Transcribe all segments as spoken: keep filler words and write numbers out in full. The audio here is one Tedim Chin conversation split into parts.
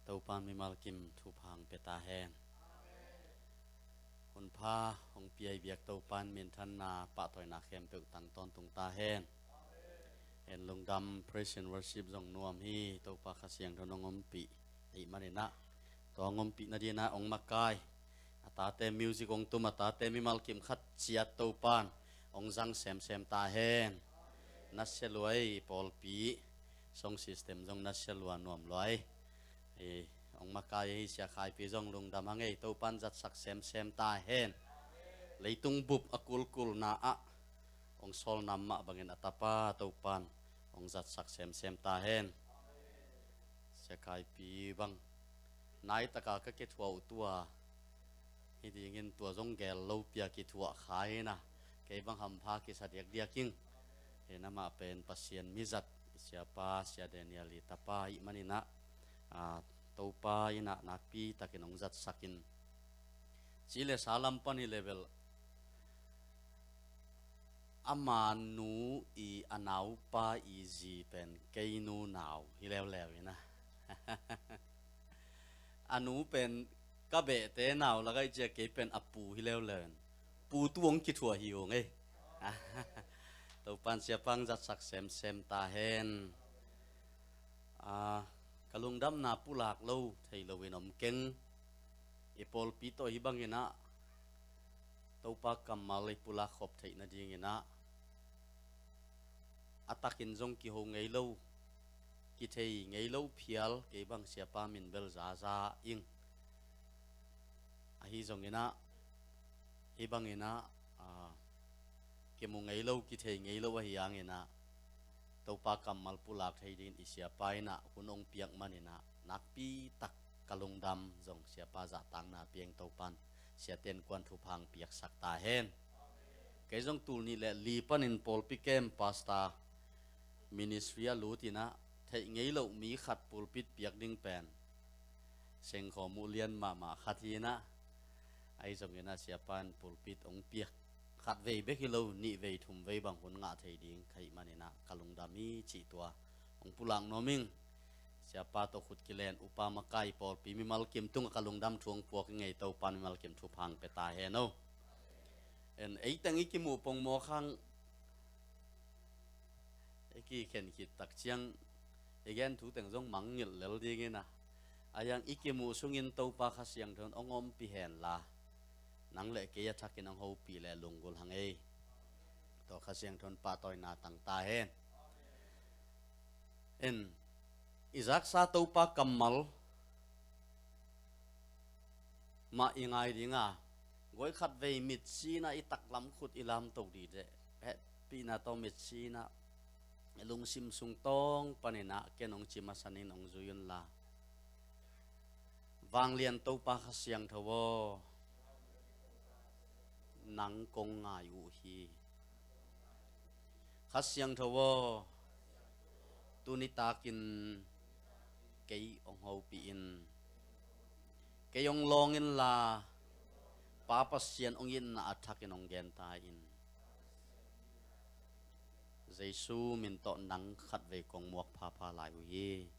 Topan mimal kim thupha hong pia ta hen. Hunpha hong pia i biak Topan minthanna pahtawina khempeuh tang tawntung ta hen. En lungdam, praise and worship zong nuam hi. Topa Kha Siangtho in hong ompih ahih manin ah, tua hong ompih nadingin ah hong makai, a tate music hong tum, a tate mimal kim khat ciat Topan hong zang semsem ta hen. Nasia lua ei, pawlpi sound system zong nasia lua, nuam lua ei. Ei, hong makai hi. Sia Khaipi zong lungdam hang ei, Topan zatsak semsem ta hen. Leitung bup a kulkulna ah hong sawlna mah bangin a tapa Topan hong zatsak semsem ta hen. Sia Khaipi bang nai taka ka kithuah uh tua hi dingin, tua zong gel lo pia kithuah kha hi na, kei bang hampha kisa diakdiak ing. Hi na, amah pen Pasian mizat, siapa Sia Daniel i tapa ahih manin ah, ah, Topa in ah nakpi takin hong zatsak in. Ci le sa lam pan hi le bel, ama nu i a naupa i zi pen kei nu nau hi leuleu hi na. A nu pen ka behte nau lak ah i cih a, kei pen a pu hi leuleu in, pu tu hong kithuah hi ung ei. Topan siapa hong zatsak semsem ta hen. Ah, ka lungdamna pulak lo thei loin om keng. I pawlpi tawh hih bangin ah Topa kammal i pulak khop theih nadingin ah, a takin zong kiho ngei lo, kithei ngei lo phial, kei bang siapa min bel zaza ing. Ahi zongin ah, hih bangin ah, ah, kimu ngei lo, kithei ngei lo ahi hangin ah, Topa kammal pulak thei dingin i siapa in ah hun hong piak manin ah, nakpi tak ka lungdam. Zong siapa zahtakna piang Topan siate innkuan thupha hong piaksak ta hen. Kei zong tul nih le li panin pawlpi kem, pastor, ministry a lut in ah, theih ngei loh mi khat pulpit piak ding pen sengkhawm uh lian mahmah khat hi na. Ahi zongin ah siapa in pulpit hong piak, khat vei bek hi lo, nih vei thum vei bang hun ngah thei ding ka hih manin ah ka lungdam hi cih tua hong pulak nuam ing. Siapa tawh khut kilen, upa makai, pawlpi mimal kim tungah ka lungdam thu hong puak ing ei. Topan mimal kim thupha hong pia ta hen o. En, ei teng i kimuh pongmawk hang, i kikhen khit tak ciang i gen thu teng zong mangngilh lel dingin ah, a hiang i kimuh sungin Topa Kha Siangtho in hong ompih hen la, nang le kei a thakin hong hopih le lunggulh hang ei. Tua Kha Siangtho in pahtawina tang ta hen. En, i zaksa Topa kammal mah i ngai ding a, guai khat vei mitsi in ah i taklam khut i lamto dih teh, hehpihna tawh mitsi in ah i lungsim sung tawng panin ah ken hong ci masa ning, hong zui un la. Vanglian Topa Kha Siangtho aw, nang kong ngai uh hi. Kha Siangtho aw, tuni takin kei hong hopih in. Kei hong lawng in la, Pa Pasian hong itna a thakin hong gen ta in. Jesu min tawh nang khat vei kong muak phapha lai uh hi.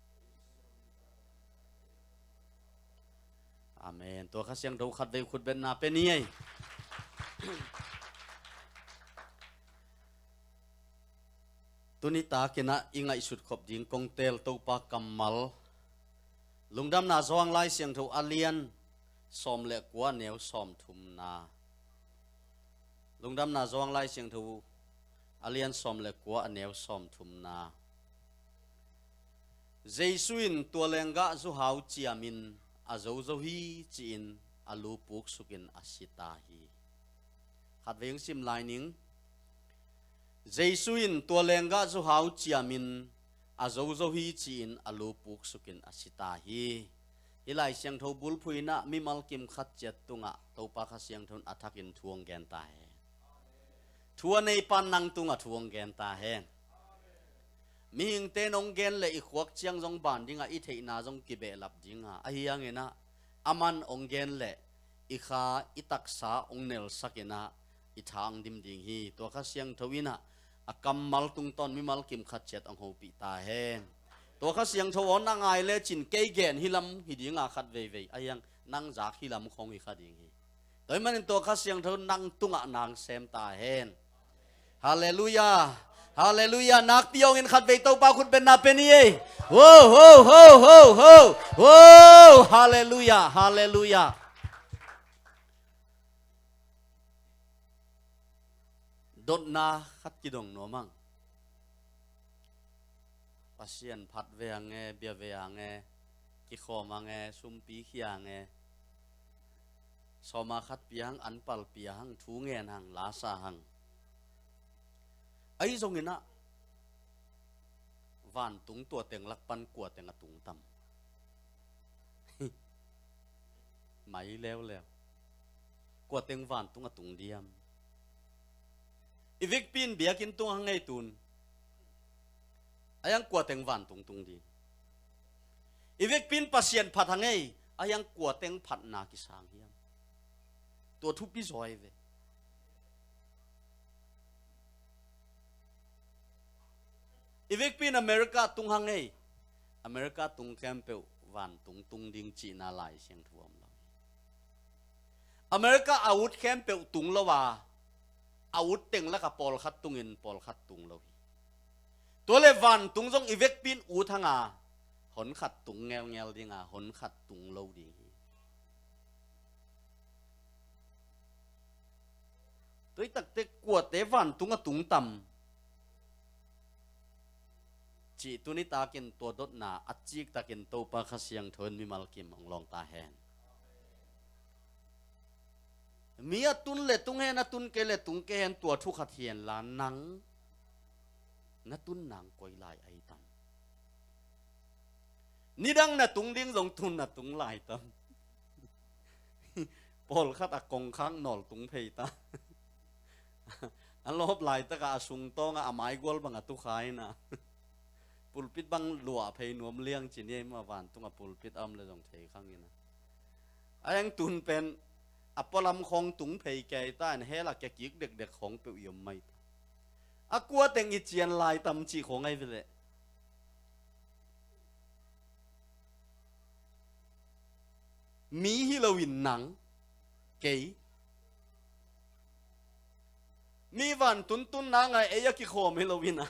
Amen. Tua Kha Siangtho khat vei khutbetna pia ni ei. Tuni takin ah i ngaihsut khop ding kong teel Topa kammal, Lungdamna Johan Lai Siangtho a lian sawm le kua, a neu sawm thumna. Lungdamna Johan Lai Siangtho a lian sawm le kua, a neu sawm thumna. Jesu in tua lenggah zuhau ciamin a zozo hi ci-in a lu puksukin a si ta hi. Khat vei hong sim lai ning. Jesu in tua lenggah zuhau ciamin a zozo hi ci-in a lu puksukin a si ta hi. Hih Lai Siangtho bulphuh in ah mimal kim khat ciat tungah Topa Kha Siangtho in a thakin thu hong gen ta hen. Thu a neipa nang tungah thu hong gen ta hen. Mihingte in hong gen leh i khuak ciang zong ban ding a, i theihna zong kibehlap ding a, ahi hangin ah aman hong gen leh i kha, i taksa hong nelsak in ah i tha hong dim ding hi. Tua Kha Siangtho in ah a kammal tungtawn mimal kim khat ciat hong hopih ta hen. Tua Kha Siangtho aw na ngai lecin kei gen hi lam hi dinga khat veivei a hiang nang zak hi lam khong hi kha ding hi. Tua hi manin tua Kha Siangtho nang tungah nang sem ta hen. Halleluiah. Halleluiah. Nakpi hong in khat vei Topa khut benna pe ni ei. Ho, ho, ho, ho, ho. Ho, halleluiah, halleluiah. Dotna khat kidong nuam ang. Pasian phat ve ang e, bia ve ang e, kikhawm ang e, sumpi khia ang e, sawma khat pia hang, anpal pia hang, thu ngen hang, lasa hang. Ahi zongin ah, vantung tua teng lak pan kua teng a tung tam? Mai leuleu. Kua teng vantung a tung diam? I vekpi in biakinn tung hang ei tun. A hiang kua teng vantung tung ding? I vekpi in Pasian phat hang ei. A hiang kua teng phatna kisang hiam? Tua thupi zaw ei ve. I vekpi in America tung hang ei. America tung khempeuh vantung tung ding cihna Lai Siangtho om lo. America a ut khempeuh tung lo a, a ut teng laka pawlkhat tungin pawlkhat tung lo hi. Tua le vantung zong i vekpi in ut hanga, hon khat tung ngelngel dinga, hon khat tung lo ding hi. Tua hi takte kuate vantung a tung tam? Cih tuni takin tua dotna a ciktakin Topa Kha Siangtho in mimal kim hong lawng ta hen. Mi a tun le tung hen, a tun kei le tung kei hen, tua thu khat hi hen la, nang na tun nang koi lai ahi tam? Nidang na tung ding zong tun na tung lai tam? Pawlkhat a kongkhak nawl tung phei ta. A lawp laitaka a sungtawnga a maigual bang a tukha ina. Pulpit bang luah phei nuam liang ci ni ei maw, vantunga pulpit a om le zong thei khang ina. A heng tun pen a pualam khawng tung phei kei ta in hela kia kik dekdek khawng peuh i om mai ta. A kua teng i cian lai tam cih khawng ahi ve leh. Mi hi loin nang, kei. Mi vantung tun nanga ei a kikhawm hi loin a,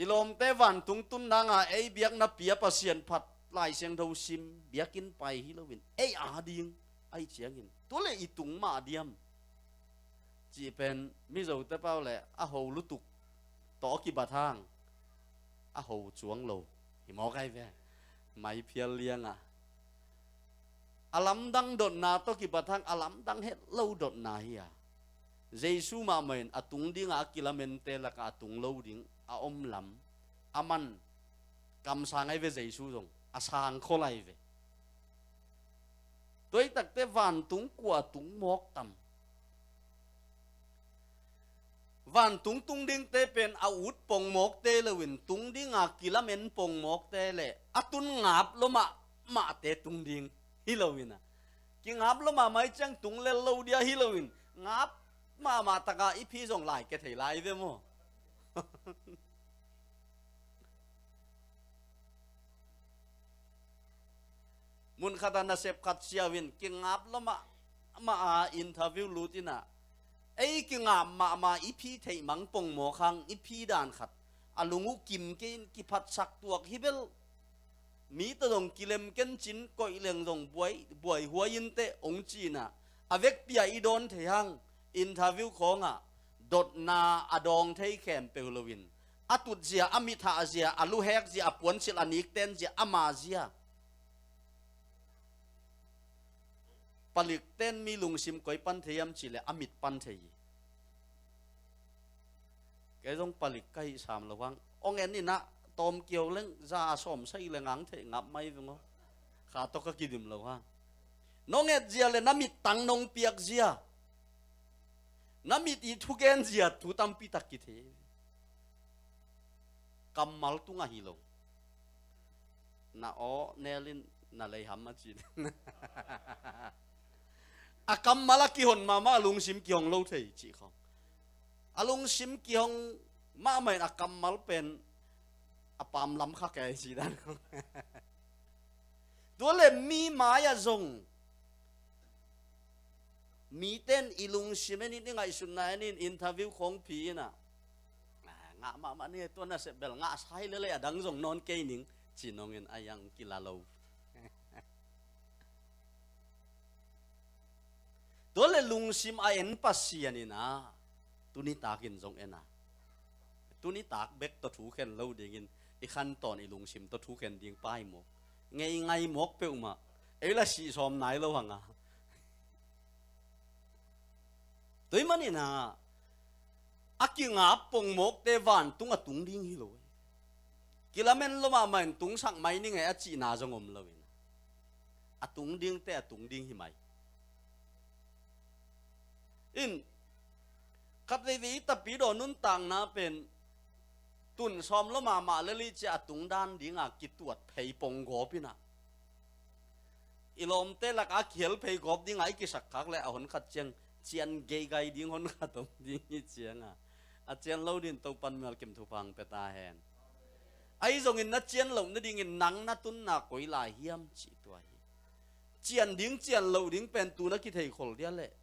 i lawmte vantung tun nanga ei biakna pia, Pasian phat, Lai Siangtho sim, biakinn pai hi loin ei ading ahi ciangin, tu le i tung mah diam? Cih pen Mizote pau le a ho lutuk tawh kibat hang a ho cuang lo hi mawk ahi ve. Mai phial lianga a lamdang dotna tawh kibat hang a lamdang het lo dotna hi a, Jesu mahmah in a tung dinga a kilamente laka a tung lo ding a om lam a man kamsang ahi ve. Jesu zong a sang khol ahi ve. Tua hi takte vantung kua tung mawk tam? Vantung tung dingte pen a ut pongmawkte loin, tung dinga kilamen pongmawkte le a tun ngap lua mahmahte tung ding hi loin a, kingap lua mahmah i ciang tung lel lo dia hi loin, ngap mahmah taka i phi zong lai ke thei lai ve maw? Mun khata nasep khat siau in kingap lua mahmah a interview lut ina, ei kingap mahmah i phi theih mang pongmawk hang i phi dan khat a lung uh kim kei in kiphatsak tuak hi bel. Mi tawh zong kilem ken cin koih leng zong buai, buai huai in teh ong ci ina, a vekpi a i dawn thei hang interview khawngah dotna a dawng thei khempeuh loin, a tutzia, a mithahzia, a luhekzia, a puansilh a nikten zia, ama zia. Palikten mi lungsim koi pan thei hiam cih leh a mit pan thei hi. Kei zong palik ka hih sam lo hang. Ong en ina, tawm kiho leng za a sawm sa i leng ang theih ngap mai veng aw. Kha tawh ka kidim lo hang. Nong etzia le na mittang nong piakzia, na mit i thugenzia thu tampi tak kithei. Kammal tungah hi lo. Na aw nel in na lei ham a ci. A kammal a kihon mahmah a lungsim kihong lo thei cih khawng. A lungsim kihong mahmah in a kammal pen pamlam kha kei si dan. Tua le mi mai-ah zong mite in i lungsim en in, i ngaihsutna en in, interview khawng pia in ah, "Ah, ngah mahmah ni, tua nasep bel ngah sai lele, a dang zong nawn kei ning," ci nong in a yang kila lo. Tua le lungsim a en Pasian in ah, tuni takin zong en a, tuni tak bek tawh thu khen lo dingin, i khantawn i lungsim tawh thu khen ding pai mawk, ngei ngai mawk peuhmah, ei la sih sawm nai lo hang a. Tua ahih manin ah, a kingap pongmawkte vantung a tung ding hi lo. Kilamen lo mahmah in tungsak mai ning e a cihna zong om lo in, a tung dingte a tung ding hi mai. In, khat veivei i tapidaw nuntakna pen tun sawm lo mahmah le li cia a tung dan dinga kituat phei pong gawp in ah, i lawmte lakah a kihel phei gawp dinga i kisak khak le a hon khat ciang cian geigai ding hon khat om ding hi cianga, a cian lo din Topan mial kim thupha hong pia ta hen. Ahi zongin na cian loh nadingin nang na tunna koi lai hiam cih tua hi. Cian ding cian loh ding pen tu na kitheikhol dia leh.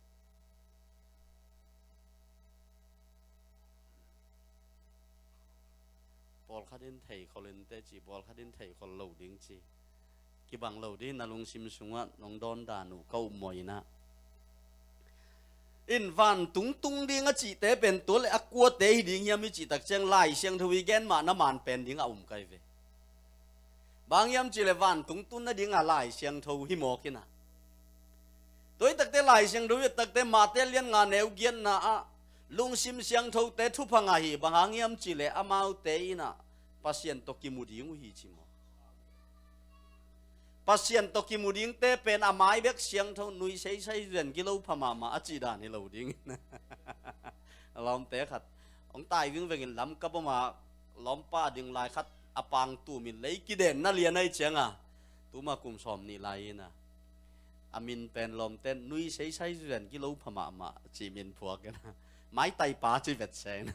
Pawlkhat in theikhol in teh ci, pawlkhat in theikhol lo ding ci. Kibang lo ding, na lungsim sungah nong dawn dan uh ka upmawh in ah. In vantung tung ding a cihte pen tua le a kuate hi ding hiam i cih tak ciang Lai Siangtho i gen mah na man pen ding a um kai ve. Bang hiam cih leh vantung tun nading a Lai Siangtho hi mawk in ah. Tua hi takte Lai Siangtho hi takte Mate lian nga neu giatna ah, lungsim siangthote thupha ngah hi, bang hang hiam cih leh amaute in ah Pasian tawh kimu ding uh hi ci mawk. Pasian tawh kimu dingte pen a mai bek siangtho, nui seisai zen kilo pha mahmah a cih dan hi lo ding. A lawmte khat hong tai vingvengin lam ka bawm a, lawmpa ding lai khat a pang tumin lei kiden na lian ahi cianga, tuma kum sawm nih lai in ah, a min pen lawmten nui seisai zen kilo pha mahmah ci min phuak in ah, maitai pa ci vet sen.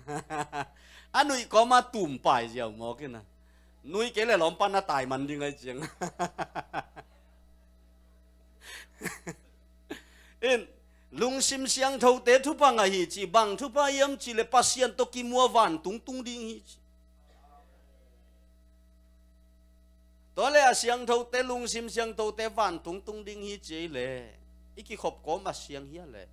A nuih kawma tum pai ziau mawk in ah, nui kei le lawmpa na tai man ding ahi ciang. In, lungsim siangthote thupha ngah hi ci, bang thupha hiam cih leh Pasian tawh kimu a vantung tung ding hi ci. Tua le a siangthote, lungsim siangthote vantung tung ding hi ci ei leh, i kikhop kawm a siang hia leh?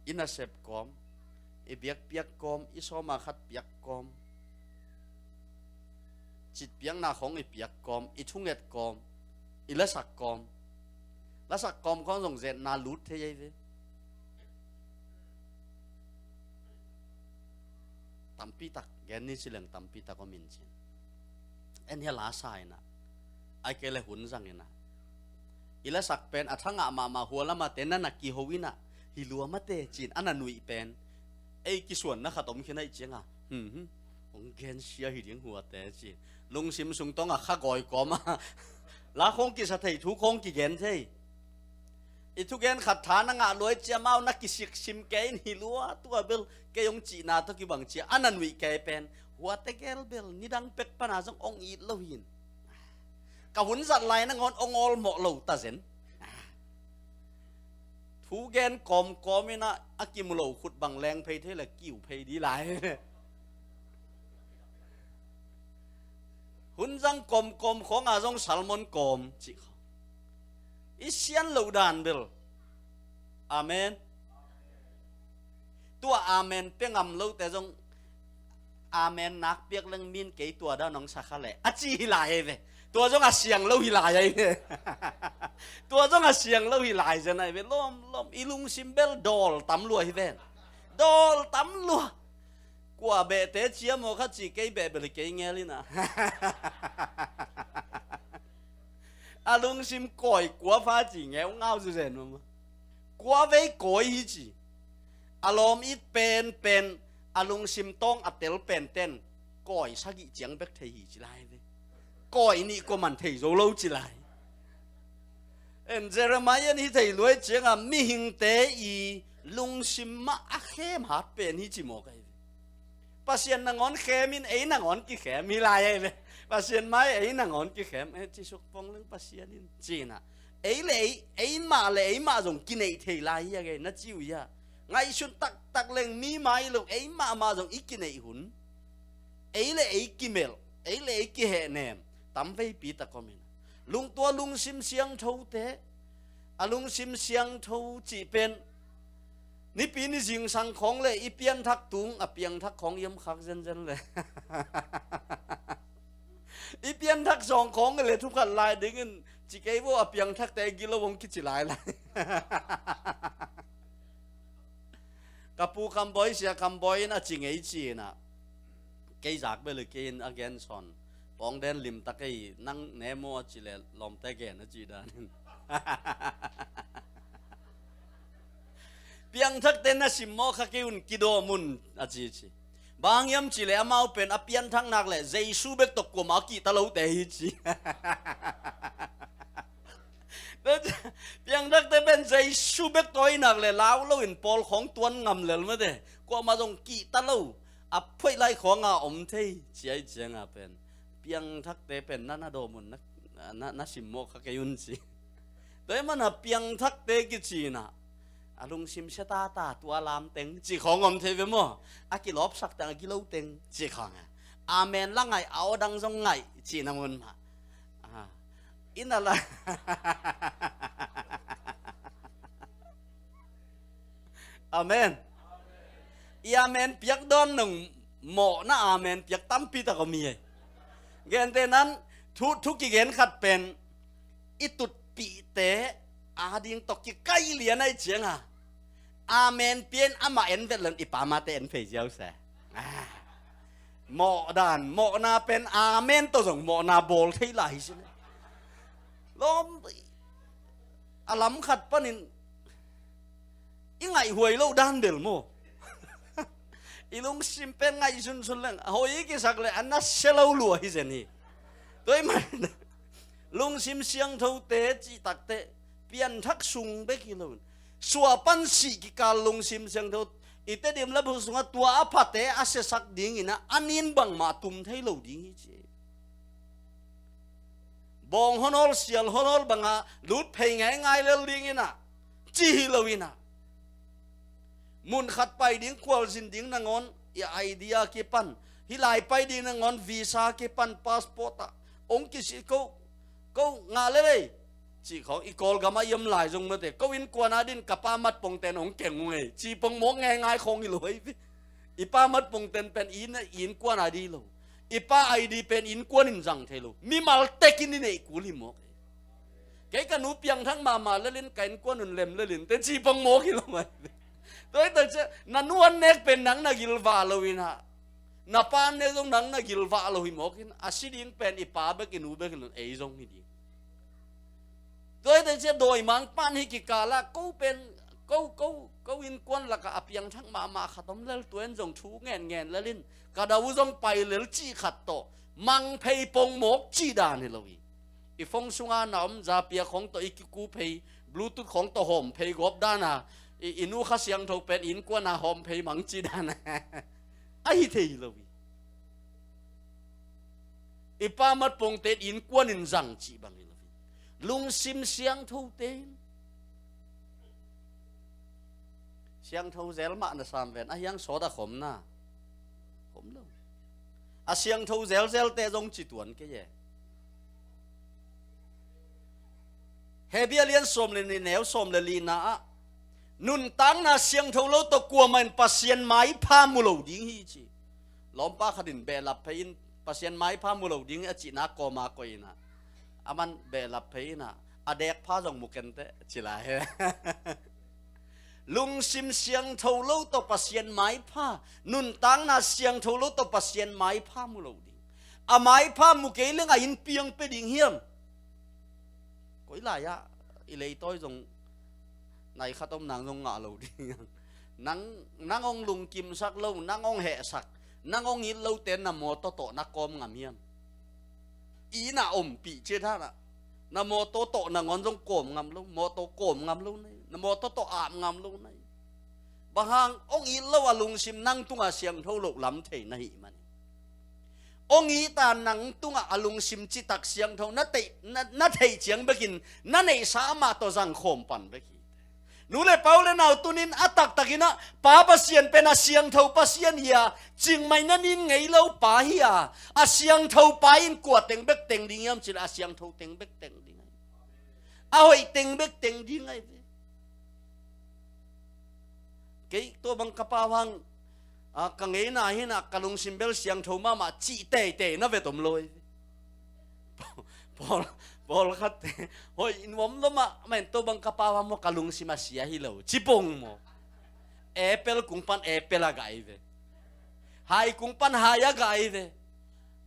I nasep kawm, i biakpiak kawm, i sawma khat piak kawm, citpiakna khawng i piak kawm, i thunget kawm, i lasak kawm. Lasak kawm khawng zong zetna lut thei ei ve. Tampitak gen ni ci leng tampitak om in cin. En hia la sa in ah, ai kei le hun zang in ah, i lasak pen a thangah mahmah hua lamate na na kiho in ah, hi lua mate cin a na nuih pen ei kisuanna khat om khin ahi cianga, hmm, hmm, hong gensia hi ding huate cin. Lungsim sung tawng a kha gawi kawm a la khawng kisa thei, thu khawng kigen thei. I thugen khat tha na ngah luai cia mau na kisiksim kei in hi lua, tua bel kei hong cihna tawh kibang cia a na nuih kei pen, huate gel bel nidang pek pana zong hong it lo hin. Ka hun zat lai nangawn hong awlmawh lo ta zen. Thugen kawmkawm in ah a kimu lo khut bang leng phei thei le kiu phei di lai. Hun zang kawmkawm khawng a zong salmon kawm cih khawng. I sian loh dan bel. Amen. Tua amen pia ngam lote zong, amen nak piak leng min kei tua dan hong sa kha leh a ci hi lai ei ve. Tua zong a siang lo hi lai ei ve. Tua zong a siang lo hi lai zen ei ve. Lawm, lawm, i lungsim bel dawl tam lua hi ven. Dawl tam lua. Kua behte cia maw kha ci, kei beh bel hi kei ngel in ah. A lungsim kawi kua pha ci ngeu ngau zuzen mama. Kua vei kawi hi ci. A lawm it penpen, a lungsim tawng a tel penten kawi sagih ciang bek thei hi ci lai ve. Kawi nih kua man thei zo lo ci lai. En Jeremiah in hi thei luai cianga mihingte i Lungsim mah a khem hat pen hi ci mawk ahi ve. Pasian nangawn khem in ei nangawn kikhem hi lai ahi ve. Pasian mai ei nangawn kikhem, eh, ci suk pong leng Pasian in ci-in ah, ei le ei, ei mah le ei mah zong kineih thei lai hi a gei na ci uh hi a. Ngaihsun taktak leng mi mai lo, ei mahmah zong i kineih hun, ei le ei kimelh, ei le ei kihehnem tam veipi tak om in. Lungtua lungsim siangthote, a lungsim siangtho cih pen nipi ni zingsang khawng le i pianthak tung a piangthak khawng i om khak zenzen le i pianthak zawng khawng le thukhat lai dingin ci kei vo, a piangthakte gilo hong kici lai lai. Ka pu Kham Bawi, Sia Kham Bawi in a ci ngei ci-in ah, kei zak bel hi kei in a gen sawn. Pawng den limtak ei, nang ne maw a ci le lawmte gen a ci danin. Piangthakte na simmawh kha kei un, kidawm un a ci ci. Bang hiam ci le amau pen a pianthak nak le Jesu bek tawh kuamah a kihta lote hi ci. Piangthakte pen Jesu bek tawh i nak le lau loin pawl khawng tuan ngam lel mate. Kuamah zong kihta lo. A phoih lai khawnga om thei ci ai cianga pen piangthakte pen na na dawm un, na, na, na simmawh kha kei un ci. Tua hi mana piangthakte kici-in ah, a lungsim sia tata tua lam teng ci khawng om thei ve maw? A kilawpsak teng a gilo teng ci khawng a. Amen la ngaih, a aw dang zong ngaih ci na mun mah. Ah, inn a la. Amen. I amen piak dawn nong mawhna amen piak tampi tak om hi. Gente nan thu, thu kigen khat pen i tutpihte ading tawh kikaih lian ai cianga. Amen pian amah en vet lon i pa mate en phei ziau se. Ah. Mawh dan, mawhna pen amen tawh zong mawhna bawl thei lai hi sin. Lawm, a lam khat panin i ngaihhuai loh dan bel maw? I lungsim pen ngaih sunsun leng a hoi i kisak le a nasia lo lua hi zen hi. Tua hi man lungsim siangthote cih takte pianthak sung bek hi loin, suah pan sih kikal lungsim siangtho i Tedim le Bhul sungah tua a phate a siasak dingin ah a nin bangmah tum thei lo ding hi ci. Bawng honawl sial honawl banga lut phei ngeingai lel dingin ah ci hi loin ah, mun khat pai ding khualzin ding nangawn i idea kipan, hih lai pai ding nangawn visa kipan, passport ah hong kisih ko, ko ngah lel ei. Cih khawng i Kawlgam ah i om lai zong mate, ko innkuan a din ka pa mat pongten hong keng ung ei, ci pong mawk ngeingai khawng hi lo ei ve. I pa mat pongten pen i inn, i innkuan a di lo. I pa ID pen innkuan in zang thei lo. Mimal tekin i neih kul hi mawk. Kei ka nu piangthak mahmah lelin ka innkuan un lem lelin te ci pong mawk hi lo mai. Tua hi tak ciah na nu an nek pen nang na gilvah lo in ah, na pa an nek zong nang na gilvah lo hi mawk in, a si ding pen i pa bek i nu bek in ei zong hi ding. Tua hi tak ciah dawimangpa in hih kikal ah ko pen, ko, ko, ko innkuan lakah a piangthak mahmah khat om lel, tua in zong thu ngen ngen lelin ka dau zong pai lel cih khat tawh mang phei pong mawk cih dan hi lo hi. I phone sunga na om zapiak khawng tawh i kiku phei, Bluetooth khawng tawh hawm phei gawp dan a, i, i nu Kha Siangtho pen innkuan a hawm phei mang cih dan a, a hi thei hi lo hi. I pa mat pongte innkuan in zang cih bang hi lo hi. Lungsim siangthote in siangtho zel mah na sam ven, a hiang sawt a khom na khom lo. A siangtho zelzelte zong ci tuan kei e. Hebru a lian sawm le nih neu sawm le lina ah, nuntakna siangtho lo tawh kuamah in Pasian maipha mu lo ding hi ci. Lawmpa khat in behlap phei in Pasian maipha mu lo ding a cihna kawma koih in ah, aman behlap phei in ah, a dekpha zong mu kenteh ci lai hi. Lungsim siangtho lo tawh Pasian maipha, nuntakna siangtho lo tawh Pasian maipha mu lo ding. A maipha mu kei leng a inn piang pia ding hiam? Koi lai-ah i leitawi zong nai khat om nang zong ngah lo ding. Nang, nang hong lungkimsak lo, nang hong hehsak, nang hong it lote na mawtaw tawh na kawm ngam hiam? I inn ah ompih ciat hanah na mawtaw tawh nangawn zong kawm ngam lo, mawtaw kawm ngam lo nai, na mawtaw tawh ap ngam lo nai. Bang hang? Hong it lo a lungsim nang tungah siangtho loh lam thei na hih manin. Hong it a nang tungah a lungsim citak siangtho na theih, na, na theih ciang bekin na neihsa amah tawh zangkhawm pan bek hi. Nu le pa, u le nau, tunin a taktakin ah Pa Pasian pen a siangtho Pasian hi a, cingmai na nin ngei lo Pa hi a, a siangtho Pa in kua teng bek teng ding hiam cih leh a siangtho teng bek teng ding ahi. A hoih teng bek teng ding ahi ve. Kei tua bang ka pau hang, a, ka ngeina hi a, ka lungsim bel siangtho mahmah cih teitei na vet om lo ahi ve. Pawl, pawlkhatte, hoih nuam lo mahmah in tua bang ka pau hang maw, ka lungsim a sia hi lo ci pong maw. Apple kung pan apple a gah ahi ve. Hai kung pan hai a gah ahi ve.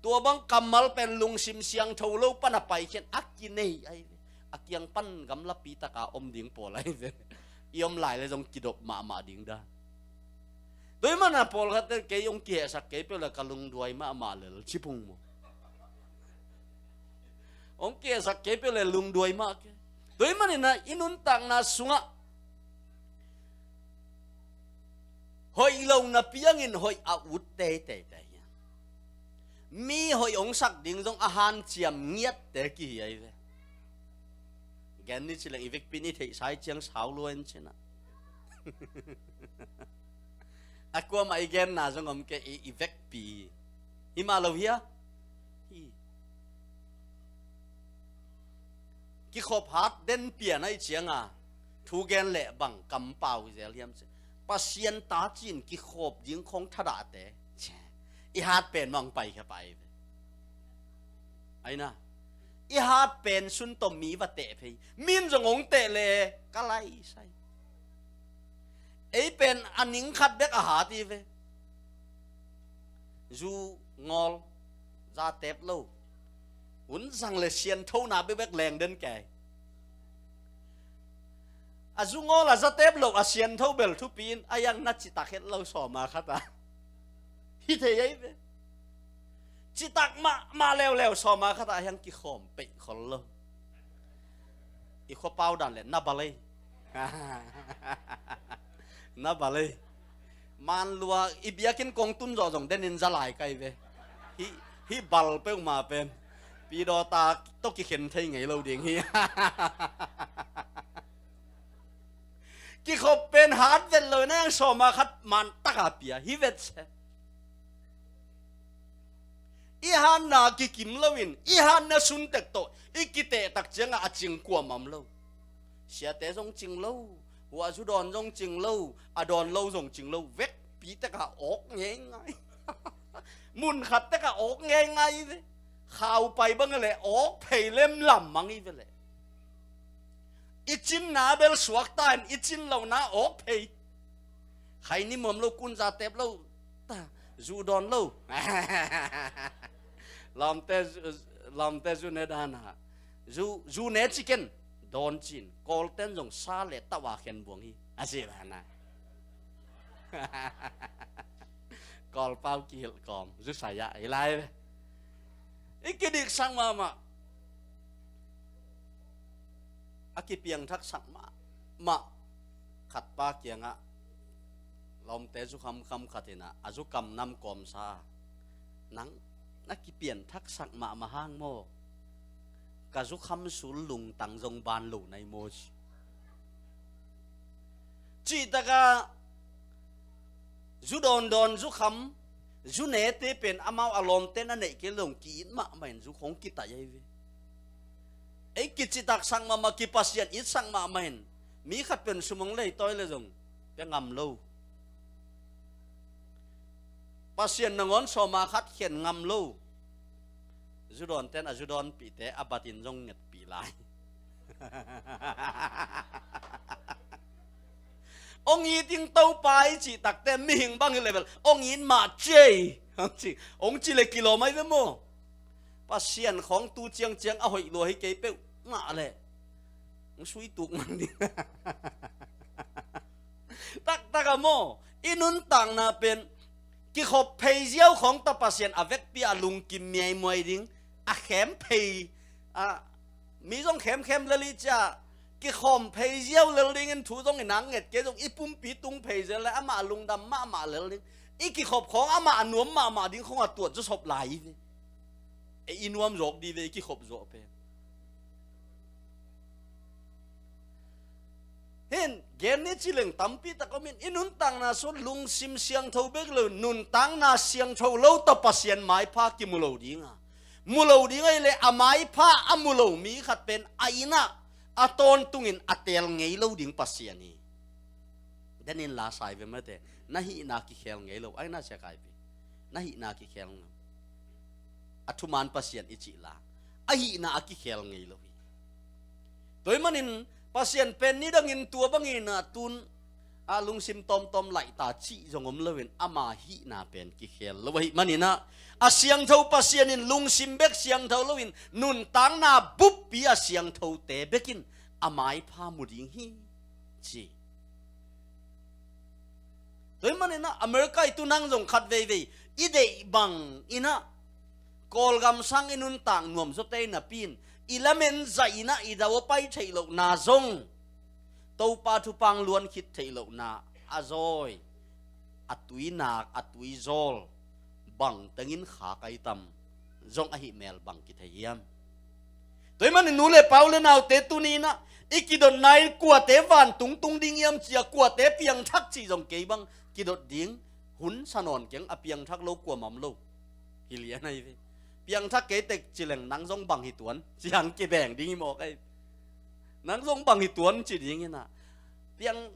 Tua bang kammal pen lungsim siangtho lo pan a paikhiat a kinei ahi ve. A kiang pan gamlapi taka om ding pawl ahi ve. I om lai le zong kidop mahmah ding dan. Tua ahih manin pawlkhatte kei hong kihehsak kei peuh le ka lungduai mahmah lel ci pong maw. Hong kihehsak kei peuh le lungduai mah kei. Tua ahih manin ah i nuntakna sungah hoih lo napi hangin hoih a ut teitei te hi a, mi hoih hong sak ding zong a hanciam ngiatte kihi ahi ve. Gen ni ci leng i vekpi in i theihsa hi ciang sau lua in cin ah. A kuamah i genna zong om kei, i, i vekpi hi. Hi mah lo hia? Hi. Kikhop hat den pian ahih cianga thu gen leh bang kampau hi zel hiam cih leh, Pasian ta ci-in kikhop ding khawng thadahte, i hat pen mah hong paikhia pah hi ve. Aina, i hat pen sun tawh mi va teh phei. Min zong hong teh leh ka laisai. Ei pen a ning khat bek a hat hi ve. Zu ngawl, zatep lo. Hun zang le sianthona bekbek leng den kei. A zu ngawl a zatep lo a siantho bel thupi in, a hiang na citak het lo sawma khat a. Hi thei ei ve. Citak mahmah leuleu sawma khat a hiang kikhawm peih khol lo. I khuapau dan le na balei. Na balei. Manlua i biakinn kong tun zawh zong denin za lai kai ve. Hi, hi bal peuhmah pen. Pidawta tawh kikhen thei ngei lo ding hi. Kikhop pen hat vet lo na hiang sawma khat man taka pia hi vet se. I hanna kikim loin, i hanna suntek tawh i kitehtak ciangah a cing kuamah om lo. Siate zong cing lo, hua zu dawn zong cing lo, a dawn lo zong cing lo, vekpi tekah awk ngeingai. Mun khat tekah awk ngeingai hi ve. Khaupai bang hi leh awk phei lemlam mang hi ve leh. I cinna bel suakta in, i cin lona awk phei. Khai ni muam lo, kun zatep lo, ta, zu dawn lo. Lawmte zu, lawmte zu ne dana. Zu, zu ne ci ken, dawn cin. Kawlten zong sa le tawh a khen buang hi. A si dana. Kawlpau kihilh kawm, zu sai ah, hi lai ve. I kidiksak mahmah. A kipiangthaksak mahmah. Khatpa kiangah lawmte zu khamkham khat in ah, a zu kam nam kawmsa. Nang na kipianthaksak mahmah hang maw? Ka zu kham sul lungtang zong ban lo nai maw ci. Cihtakah zu dawndawn, zu kham, zu nete pen amau a lawmte na neih kei leh zong ki-it mahmah in zu khong kitaih ahi ve. Ei kicitaksak mahmah, kipasian itsak mahmah in mi khat pen sum hong leitawi leh zong pia ngam lo. Pasian nangawn sawma khat khen ngam lo. Zu dawnten a zu dawnpihte a batin zong ngetpih lai. Hong it ing Topa i cih takte mihing bang hi leh bel hong it mah ciei. Hong ci, hong ci leh kilawm ahi ve maw? Pasian khawng tu ciangciang a hoih lua hi kei peuhmah leh hong sui tuk mang ding. Taktak a maw, i nuntakna pen kikhop phei ziau khawng tawh Pasian a vekpi a lungkim miaimuai ding, a khem phei, a, mi zong khemkhem lel hi cia, kikhawm phei ziau lel dingin thu zong i nang nget kei zong i pumpi tung phei zel le amah lungdam mahmah lel ding. I kikhop khawng amah a nuam mahmah ding khawng a tuat zawsop lai i ve. E i nuam zawk di ve i kikhop zawh pen. Hin gen ni ci leng tampi tak om in i nuntakna sung lungsim siangtho bek lo nuntakna siangtho lo tawh Pasian maipha kimu lo ding a, mu lo ding ahih leh a maipha a mu lo mi khat pen a inn ah a tawntungin a teel ngei lo ding Pasian hi. Denin la sai ve mate, na hihna kikhel ngei lo, ai na sia kai ve. Na hihna kikhel ngei. A thuman Pasian i cih la, a hihna a kikhel ngei lo hi. Tua ahih manin Pasian pen nidangin tua bangin a tun a lungsim tawmtawm laih ta cih zong om loin ama hihna pen kikhel lo ahih manin ah, a siangtho Pasian in lungsim bek siangtho loin nuntakna buppi a siangthote bekin a maipha mu ding hi ci. Tua ahih manin ah America i tu nang zong khat veivei i deih bangin ah Kawlgam sang i nuntak nuam zawte napi in i lamen zahin ah i dau a pai theih lohna zong Topa thupha luan khit theih lohna a zawi, a tuinak, a tuizawl bang tengin khak ai tam zong ahi mel bang kithei hiam? Tua ahih manin nu le pa u le naute tuni in ah i kidotna in kuate vantung tung ding hiam ci a, kuate piangthak cih zong kei bang kidot ding hun sa nawn keng, a piangthak lo kuamah om lo. Hi lian ahi ve. Piangthak kei tek ci leng nang zong bang hi tuan ci hang kibeng ding hi mawk ahi. Nang zong bang hi tuan ci ding in ah piang,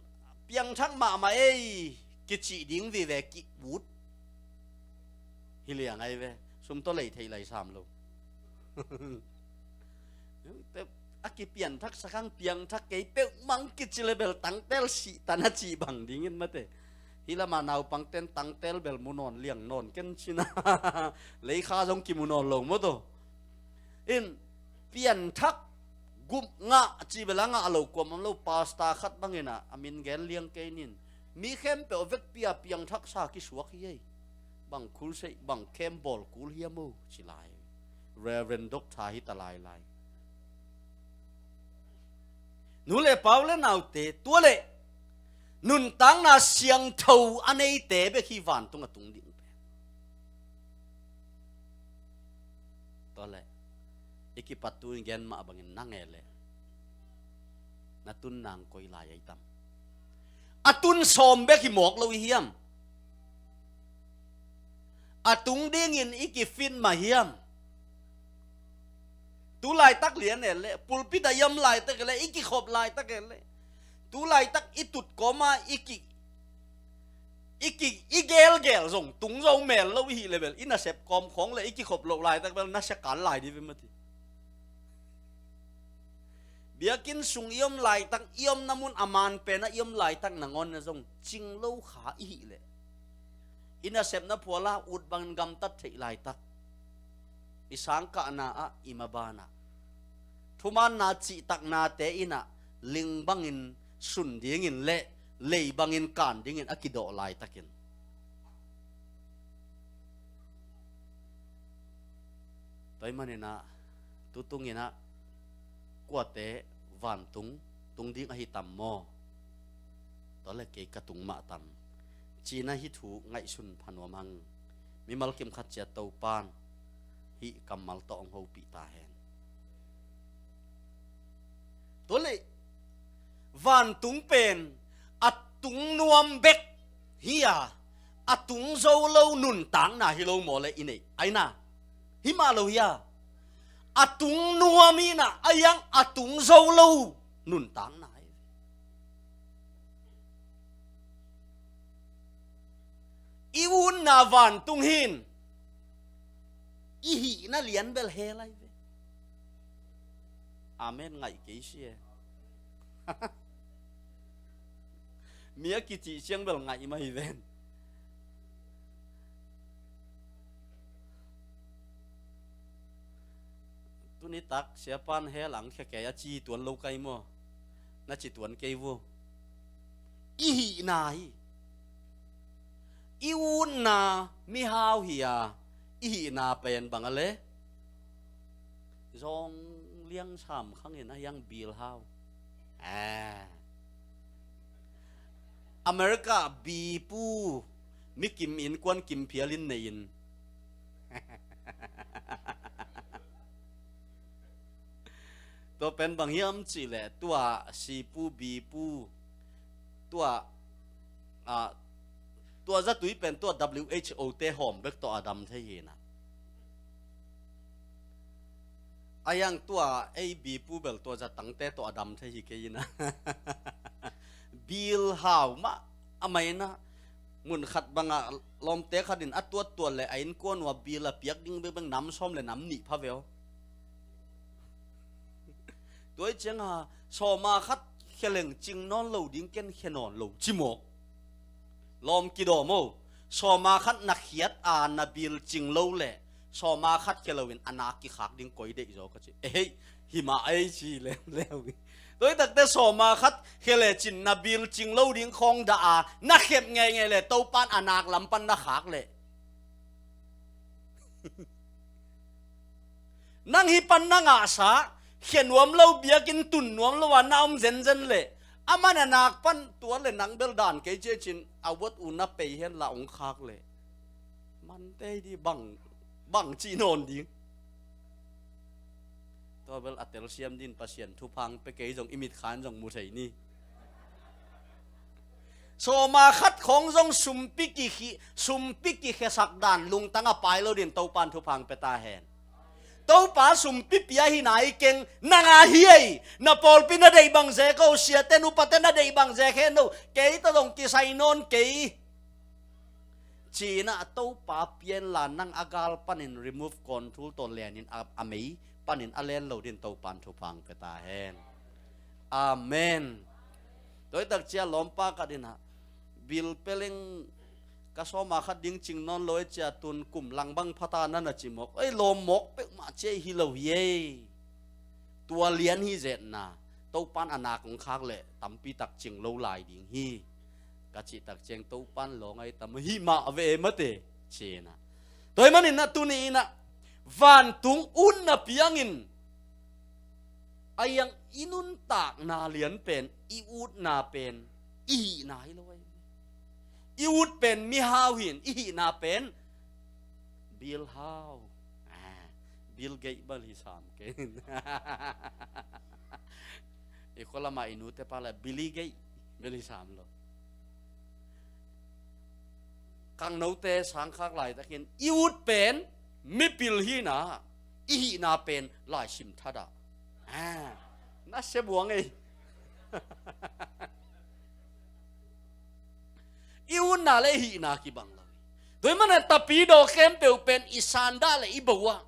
piangthak mahmah ei kicih ding vive ki-ut. Hi liang ahi ve. Sum tawh lei theih lai sam lo. A kipianthak sak hang piangthak kei peuhmah kici le bel tangtel sih tan a cih bang dingin mate. Hih lamah naupangten tangtel bel mu nawn liang nawn ken cina. Leikha zong kimu nawn lo maw taw. In pianthak gup ngah cih bel a ngah lo kuamah om lo, pastor khat bangin ah a min gen liang kei nin. Mi khempeuh a vekpi a piangthak sa kisuak hi ei. Bang kul sei, bang khem bawl kul hiam o ci lai. Reverend Doctor hi ta lai lai. Nu le pa u le naute, tua le nuntakna siangtho a neite bek hi vantung a tung ding pen. Tua le i kipat tu in gen mah bangin nang e le na tun nang koi lai ai tam? A tun sawm bek hi mawk lo i hiam? A tung dingin i kifit mah hiam? Tu laitak lian e le, pulpit a i om laitak e le, i kikhop laitak e le, tu laitak i tut kawma i ki, i ki, i gelgel zong tung zo mel lo i hi le bel, i nasep kawm khawng le i kikhop loh laitak bel nasia kal lai di ve mati. Biakinn sung i om laitak, i omna mun a man pen a i om laitak nangawn na zong cing lo kha i hih leh, i nasepna phuala ut bangin gamtat theih laitak, i sangkahna ah, i mabanah thumaanna cihtaknate in ah ling bangin sun dingin le lei bangin kan dingin a kidawh laitakin, tua ahih manin ah, tu tungin ah kuate vantung tung ding ahi tam maw? Tua le kei ka tung mah tam? Cina hih thu ngaihsun pha nuam hang. Mimal kim khat ciat Topan hih kammal tawh hong hopih ta hen. Tua le vantung pen a tung nuam bek hi a, a tung zo lo nuntakna hi lo maw le i neih? Ai na, himah lo hi a, a tung nuam hi na, a iang a tung zo lo nuntakna hi. I utna vantung hin i hihna lian bel he lai ve. Amen ngaih kei si e. Mi a kicih ciang bel ngaih mah hi ven. Tuni tak siapan hel ang khia kei a ci tuan lo kai maw? Na ci tuan kei vu. I hihna hi. I utna mihau hi a, i hihna pen bang a le? Zawng liang sam khangin a hiang bil hau. Ah. America bipu mikim innkuan kimphial in nei in. Tua pen bang hiam cihleh tua sipu bipu tua, ah, tua zatui pen tua W H O te hawm bek tawh a dam thei hi na. A hiang tua ei bipu bel tua zatangte tawh a dam thei hi kei hi na. Bill hau mah a mai na. Mun khat bangah lawmte khat in a tuattuat le a innkuan uh a bill a piak ding bekbek nam sawm le nam nih pha veu. Tua i cianga sawma khat khia leng cing nawn lo ding ken khia nawn lo ci mawk. Lawm kidawm o. Sawma khat na khiat a na bill cing lo le sawma khat khia loin a nak kikhak ding koi deih zaw ka ci. Ehei, himah ei ci leuleu hi. Tua i takte sawma khat khia le cin na bill cing lo ding khawng dah a na khep ngeingei le Topan a nak lam pan na khak le. Nang hi pan na ngahsa, khia nuam lo biakinn tun nuam lo a na om zenzen le, a man a nak pan tua le nang bel dan kei ciacin a wat u na pei hen la ong khak le. Man tei di bang, bang ci nawn ding. Tua bel a telsiam din Pasian thupha pe kei zong i mit khan zong mu thei ni. Sawma khat khawng zong sumpi kikhi, sumpi kikhesak dan lungtang a pai lo din Topan thupha pe ta hen. Topa sumpi pia hi nai keng nang a hi ei. Na pawlpi na deih bang zek o, siate nupate na deih bang zek hen o. Kei ta zong kisai nawn kei. Cina Topa pian la nang a gal panin remote control tawh lenin a, a mei panin a len lo din Topan thupha pe ta hen. Amen. Tua i takcia lawmpa khat in a bill peleng ka sawma khat ding cing nawn lo e cia tun kum lang bang phata na na ci mawk. Ei lawm mawk peuhmah cia hi lo hi ei. Tua lian hi zetna Topan a nak ong khak le tampi tak cing lo lai ding hi. Ka cih tak ciang Topan lawng ai tam hih mah ve mate cina. Tua hi manin a tuni in a vantung utna piangin a hiang i nuntakna lian pen i utna pen i hihna hi lo ai. I ut pen mihau hin i hihna pen bilhau. Ah, Bill Gates bal hi sam kei. I khualama i nute pa le Billy Gates bal hi sam lo. Kangnote sangkhak laitakin i ut pen mipil hina i hihna pen laisim thada. Ah, na se buang ei. I utna le i hihna kibang lo. Tua i mana tapidaw khempeuh pen i sanda le i bawa.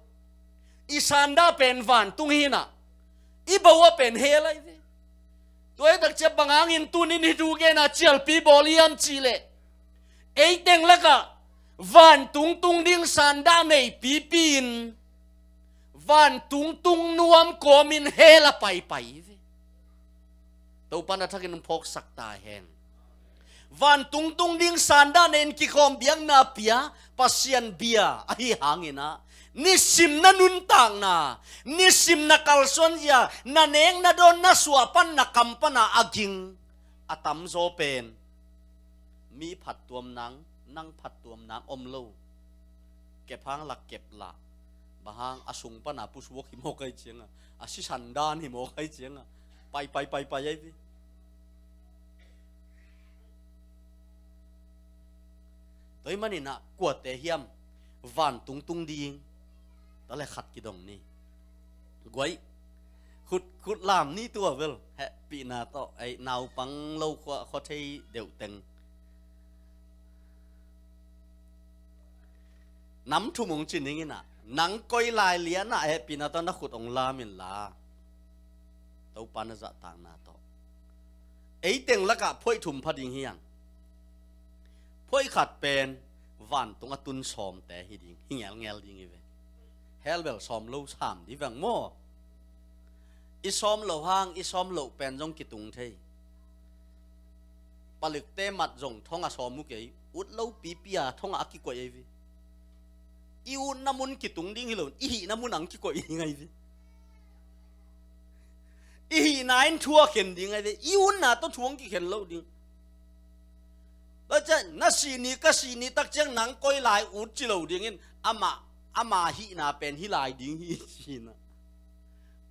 I sanda pen vantung hina. I bawa pen hel ai ve. Tua i takcia bang hangin tunin hih thu gena cialpi bawl hiam cihleh ei teng lakah vantung tung ding sanda nei pipi in vantung tung nuam kawmin hel a paipai ve. Topan a thakin phawksak ta hen. Vantung tung ding sanda nei in kikhawm biakna pia Pasian bia ahi hangin a nisim na nuntakna, nisim na kalsuanzia, na nek na dawn na suah pan na kam pana a ging a tamzaw pen mi phattuam nang, nang phattuam nang om lo. Kep hang lak kep lah. Bang hang a sung pana pusuak hi mawk ai cianga, a sisan dan hi mawk ai cianga, pai pai pai pai ai ve. Tua i manin a kuate hiam vantung tung ding ta le khat kidong ni. Guai khut, khut lam ni tua vel hehpihna tawh ei naupang lo khua, khua thei deuh teng. Nam thum ong ci ning in a nang koi lai lian a hehpihna tawh na khut ong lam in la. Topa na zahtakna tawh. Ei teng lakah phoih thum pha ding hiang. Phoih khat pen vantung a tun sawmte hi ding, hi ngelngel ding hi ve. Hell bel sawm lo sam di vang maw? I sawm lo hang, i sawm lo pen zong kitung thei. Palikte mat zong thong a sawm uh kei, ut lo pipi a thong a kikoih ai ve. I utna mun kitung ding hi lo, i hihna mun ang kikoih ding ai ve. I hih na in thu a khen ding ahi ve. I utna tawh thu hong kikhen lo ding. Tua ciang na sih ni, ka sih ni tak ciang nang koi lai ut ci lo dingin amah, ama hihna pen hih lai ding hi ci-in ah.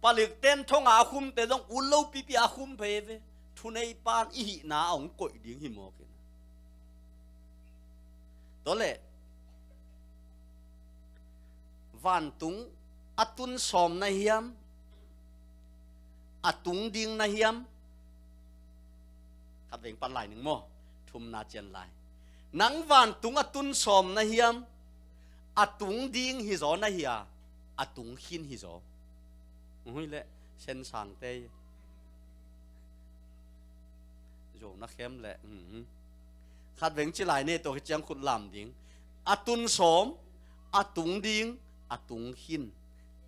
Palikten thong a khumte zong ut lo pipi a khum phei ve. Thuneipan i hihna a hong koih ding hi mawk in. Tua leh vantung a tun sawm na hiam, a tung ding na hiam? Khat veng pan lai ning maw? Thumna cian lai. Nang vantung a tun sawm na hiam, a tung ding hi zaw na hia, a tung khin hi zaw? Ui leh, sen sangte. Zo na khem leh. Mhm. Khat veng ci lai ne, tua khit ciang khut lam ding. A tun sawm, a tung ding, a tung khin.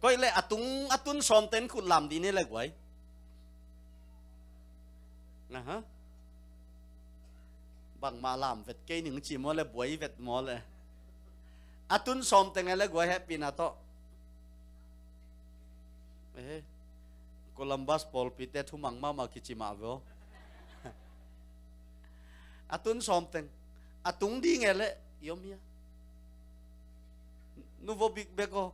Koih leh a tung, a tun sawm ten khut lam ding ne leh guai. Aha. Bangmah lam vet kei ning ci maw leh, buai vet maw leh. A tun sawm teng e leh guai, hehpihna tawh. Eh, Columbus pawlpite thumang mahmah kici mah ve aw. A tun sawm teng. A tung ding e leh, i om hia? Nu vo bik bek aw.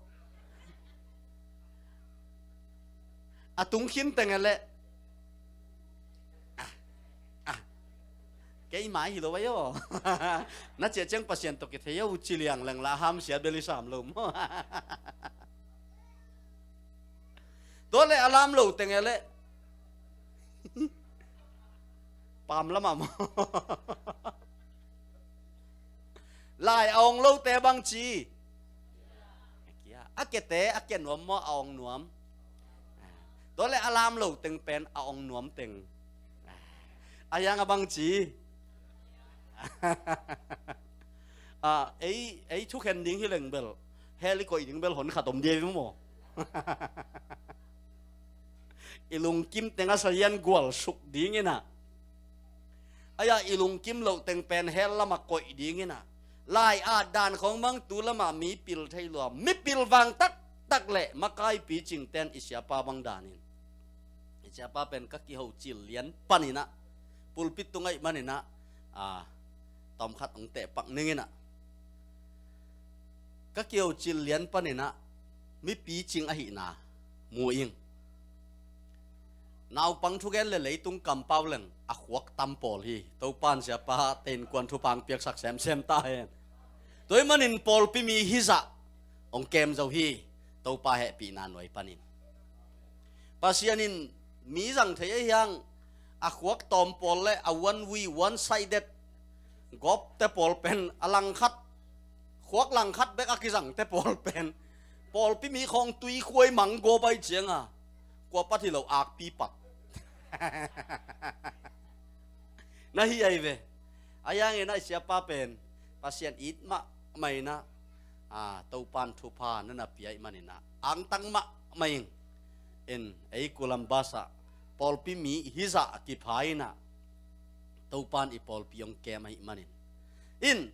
A tung khin teng e leh. Ah, ah. Kei mai hi lo vai aw. Na ciah ciang Pasian tawh kithei aw, ci liang leng la hamsia bel i sam lo maw. Tua leh a lam lo teng e leh. Pam lamah maw? Lai a ong lote bang ci? A kiate, a kia nuam maw, a ong nuam? Tua leh a lam lo teng pen a ong nuam teng. A hiang a bang ci? Ah, ei, ei thukhen ding hi leng bel, hell i koih ding bel hon khat om dia i maw? I lungkim teng a sazian gual suk ding in ah. Aia, i lungkim loh teng pen hell lamah koih ding in ah. Lai-at dan khawng bang tu lamah mi pil thei lua, mi pilvang taktak leh makaipi cingten i siapa bang danin. I siapa pen ka kiho cil lian panin ah, pulpit tung ahih manin ah, a, tawmkhat hong tehpak ning in ah. Ka kiho cil lian panin ah, mipi cing ahihna mu ing. Naupang thugen leh leitung kampau leng a khuak tam pawl hi. Topan siapate innkuan thupha piaksak semsem ta hen. Tua ahih manin pawlpi mi hizah hong kem zo hi. Topa hehpihna nuai panin. Pasian in mi zang thei a hiang, a khuak tawm pawl leh a one way, one sided gawpte pawl pen a langkhat, khuak langkhat bek a kizangte pawl pen pawlpi mi khawng tuikhuai mang gawp ahih cianga, kua pat hi lo akpi pat na hi ahi ve. A hiangin ah i siapa pen Pasian it mahmah in ah, a, Topan thupha na na pia ahih manin ah angtang mahmah ing. In ei Columbus ah pawlpi mi hizah kipha in ah, Topan i pawlpi hong kem ahih manin. In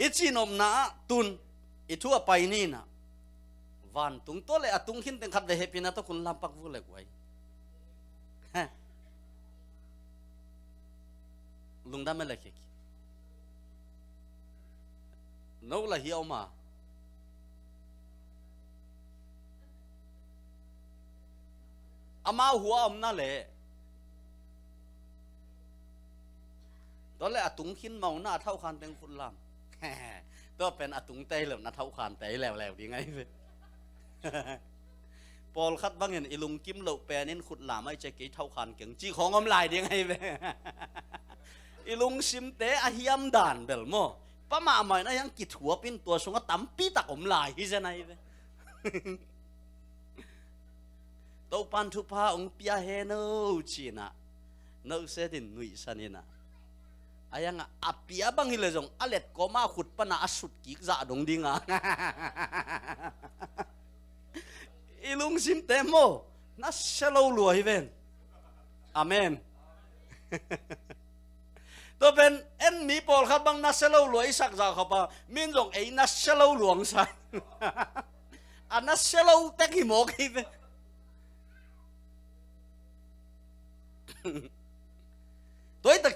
i cihnopna ah tun i thu a pai ni in ah, vantung tua leh a tung khin teng khat vei hehpihna tawh kun lampak vua leh guai. Heh. Lungdam e leh kik. No la hi a om a. Amau hua a om na leh. Tua leh a tung khin mawh na a thauhkhan teng khut lam. Tua pen a tung tei leuh na thauhkhan tei leuleu ding ahi ve. Pawlkhat bangin i lungkim loh penin khut lam ai cia kei thauhkhan keng ci khawng om lai ding ahi ve. I lungsimte a hiam dan bel maw, pa mahmah in a hiang kithuap in tua sungah tampi tak om lai hi zen ahi ve. Topan thupha hong pia hen o ci-in ah, no se din nuihsan in ah. A hiangah a pia bang hi leh zong a let kawma khut pana a sut kik zah dong ding a. I lungsimte maw, na sia lo lua hi ven. Amen. Tua pen en mi pawlkhat bang na sia lo lua i sak zah khop a, min zong ei na sia lo luang sa. A na sia lo tek hi mawk hi ven.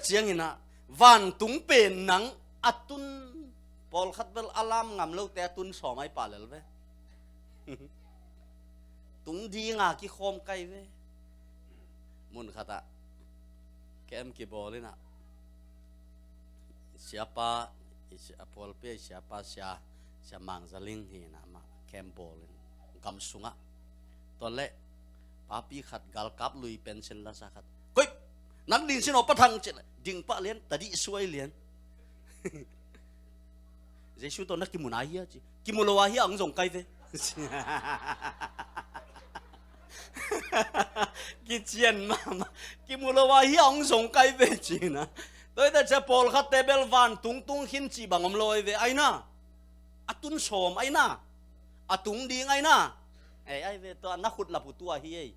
Ciangin ah, vantung pen nang a tun, pawlkhat bel a lam ngam lote a tun sawm ai pah lel ve. Tung dinga kikhawm kai ve. Mun khatah kem kibawl inah, siapa, i sia-, a pawlpi a i siapa sia, sia Mang Za Ling hi inah, amah kem bawl in gam sungah. Tuan leh papi khat galkap lui pension la sa khat, "Koih, nang ding sin aw, Pa Thang," ci leh ding pah lian, tadih suai lian. "Jesu tawh na kimu nai hia?" ci. "Kimu lo a hia hong zong kai ve." Kician mahmah. "Kimu lo a hia hong zong kai ve," ci inah. Tua hi ta cia pawlkhatte bel vantung tung khin cih bang om lo ai ve. Ai na, a tun sawm ai na, a tung ding ai na. Ei, ai ve, tua na khutlap uh tua hi ei.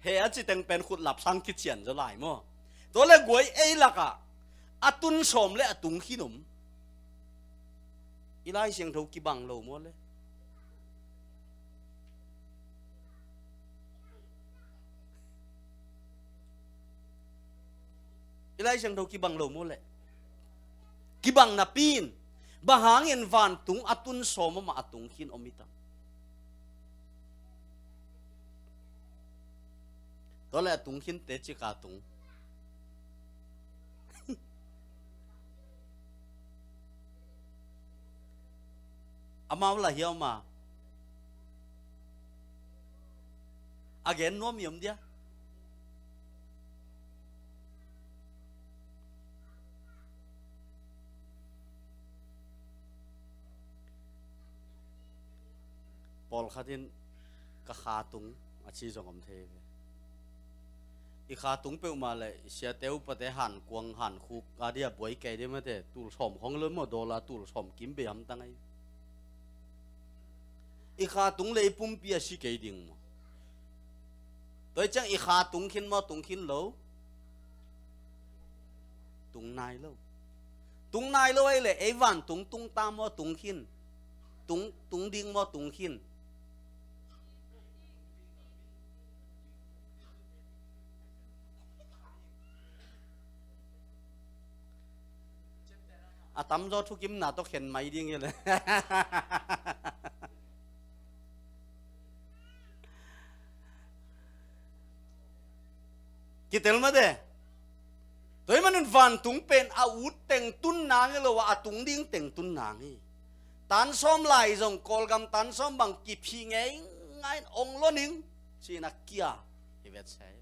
He a ci teng pen khutlap sang kician zaw lai maw. Tua le guai ei lakah a tun sawm le a tung khin om. I Lai Siangtho kibang lo maw le. I Lai Siangtho kibang lo maw le. Kibang napi in, bang hangin vantung a tun sawm om a, a tung khin om i tam. Tua le a tung khinte cika tung. Amau la hiau ma. A gen nuam i om dia. Pawlkhat in ka kha tung a ci zong om thei ve. I kha tung peuhmah le siate upate hankuang hankhuk a dia buai kei dia mate, tul sawm khong lo maw, dollar tul sawm kim bei hamtang ai. I kha tung le i pumpi a si kei ding maw. Tua hi ciang i kha tung khin maw, tung khin lo? Tung nai lo. Tung nai lo ai le ei vantung tung ta maw, tung khin? Tung, tung ding maw, tung khin? A tamzaw thukimna tawh khen mai ding hi le. Kitel mate. Tua hi manin vantung pen a ut teng tun nang hi lo a, a tung ding teng tun nang hi. Tan sawm lai zong Kawlgam tan sawm bang kiphi ngei ngai in ong lo ning. Cina kia hi vet sai.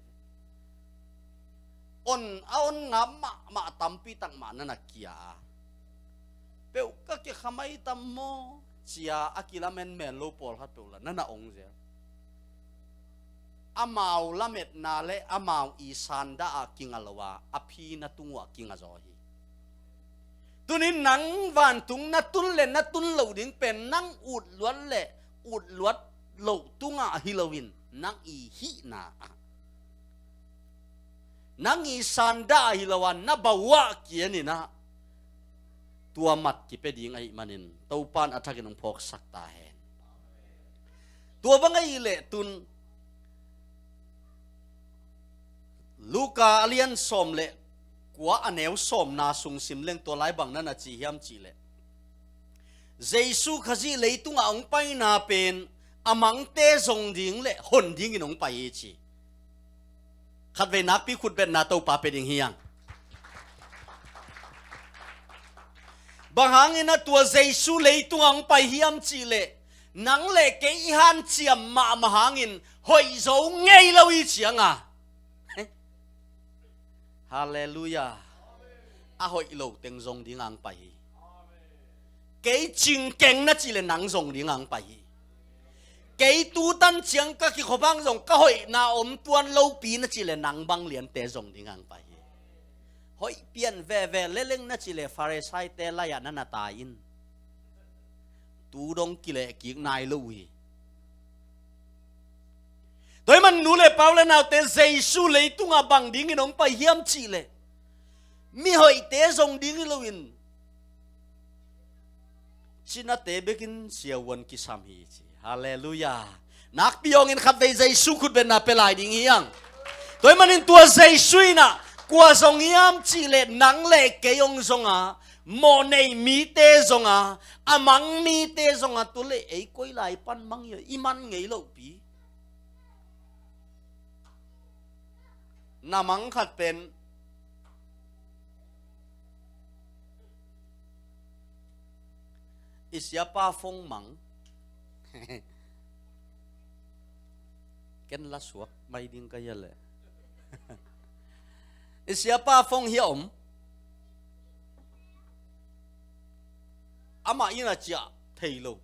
On a on ngam mahmah tampi tak mah na na kia a. Peuh ka kikha mai tam maw? Cia a kilamen men lo pawlkhat peuh la na na ong zel. Amau lametna le amau i sanda a kinga lo a, a phi na tung uh a kinga zaw hi. Tunin nang vantung na tun le na tun lo ding pen nang utluat le utluat loh tungah hi loin nang i hihna ah, nang i sanda ahi lo a na bauah kianinah tua mat kipia ding ahih manin Topan a thakin hong phawksak ta hen. Tua bang ahih leh tun Luka a lian sawm le kua a neu sawmna sung sim leng tua lai bang na na ci hiam cihleh, Jesu Khazih leitungah hong paina pen a mangte zong ding le hon dingin hong pai hi ci. Khatvei nakpi khutbetna Topa pia ding hi hang. Bang hangin a tua Jesu leitungah hong pai hiam cihleh, nang le kei i hanciam mahmah hangin hoih zo ngei lo i cianga. Halleluiah. A hoih lo teng zong ding ang pai hi. Kei cingkeng na cihleh nang zong ding ang pai hi. Kei tutan ciang ka kikhop hang zong ka hoihna om tuan lopi na cihleh nang bang liante zong ding ang pai hi. Hoih pian veve leleng na cihleh Farisaite lai-ah na na tai in. Tu dong kileh kik nai lo uh hi. Tua hi man nu le pau le naute Jesu leitungah bang dingin hong pai hiam cihleh, mihoihte zong ding hi loin cinate bekin siavuan kisam hi ci. Halleluiah. Nakpi hawngin khatvei Jesu khutbetna pia lai ding hi hang. Tua hi manin tua Jesu inah Kua zong hiam cih leh nang le kei hong zong a, mawhnei mite zong a, a mang mite zong a, tu leh ei koi lai pan mang hi a, i man ngei lopi. Na mang khat pen i siapa phone mang. Ken la suak mai ding ka hia leh. I siapa phone hi a om. Amah in a ciah thei lo.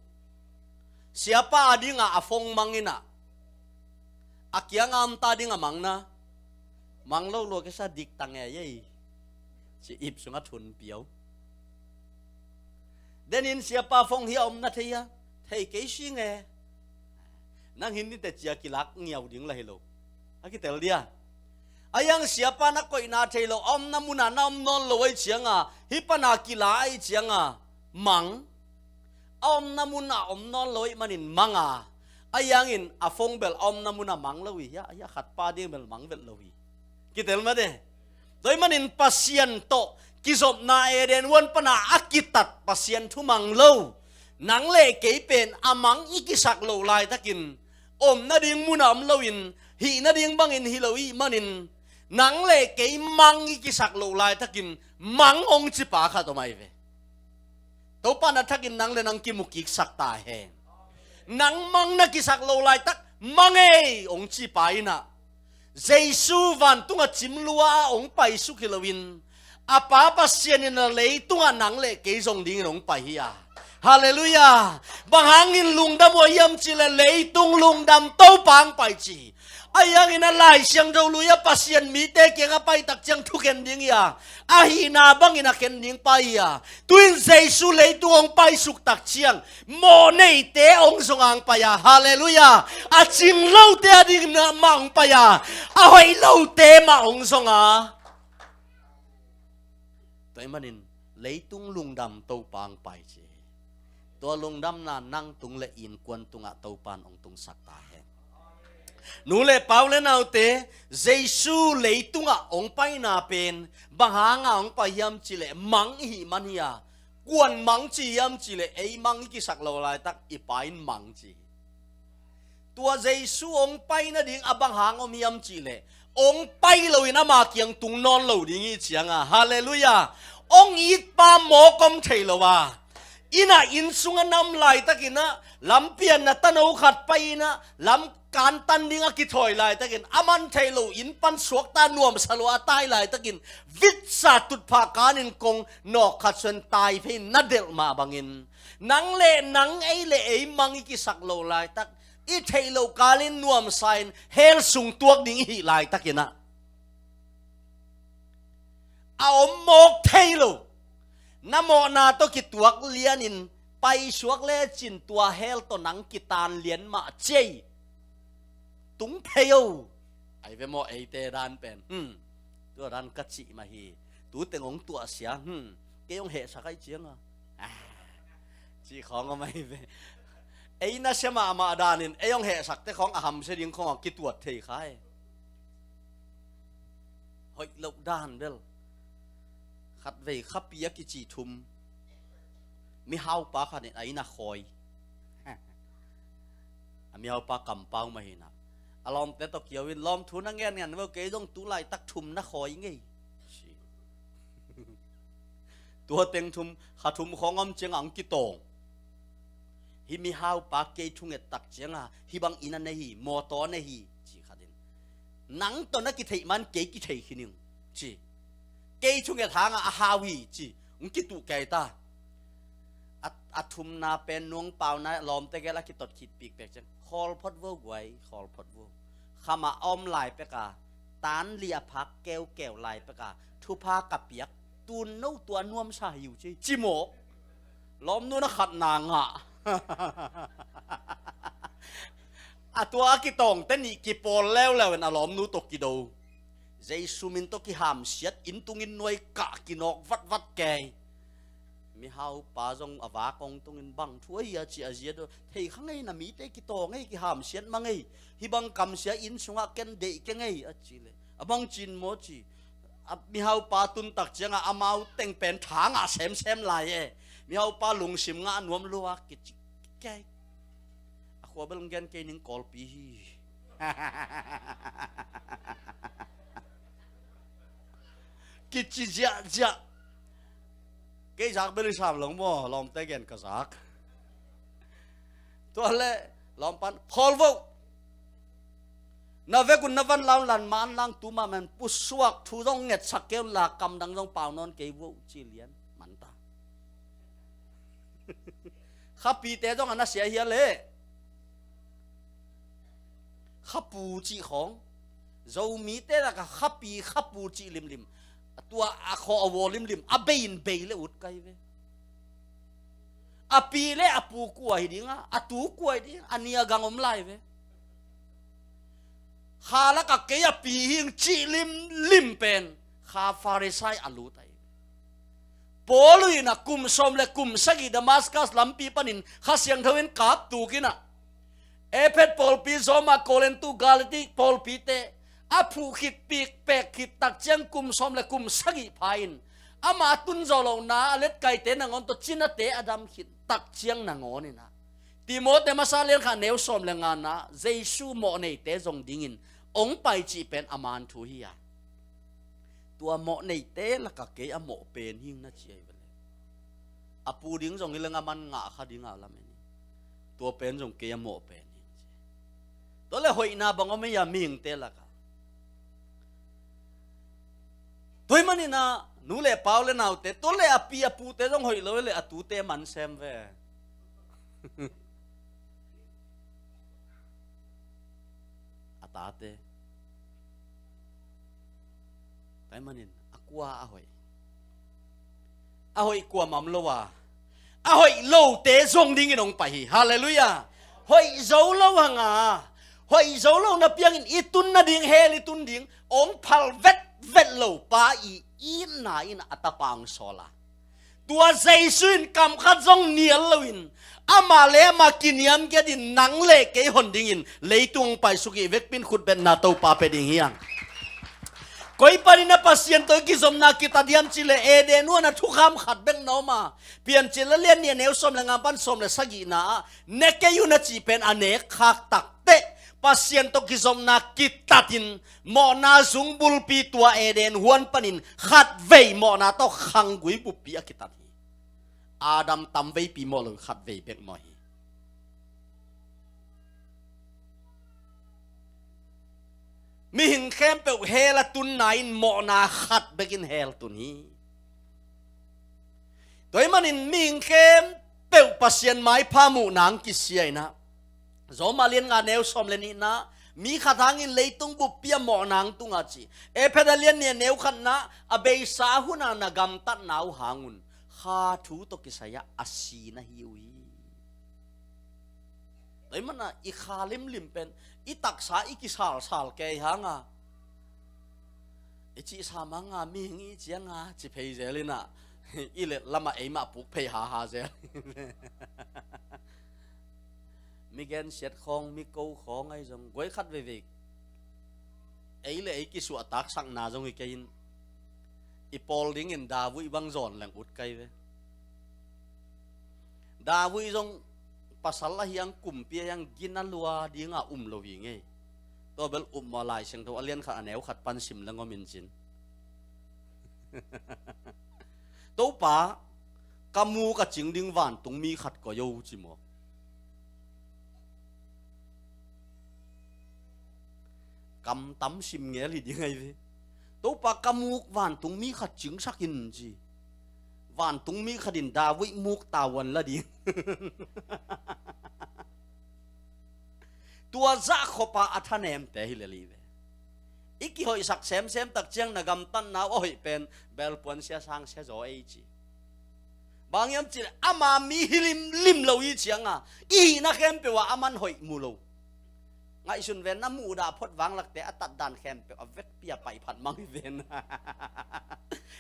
Siapa a dingah a phone mang in a, a kiang a om ta ding a mang na, mang lo lua kisa dik ta nge ei, ci ip sungah thun piau. Denin siapa phone hi a om na thei a, thei kei si nge. Nang hin nite cia kilak ngiau ding la hi lo. A kitel dia. A yang siapa na koihna thei lo, a omna muna na om nawn lo ahi cianga, hih pana kila ahi cianga, mang. A omna muna om nawn lo ahi manin manga. A yangin a phone bel a omna muna mang lo hi, hia, hia khat pa ding bel mang vet lo hi. Kitel mate. Tua ahih manin Pasian tawh kizopna Eden huan pana a kitat Pasian thu mang lo. Nang le kei pen a mang i kisak loh laitakin, om nading muna om loin, hih nading bangin hi lo ahih manin, nang le kei mang i kisak loh laitakin, mang hong cipa khat om ahi ve. Topa na thakin nang le nang kimukiksak ta hen. Nang mang na kisak loh laitak, mang ei hong cipa in a, Jesu vantunga cim lua a hong paisuk hi loin, a Pa Pasian in a leitungah nang le kei zong dingin hong pai hi a. Halleluiah. Bang hangin lungdam uh hiam cih leh leitung lungdam Topa hong pai ci hi. A yangin a Lai Siangtho lui a Pasian mite kiangah paitak ciang thukhen ding hi a, a hihna bangin a khen ding pai hi a. Tuin Jesu leitung hong paisuk tak ciang mawhneite hong zong hong pai a. Halleluiah. A cing lote a dingin mah hong pai a, a hoih lote mah hong zong a. Tua ahih manin leitung lungdam Topa hong pai ci hi. Tua lungdamna nang tung le innkuan tungah Topa in hong tungsak ta hen. Nu le pa u le naute, Jesu leitungah hong paina pen bang hanga hong pai hiam cih leh mang i hih man hi a. Kuan mang ci hiam cih leh ei mang i kisak loh laitak i Pa in mang ci hi. Tua Jesu hong pai nading a bang hang om hiam cih leh, hong pai loin ama kiang tung nawn lo ding hi cianga. Halleluiah. Hong itpa mawk om thei lo a, inn a, inn sungah na om laitakin a, lampi ah na tano khat pai in a, lam kantan ding a kithawi laitakin, a man thei lo inn pan suakta nuamsa lua a tai laitakin, vitsa tutphah kanin kong nawk khat suan tai phei na delh mah bangin, nang le nang, ei le ei mang i kisak loh laitak, i theih loh kalin nuamsa in hell sung tuak ding i hih laitakin a, a om mawk thei lo. Na mawhna tawh kituak lianin paisuak lecin tua hell tawh nang kitan lian mah cei. Tung phei o. Ai ve maw eite dan pen. Hmm. Tua dan ka cih mah hi. Tu teng hong tuahsia. Hmm. Kei hong hehsak ahi cianga, ah, cih khawng om ahi ve. Ei nasia mahmah danin ei hong hehsakte khawng a hamsia ding khawng a kituat thei kha e. Hoih loh dan bel. Khatvei khapi a kici thum. Mihaupa khat in a inn a khawi. A mihaupa kampau mah hi in a, a lawmte tawh kiau in, lawmthu na ngen ngen vo, kei zong tu laitak thum na khawi ngei. Tua teng thum, kha thum khawng om cianga hong kitawng. Hih mihaupa kei thunget tak cianga hih bang inn a nei hi, mawtaw a nei hi, ci khat in. Nang tawh na kitheih man kei kithei khin ing, ci. Kei thunget hanga a hau hi, ci. Hong kituh kei ta. A, a thumna pen nuang pauna lawmte gel a kitot khit pikpek ciang, khawl phot vo guai, khawl phot vo. Khamah a om lai peka, tan li a phak keukeu lai peka, thupha ka piak, tun no tua nuamsa hi uh ci, ci maw. Lawmnu na khatna ngah. A tua a kitawngte nih kipawl leuleu in a lawmnu tawh kido. Jesu min tawh kihamsiat, inn tungin nuai kah kinawk vatvat kei. Mihaupa zong a vak hong tungin bang thu ahi a ci a zia do. Thei kha ngei, na mite kitawng ei, kihamsiat mang ei. Hih bang kamsia inn sungah ken deih keng ei a ci leh, a bang cin maw ci. A mihaupa tun tak ciangah amau teng pen tha ngah semsem lai e. Mihaupa lungsim ngah nuam lua kici kei. A khua bel gen kei ning Kawlpi hi. Kici ziahziah. Kei zak bel i sam lo maw, lawmte gen ka zak. Tua le lawmpan khawl vo. Na vekun na van laun lan man lang tu mah men pusuak thu zong ngetsak kei un la, kamdang zong pau nawn kei vo ci lian man ta. Khapite zong a na sia hia le. Khapu cih khawng. Zomite lakah khapi khapu cih limlim. Tua a khaw a vaw limlim. A bei in bei le ut kai ve. A pi le a pu kua hi dinga, a tu kua hi dinga, a nia gang om lai ve. Kha lakah kei a pi hing cih limlim pen Kha Farisai a lut ahi. Paul in a kum sawm le kum sagih Damascus lampi panin Kha Siangtho in kap tuk in a, Ephet pawlpi, Roma, Korintu, Galati pawlpite a phuh khit, pik pek khit tak ciang kum sawm le kum sagih pha in ama tun zawh lohna a letkaite nangawn tawh cinate a dam khit tak ciang nangawn in a, Timote masa lian khat neu sawm le ngana, Jesu mawhneite zong dingin ong pai cih pen a man thu hi a. Tua mawhneite lakah kei a mawh pen hing na ci ahi vele. A pu ding zong hi leng a man ngah kha ding a lamen hi. Tua pen zong kei a mawh pen hing ci. Tua le hoihna bang om ei a mihingte lakah. Tua hi manin a nu le pau le naute, tua le a pi a pute zong hoih lo le a tute man sem ve. A tate. Tua hi manin a kua a hoih? A hoih kuamah om lo a, a hoih lote zong dingin hong pai hi. Halleluiah. Hoih zo lo hanga, hoih zo lo na piangin i tun nading, hell i tun ding hong phal vetvet lo pa i itna in a tapa hong sawl a. Tua Jesu in kam khat zong nial loin, amah le amah kiniamkhiatin nang le kei hon dingin leitung hong paisuk hi. Vekpi in khutbetna Topa pia ding hi hang. Koi panin a Pasian tawh i kizopna kitat hiam cih leh Eden huan a thukham khat bek na om a, Piancil a lian nih a neu sawm le nga pan sawm le sagihna ah, ne kei un a cih pen a nek khak takteh Pasian tawh kizopna kitatin mawhna zung bulpi tua Eden huan panin khatvei mawhna tawh khanggui buppi a kitat hi. Adam tamveipi mawh lo, khatvei bek mawh hi. Mihing khempeuh hell a tunna in mawhna khat bekin hell tun hi. Tua hi manin mihing khempeuh Pasian maipha muhna hong kisia in a, Roma lian nga neu sawm le nihna, mi khat hangin leitung buppi a mawhna hong tung a ci. Efesa lian nih a neu khatna, a beisa huna na gamtatna uh hangun Kha thu tawh kisai ah a si na hi uh hi. Tua hi mana i kha limlim pen i taksa i kisalsal kei hanga, i cihsa manga, mihing i cianga ci phei zel in a, i let lamah eimah puk phei haha zel. Mi gensiat khawng, mi ko khawng ahi zong guai khat veivei ei le ei kisuahtaksakna zong hi kei in, i pawl dingin David bang zawn leng ut kai ve. David zong pasal ahi hang, kumpi ahi hang, gina lua dinga um lo hi ngei. Tua bel um maw, Lai Siangtho a lian khat a neu khat pan sim leng om in cin. Topa, ka muk a cing ding vantung mi khat koi o ci maw. Kam tam sim ngel hi ding ahi ve. Topa, ka muk vantung mi khat cingsak in ci. Vantung mi khat in David muk tavuan la ding. Tua zah khop a a thanemte hi lel hi ve. I kihoihsak semsem tak ciang na gamtatna uh a hoih pen belpuan sia sang sia zaw ei ci. Bang hiam cih leh ama mi hi limlim lo i cianga, i hihna khempeuh ah aman hoih mu lo. Ngaihsun ven, na muhdah phot vanglakte a tatdan khempeuh a vekpi a paiphat mang hi ven.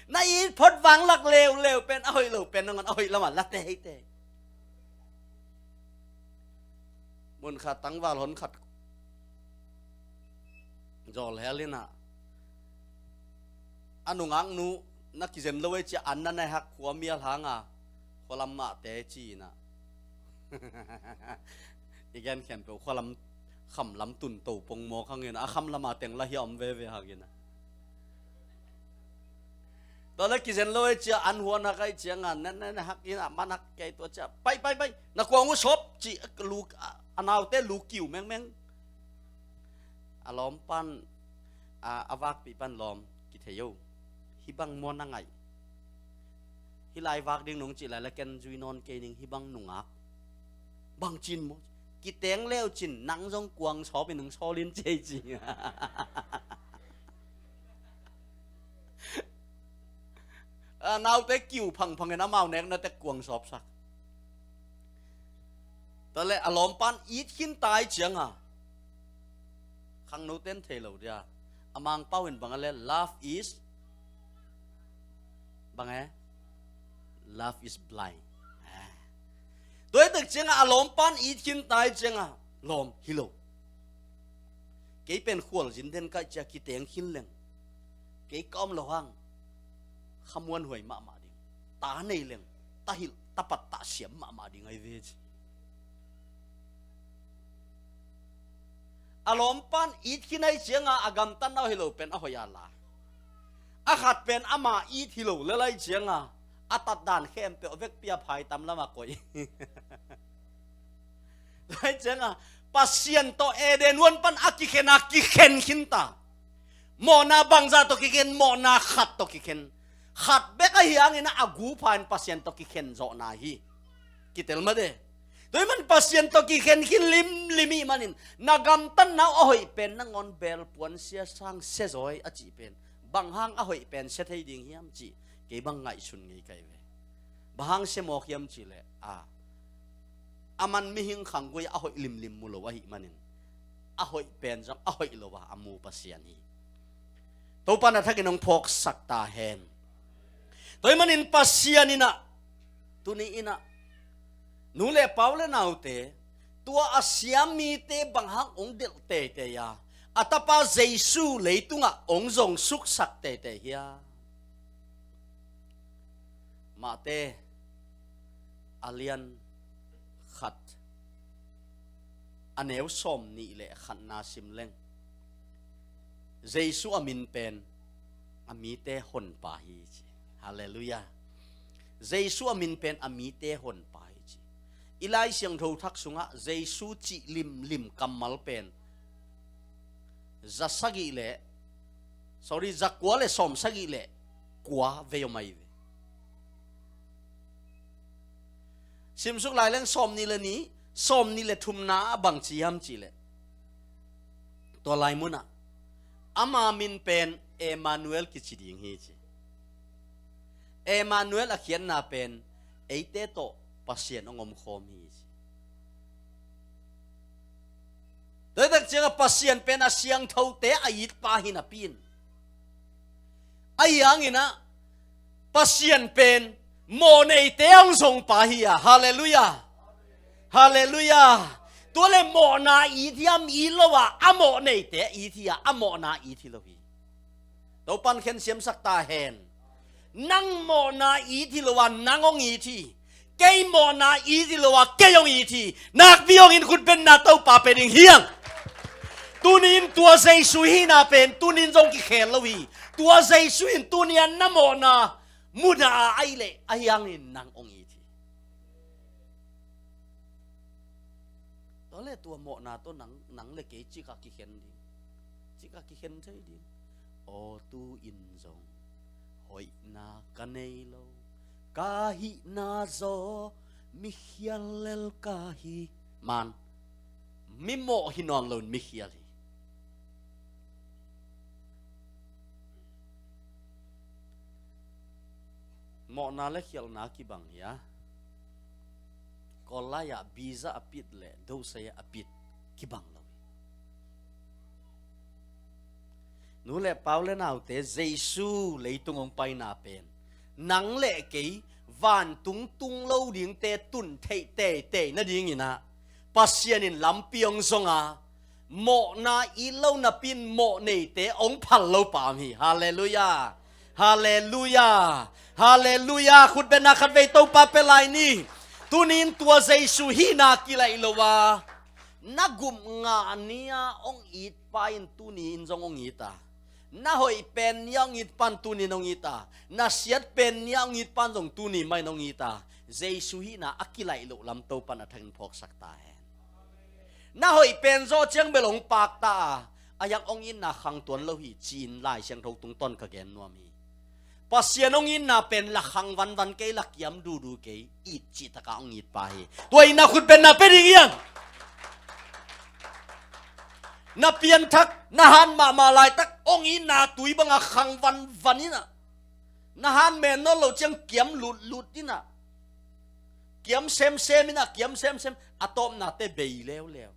Na it phot vanglak leuleu pen a hoih lo pen nangawn a hoih lamah la teitei. Mun khat tangval hon khat zawl hel in a, a nungaknu na kizen lo ei cia an na na hak khua mial hanga khualam mahte ci-inah i gen khempeuh khualam khamlam tun to pongmawk hangin a khamlama teng la hi a om veve hangin a. Tua le kizen lo ei cia an huan hak ei cianga na na na hak inah man hak kei tua cia pai pai pai na kuang uh sawp ci a lu a naute lu kiu mengmeng. A lawm pan a, a vakpih pan lawm kithei o. Hih bang maw na ngaih? Hih lai vak ding nong cih lai la ken zui nawn kei ning hih bang nungak. Bang cin maw? Kiteng leu cin nang zong kuang sawp in nong sawlin cei cing. A, naute kiu phangphangin amau nekna tek kuang sawpsak. Tua le a lawmpan it khin tai cianga khangno ten thei lo dia. A Mangpau in bang a le love is bang e love is blind. Tua hi tak cianga a lawmpan it khin tai cianga lawm hi lo. Kei pen khualzin den kaih cia kiteng khin leng kei ka om lo hang khamuan huai mahmah ding. Ta nei leng ta hilh ta pat ta siam mahmah ding ai ve ci. A lawmpan it khin ai cianga a gamtan a hoih lo pen a hoih a la. A khat pen ama it hi lo lelai cianga a tatdan khempeuh vekpi a phaitam lama koih. Lai cianga Pasian tawh Eden huan pan a kikhen a kikhen khinta. Mawhna bangza tawh kikhen, mawhna khat tawh kikhen. Khat bek ahi hangin a gu pha in Pasian tawh kikhen zawhna hi. Kitel mate. Tua hi man Pasian tawh kikhen khin limlim hi manin na gamtatna uh a hoih pen nangawn belpuan sia sang sia zawi a cih pen bang hang a hoih pen sia thei ding hiam cih kei bang ngaihsun ngei kai ve. Bang hang sia mawk hiam cih leh a a man mihing khanggui a hoih limlim mu lo ahi manin a hoih pen zong a hoih lo a a mu Pasian hi. Topa na thakin hong phawksak ta hen. Tua hi manin Pasian inah tuni inah nu le pau le naute tua a siam mite bang hang hong delh teitei a a tapa Jesu leitungah hong zong suksak teitei hia? Mate a lian khat a neu sawm nih le khatna sim leng Jesu a min pen a mite honpa hi ci. Halleluiah. Jesu a min pen a mite honpa hi ci. I Lai Siangtho thak sungah Jesu cih limlim kammal pen za sagih le sorry za kua le sawm sagih le kua vei om ahi ve. Simsuk lai leng sawm nih le nih sawm nih le thumna a bang ci hiam cih leh tua lai munah ama min pen Emmanuel kici ding hi ci. Emmanuel a khiatna pen eite tawh Pasian hong omkhawm hi ci. Tua hi tak ciangah Pasian pen a siangthote a itpa hi napi in ahi hanginah Pasian pen mawhneite hong zongpa hi a. Halleluiah. Halleluiah. Tua le mawhna it hiam it lo a a mawhneite it hi a a mawhna it hi lo hi. Topan khen siamsak ta hen. Nang mawhna it hi lo a nang hong it hi. Kei mawhna it hi lo a kei hong it hi. Nakpi hong in khutbenna Topa pe ding hiang. Tunin tua Jesu hina pen tunin zong kikhel lo hi. Tua Jesu in tunia na mawhna muna a ahi leh ahi hangin nang hong it hi. Tua le tua mawhna tawh nang, nang le kei cikah kikhen ding. Cikah kikhen thei ding. Aw tu in zong hoihna ka nei lo ka hihna zaw mikhial lel ka hi. Man mimawh hi nawn loin mikhial hi. Mawhna le khialhna kibang hi a. Kawl lai-ah biza a pit le dosai a pit kibang lo hi. Nu le pau le naute Jesu leitung hong paina pen nang le kei vantung tung lo dingte tun theih teitei nadinginah Pasian in lampi hong zonga mawhna it lo napi in mawh neite hong phal lo pa om hi. Halleluiah. Halleluiah. Halleluiah. Khutbetna khatvei Topa pia lai ni. Tuni-in tua Jesu hihna kilaih lo a, na gup ngah ni-a hong it pa in tuni-in zong hong it a, na hoih pen ni-a hong it pan tuni-in hong it a, na siat pen ni-a hong it pan zong tuni mah in hong it a, Jesu hihna a kilaih loh lam Topan a thangin phawksak ta hen. Na hoih pen zawh ciang bel hong pakta a, a hiang hong itna khang tuan lo hi ci-in Lai Siangtho tungtawn ka gen nuam hi. Pasian hong itna pen la khang vanvan kei, la kiam duhduh kei, it cihtakah hong it pa hi. Tua itna khutbetna pia ding hiam? Na pianthak, na han mahmah laitak hong itna tui bangah khang vanvan in ah, na han men nawn loh ciang kiam lutlut in ah, kiam semsem in ah, kiam semsem, a tawpnate bei leuleu.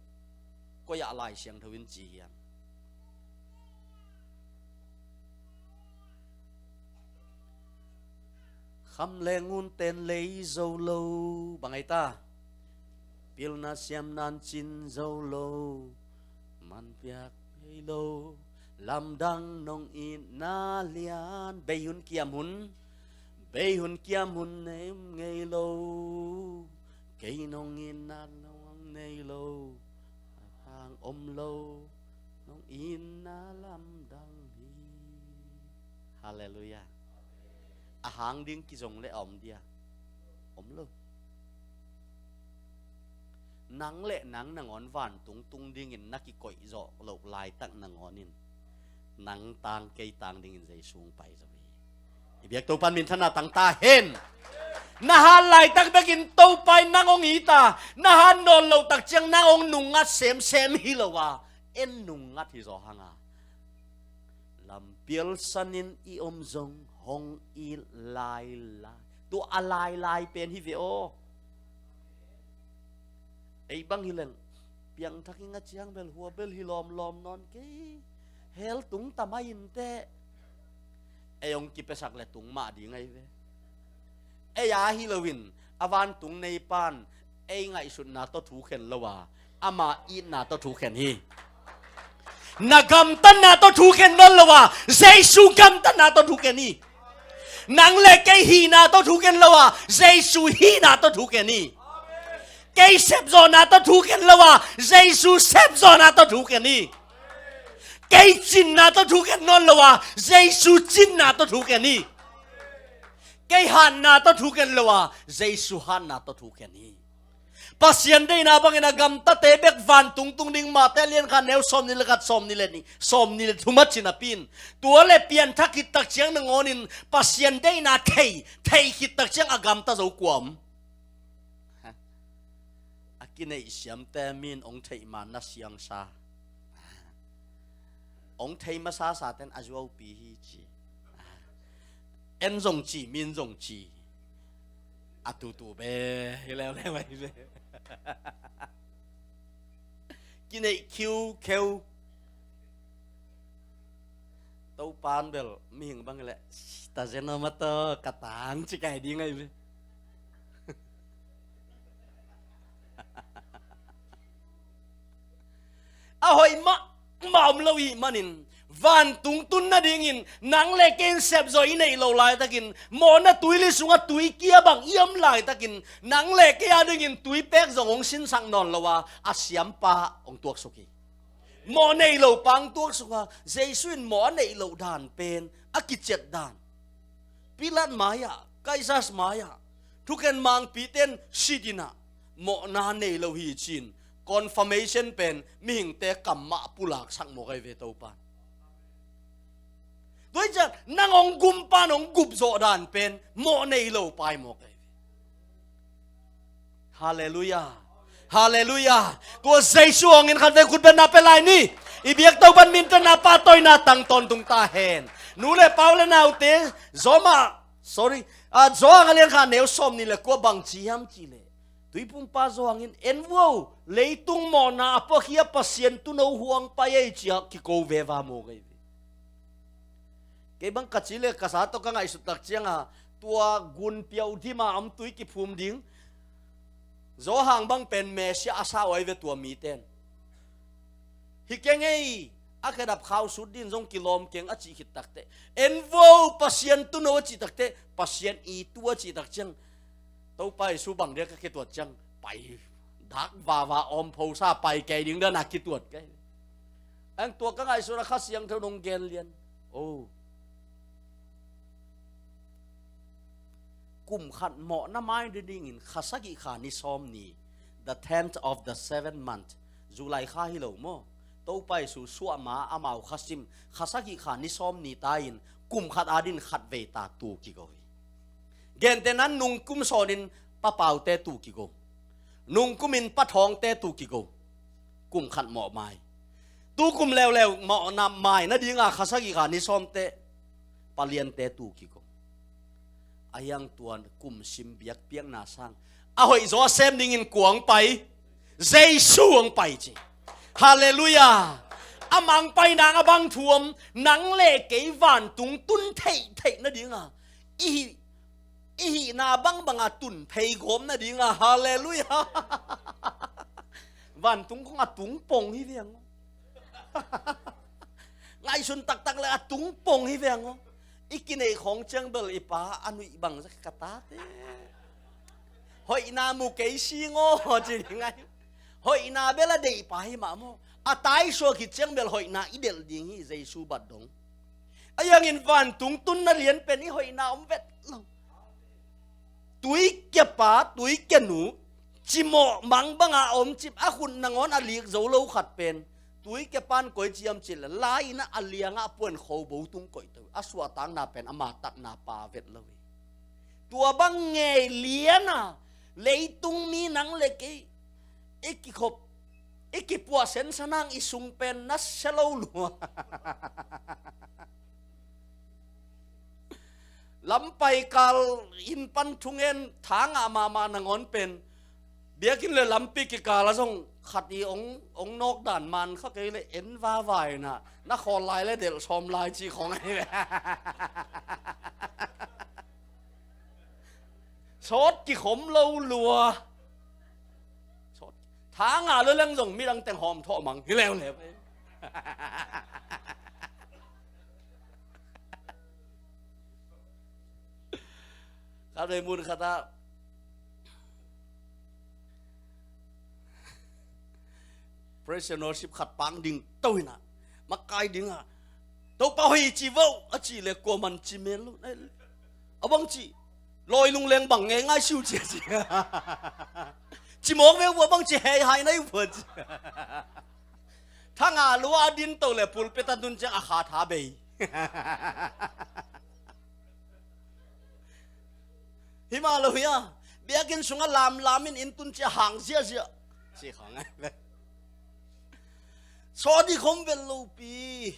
Koi-ah Lai Siangtho in ci hiam? Kham le ngun ten lei zo lo, bang ai ta? Pilna siamnan cin zo lo, man piak ngei lo, lamdang nong itna lian. Bei hun kiam hun, bei hun kiam hun nei ngei lo, kei nong itna nong nei lo, a hang om lo, nong itna lamdang hi. Halleluiah. A hang ding kizong le a om dia? Om lo. Nang le nang nangawn vantung tung dingin na kikoih zawh loh laitak nangawnin, nang tang kei tang dingin Jesu hong pai zo hi. I biak Topan minthanna tang ta hen. Na han laitak bekin Topa in nang hong it a, na han nawn loh tak ciang nang hong nungngat semsem hi lo a, en nungngat hi zaw hang a, lampial sanin i om zong hong it lailai. Tua a lailai pen hi ve aw. Ei bang hi leng, piangthak i ngah ciang bel hua bel hi lawmlawm nawn kei. Hell tung ta mah inteh. Ei hong kipiasak le tung mah ding ahi ve. Ei a hi loin, a vantung neipan ei ngaihsutna tawh thukhen lo a, ama itna tawh thukhen hi. Na gamtatna tawh thukhen nawn lo a, Jesu gamtatna tawh thukhen hi. Nang le kei hihna tawh thukhen lo a, Jesu hihna tawh thukhen hi. Kei sepzawhna tawh thukhen lo a, Jesu sepzawhna tawh thukhen hi. Kei cinna tawh thukhen nawn lo a, Jesu cinna tawh thukhen hi. Kei hatna tawh thukhen lo a, Jesu hatna tawh thukhen hi. Pasian deihna bangin a gamtate bek vantung tung ding, Mate lian khat neu sawmnih le khat, sawmnih le nih, sawmnih le thum ah ci napi in, tua le pianthak khit tak ciang nangawnin Pasian deihna thei, thei khit tak ciang a gamta zo kua om? A kineih siamte min hong theih man na siangsa. Hong thei masasa ten a zuaupi hi ci. En zong ci, min zong ci. A tutu be hi leuleu ahi ve. Kineih khiukheu. Topan bel mihing bang le, ta zen aw mataw, ka tang ci kai ding ahi ve. A hoih mahmah om lo i hih manin, vantung tun nadingin nang le kei in sepzawh i neih loh laitakin, mawhna tuili sungah tui kia bang i om laitakin, nang le kei a dingin tui pek zong hong sinsak nawn lo a, a siampa hong tuaksuk hi. Mawh nei lo pa hong tuaksuk a, Jesu in mawh a neih loh dan pen a kiciat dan. Pilat mai-ah, Kaisar mai-ah, thukhen mangpite in sit in ah, mawhna nei lo hi ci-in, confirmation pen mihingte kam mah pulaksak mawk ahi ve Topan. Tua hi ciang nang hong gumpa in hong gupzawh dan pen mawh nei lo pa hi mawk ahi ve. Halleluiah. Halleluiah. Tua Jesu hangin khatvei khutbetna pia lai ni. I biak Topan minthanna, pahtawina tang tawntung ta hen. Nu le pa, u le naute, Rom ah, sorry, a, Johan a lian khat neu sawmnih le kua bang ci hiam cih leh, Tuiphumpa Johan in, en vo, leitung mawhna a puakhia Pasian tuuno hong pai ei ci-a kiko veva mawk ahi ve. Kei bang ka ci le ka sa tawh ka ngaihsut tak ciang a, tua gunpi a dim a om tui kiphum ding Johan bang pen Messiah a sa uh ahi ve tua mite in. Hi keng ei, A khedap khau sut din zong kilawm keng a cih khit takte, en vo Pasian tun o a cih takte, Pasian i tu a cih tak ciang, Topa Jesu bang dia ka kituat ciang, pai dak vava awm phosa pai kei ding dan a kituat kei. Ang tua ka ngaihsun a Kha Siangtho nong gen lian. Oh. Kum khat mawhna mai dingin kha sagih kha ni sawm ni, the tenth of the seventh month, July kha hi lo maw? Topa Jesu suah ma amau kha sim, kha sagih kha ni sawm ni ta in kum khat adin khat vei ta tu kigo hi. Gentehna nungkum sawnin papaute tu kigo. Nungkumin pathawngte tu kigo. Kum khat mawh mai. Tu kum leuleu mawhna mai nadinga kha sagih kha ni sawmte paliante tu kigo. A hiang tuan kum sim biakpiakna sang a hoih zaw a sem dingin kuang pai. Jesu ang pai ci. Halleluiah. A mang pai nang a bang thuam nang le kei vantung tun theihtheih nadinga i hih i hihna bangbanga tun thei gawm nadinga. Halleluiah. Vantung khong a tung pong hi veng aw. Ngaihsun taktak le a tung pong hi veng aw. I kinei khawng ciang bel i pa a nuih bang zak ka tate. Hoihna mu kei sing aw ci ding ai. Hoihna bel a deih pa hi mah maw? A taisuak hi ciang bel hoihna i delh ding hi Jesu bat dong. A hiangin vantung tunna lian pen i hoihna om vet lo. Tuikia pa, tuikia nu, cimawh mang banga a om cip a khut nangawn a lik zo lo khat pen. Tuikia pan koi ciam cil lai-in a lianga a puan kho bo tung koih to. A suahtakna pen ama takna pa vet lo hi. Tua bang ngei liana leitung mi nang le kei i kikhop i kipuah sensanang i sung pen na sia lo lua. Lampai kal in pan thungen thangah mahmah nangawn pen biakinn le lampi kikal a zong khat i ong ong nawk dan man kha kei le en vavaina na khawl lai le delh sawm lai ci khong ahi ve. Sawt kikhom lo lua. Sawt. Thangah lo leng zong midang teng hawm thawh mang hi leuleu. Khat vei mun khatah praise and worship khat pang ding to hinah makai dingah Topa hoih ci vo a cih le kuaman ci mel lo. A bang ci lawi lungleng bang ngei ngai siu ci a ci. Ci mawk ve uh a bang ci hei hai nai uh a ci. Thangah lua a din to le pulpit a tun ciang a kha tha bei. Hi mah lo hia biakinn sungah lamlam in inn tun cia hang ziahziah. Si kha ngai le. Sawt i khom vel lopi.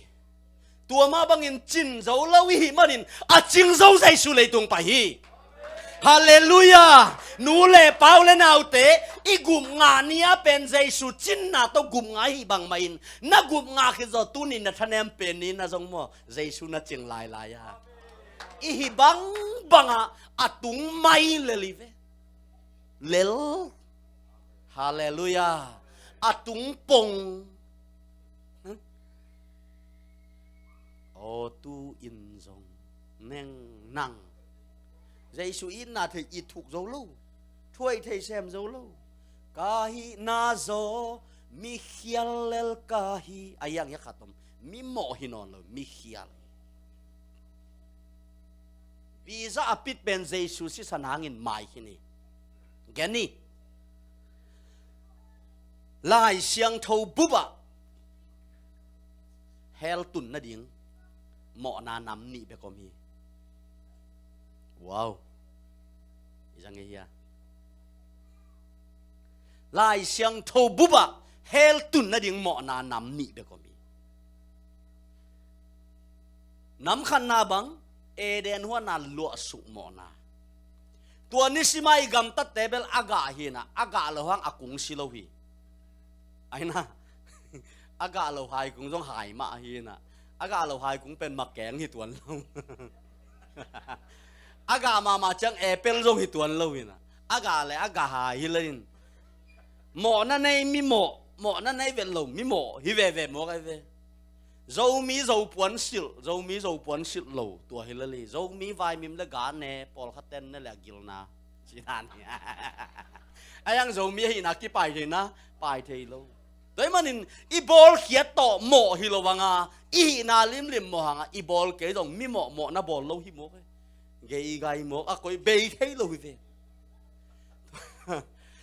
Tua mah bangin cin zo lo i hih manin a cing zo Jesu leitung pai hi. Halleluiah. Nu le pau le naute i gupngah ni a pen Jesu cinna tawh gupngah i hih bangmahin na gupngah khit zaw tuni na thanem pen ni na zong maw Jesu na cing lailai a i hih bangbangah a tung mai lel i ve. Lel. Halleluiah. A tung pong. Aw tu in zong neng nang Jesu itna thei it thuk zo lo. Thuai thei sem zo lo. Ka hihna zaw mi khial lel ka hi a hiang hia khat om mi mawh hi nawn lo mi khial. Biza a pit pen Jesu sisan hangin mai hi ni. Gen ni. Lai Siangtho bupah hell tun nading mawhna nam nih bek om hi. Wow. I zang e hia. Lai Siangtho bupah hell tun nading mawhna nam nih bek om hi. Nam khatna bang Eden huana luahsuk mawhna. Tua nisima i gamtatte bel a gah hinah a gah lo hang a kung si lo hi. Aina a gah lo hai kung zong hai mah hinah a gah lo hai kung pen makeng hi tuan lo. A gah mahmah ciang apple zong hi tuan lo hinah a gah le a gah hai hi lo hin. Mawhna nei mi mawh mawhna nei vet lo mi mawh hi veve mawk ai ve. Zomi Zopuan silh, Zomi Zopuan silh lo, tua hi lel hi. Zomi vaimim le ga ne, pawlkhat ten ne le a gilna. Ci dan hi. A yang Zomi ahihna kipai theihna, pai thei lo. Tua ahih manin i bawlkhiat tawh mawh hi lo hang a, i hihna limlim mawh hang a, i bawl kei zong mi mawhmawhna bawl lo hi mawk e. Gei gai mawk a, koi bei thei lo hi ve.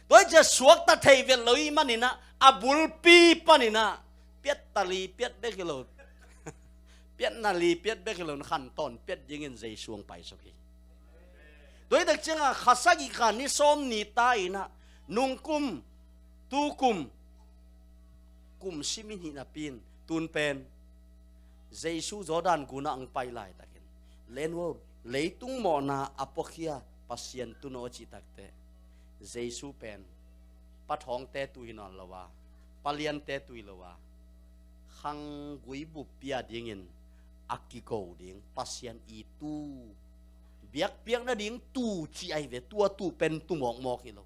Tua hi ciah suakta thei vet lo ahih manin ah, a bulpi panin ah, piat tali piat bek hi lo. Piat nali piat bek hi lo, khantawn piat dingin Jesu hong paisuk hi. Tua hi tak ciangin kha sagih kha ni sawm ni ta in ah, nungkum, tukum, kum sim i hih napi in, tun pen Jesu Jordan gun ah hong pai laitakin, Len aw, leitung mawhna a puakhia Pasian tun aw, a cih takteh, Jesu pen pa thawngte tui hi nawn lo a, pa liante tui lo a, khanggui buppi a dingin a kigo ding, Pasian i tuu, biakpiak nading tuu cih ahi ve, tua tuu pen tuu mawkmawk hi lo.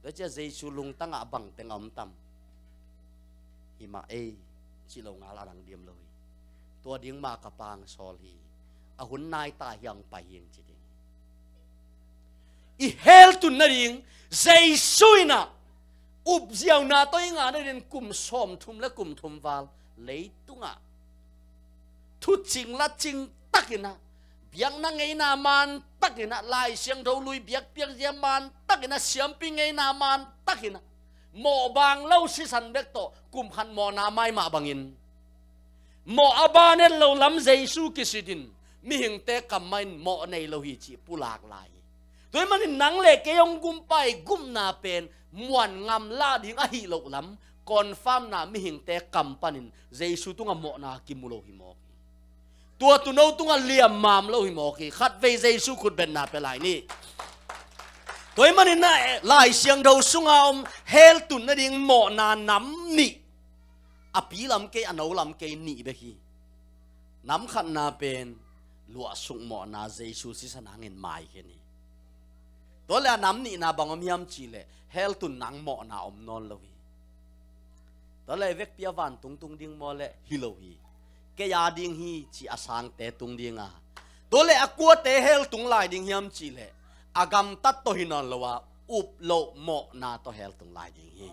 Tua ciah Jesu lungtang ah bang teng a om tam? Hi mah ei, cih lo ngal a dang diam lo hi. Tua ding mah ka Pa hong sawl hi. A hun nai ta hi, hong pai hi, hong ci ding. I hell tun nading, Jesu in ah, upziauna tawh i ngah nading kum sawmthum le kum thum val, leitungah thucing lacing takin ah, biakna ngeina man takin ah, Lai Siangtho lui biakpiak zia man takin ah, siampi ngeina man takin ah, mawh bang lo sisan bek tawh kum khat mawhna mai mah bangin, mawh a ban et lo lam Jesu kisitin, mihingte kam mah in mawh nei lo hi cih pulak lai hi. Tua ahih manin nang le kei hong gumpa i gupna pen muan ngam lah ding ahih loh lam, confirmna mihingte kam panin Jesu tungah mawhna kimu lo hi mawk hi. Tua tuuno tungah liammam lo hi mawk hi. Khatvei Jesu khutbetna pia lai ni. Tua ahih manin ah, eh, Lai Siangtho sunga om hell tun nading mawhna nam nih, a pi lam kei, a no lam kei nih bek hi. Nam khatna pen luahsuk mawhna, Jesu sisan hangin maikhen hi. Tua le a nam nihna bang om hiam cih leh, hell tun nang mawhna om nawn lo hi. Tua le vekpi a vantung tung ding maw leh, hi lo hi. Kei a ding hi cih a sangte tung ding a. Tua le a kuate hell tung lai ding hiam cih leh, a gamtat tawh hi nawn lo a, up loh mawhna tawh hell tung lai ding hi.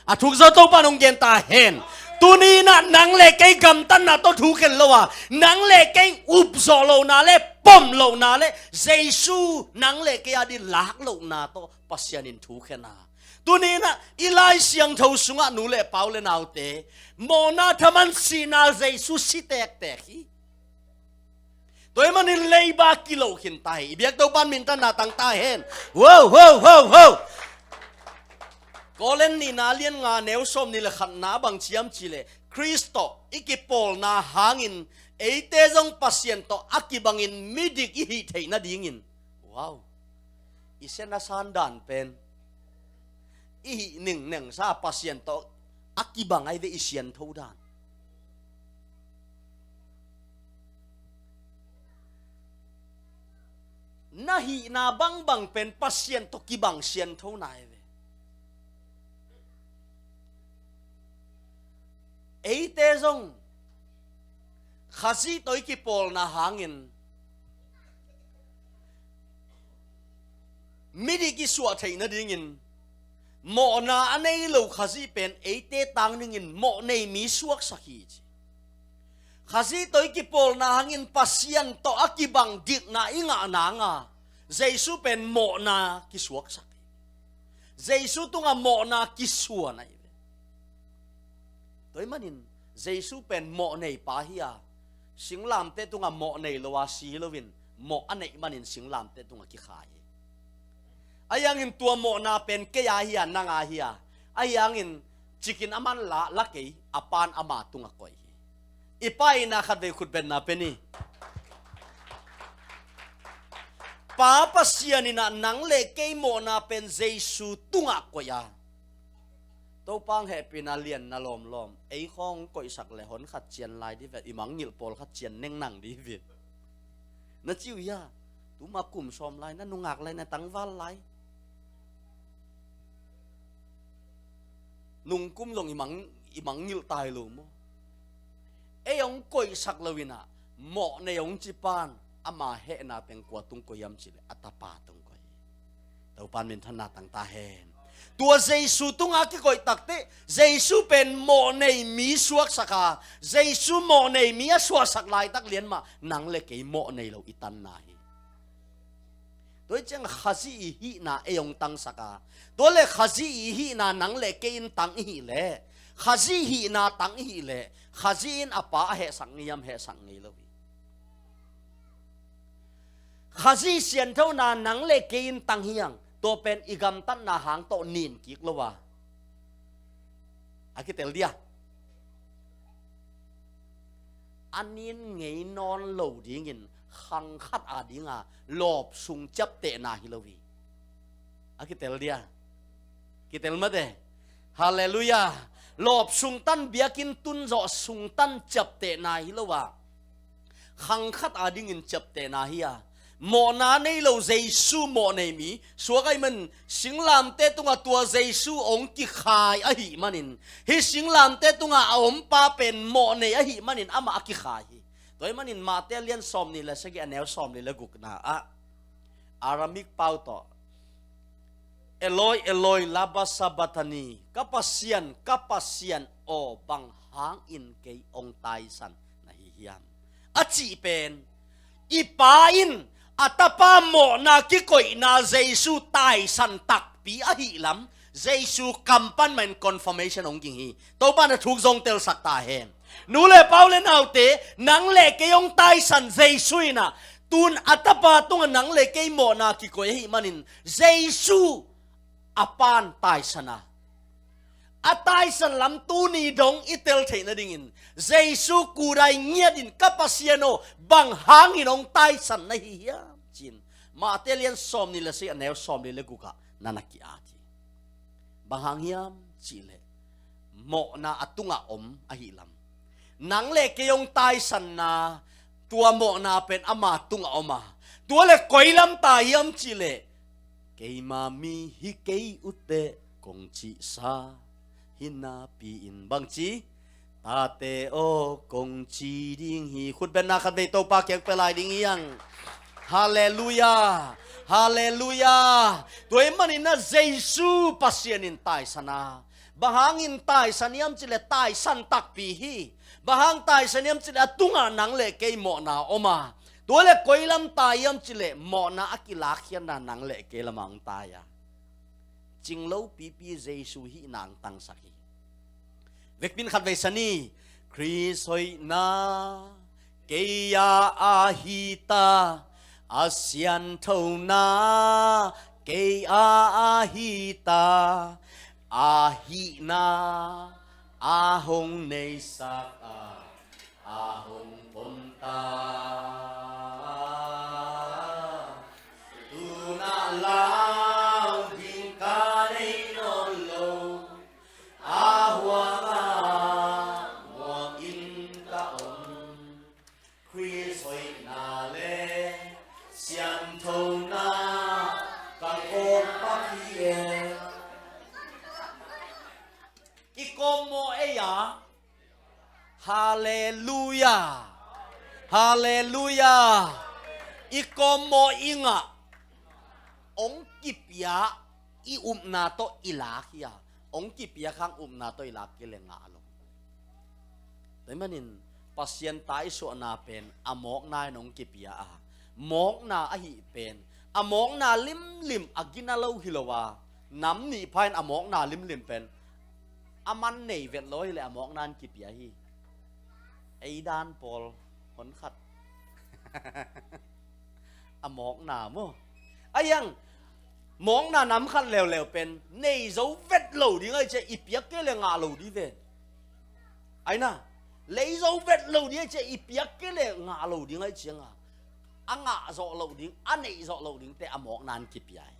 A thuk zo Topa in hong gen ta hen. Tuni in ah nang le kei gamtatna tawh thukhen lo a, nang le kei upzawh lohna le pom lohna le Jesu nang le kei a ding lak lohna tawh Pasian in thukhen a. Tuni in ah i Lai Siangtho sungah, nu le pa, u le naute, mawhna thaman sihna Jesu si tektek hi. Tua ahih manin leiba kiloh khin ta hi. I biak Topa in minthana tang ta hen. Ho, ho, ho, ho. Korin nihna lian nga neu sawmnih le khatna bang ci hiam cih leh, Khrist tawh i kipawlna hangin eite zong Pasian tawh a kibangin midik i hih theih nadingin. Wow. I sian a san dan pen, i hih ningneng sa Pasian tawh a kibang ahi ve, i siantho dan. Na hihna bangbang pen Pasian tawh kibang sianthona ahi ve. Eite zong Khazih tawh i kipawlna hangin midik i suah theih nadingin, mawhna a nei lo Khazih pen eite tang dingin mawh nei mi suaksak hi ci. Khazih tawh i kipawlna hangin Pasian tawh a kibang dikna i ngah nanga, Jesu pen mawhna kisuaksak hi. Jesu tungah mawhna kisuan ahi ve. Tua ahih manin Jesu pen mawh nei pa hi a, singlamteh tungah mawh nei lo a si hi loin, mawh a neih manin singlamteh tungah kikhai hi. Ahi hangin tua mawhna pen kei a hi a, nang a hi a, ahi hangin cikin a man la, la kei, a Pa'n ama tungah koih hi. I Pa in a khatvei khutbetna pia ni. Pa Pasian in a nang le kei mawhna pen Jesu tungah koih a. Topa hong hehpihna lianna lawmlawm. Ei khawng koihsak le hon khat cian lai di vet, i mangngilh pawlkhat cian nengnang di vet. Na ci uh hia? Tuma kum sawm lai, na nungak lai, na tangval lai. Nungkum zong i mang, i mangngilh tai lo maw? Ei hong koihsak lo in ah, mawh nei hong ci pan, ama hehna teng kua tung koih hiam cih leh a tapa tung koih hi. Topan minthanna tang ta hen. Tua Jesu tungah a kikoih takteh, Jesu pen mawh nei mi suaksak a, Jesu mawh nei mi a suahsak laitak lian mah nang le kei mawh nei lo i tanna hi. Tua hi ciang Khazih i hihna ei hong tangsak a, tua le Khazih i hihna nang le kei in tang i hih leh, Khazih hihna tang i hih leh, Khazih in a pa a hehsak ngei hiam? Hehsak ngei lo hi. Khazih sianthona nang le kei in tang hi hang, tua pen i gamtatna hang tawh nin kik lo a, a kitel dia. A nin ngei nawn lo dingin khang khat a dinga lawp sung ciaptehna hi lo hi. A kitel dia. Kitel mate. Halleluiah. Lawp sungtan biakinn tun zawh sungtan ciaptehna hi lo a, khang khat a dingin ciaptehna hi a, mawhna nei lo Jesu mawh nei mi suak ahih man, singlamteh tungah tua Jesu hong kikhai ahih manin, hih singlamteh tungah a ompa pen mawh nei ahih manin amah a kikhai hi. Tua ahih manin Mate lian sawmnih le sagih, a neu sawmli le gukna ah, Aramaic pau tawh, "Eloi, Eloi, lama sabachthani, ka Pasian, ka Pasian aw, bang hangin kei hong taisan na hi hiam?" a cih pen, i pa in a tapa mawhna kikoihna Jesu taisan takpi ahih lam Jesu kam pan mah in confirmation hong ging hi. Topa na thuk zong telsak ta hen. Nu le pa u le naute, nang le kei hong taisan Jesu in ah, tun a tapa tungah nang le kei mawhna kikoih ahih manin, Jesu a pan taisan a, a taisan lam tuni dong i tel theih nadingin, Jesu kudai ngiat in, "Ka Pasian aw, bang hangin hong taisan na hi hiam?" ci-in Mate lian sawmnih le sagih, a neu sawmli le gukah na na ki-at hi. Bang hang hiam cih leh, mawhna a tungah om ahih lam, nang le kei hong taisanna, tua mawhna pen ama tungah om a, tua le koi lam tai hiam cih leh, "Keima mi hi kei uh teh," kong cihsa hi napi-in, bangci, "Tate aw," kong ci ding hi. Khutbetna khat vei Topa kiang pia lai ding hi hang. Halleluiah. Halleluiah. Tua ahih manin ah Jesu Pasian in taisan a, bang hangin taisan hiam cih leh taisan takpi hi. Bang hang taisan hiam cih leh, a tungah nang le kei mawhna om a, tua le koi lam tai hiam cih leh, mawhna a kilakkhiatna nang le kei lamah hong tai a, cing lopipi Jesu hihna hong tangsak hi. Vekpi in khat vei sa ni. Khrist hoihna kei a ahi ta, a sianthona kei a ahi ta, a hihna a hong neisak a, a hong pom ta. Tunah lau ding ka nei nawn lo, a huangah muak in ka om. Khrist hoihna le sianthona ka kawm pak hi e. I kawm maw ei a? Halleluiah. Halleluiah. I kawm maw i ngah? Hong kipia, i upna tawh i lak hi a, hong kipia khang upna tawh i lak kei le ngah lo. Tua ahih manin Pasian ta i suahna pen a mawkna in hong kipia a, mawkna ahih pen a mawkna limlim a gina lo hi lo a, nam nih pha in a mawkna limlim pen a man nei vet lo hi le a mawkna in kipia hi. Ei dan pawl hon khat. A mawkna maw? A hiang, mawkna nam khat leuleu pen nei zo vet lo ding ahi ciah i piak kei le ngah lo ding ve. Aina, lei zo vet lo ding ahi ciah i piak kei le ngah lo ding ahi cianga, a ngah zawh loh ding, a neih zawh loh dingte a mawkna in kipia hi.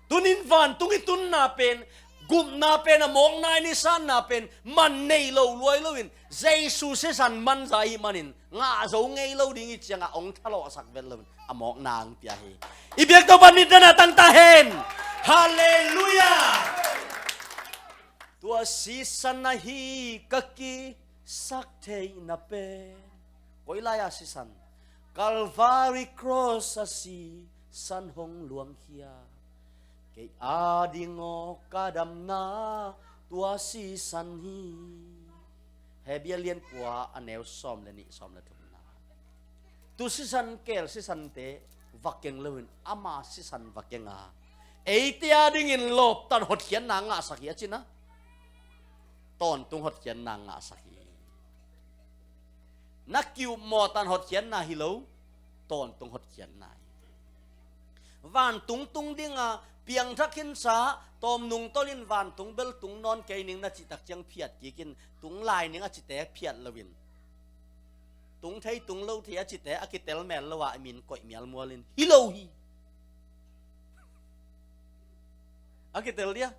Tunin vantung i tunna pen, gupna pen, a mawkna in i sanna pen man nei lo luai loin, Jesu sisan manza ahih manin ngah zo ngei lo ding i cianga hong thalawhsak vet loin a mawkna hong pia hi. I biak Topa minthanna tang ta hen. Halleluiah. Tua sisan ahi ka ki sak theihna pen, koi lai-ah sisan, Calvary Cross a sisan hong luangkhia, kei a ding aw ka damna tua sisan hi. Hebru a lian kua, a neu sawm le nih, sawm le thumna. Tu sisan keel sisante va keng loin ama sisan va keng a, eite a dingin lawptan hotkhiatna ngahsak hi a cina. Tawntung hotkhiatna ngahsak hi. Na ki-upmawhtan hotkhiatna hi lo, tawntung hotkhiatna hi. Vantung tung dinga piangthak khinsa, tawm nungtolin vantung bel tung nawn kei ning na cih tak ciang phiat kikin, tung lai ning a cite phiat loin, tung thei tung lo thei a cite a kitel mel lo a i min koih mialmualin hi lo hi. A kitel dia.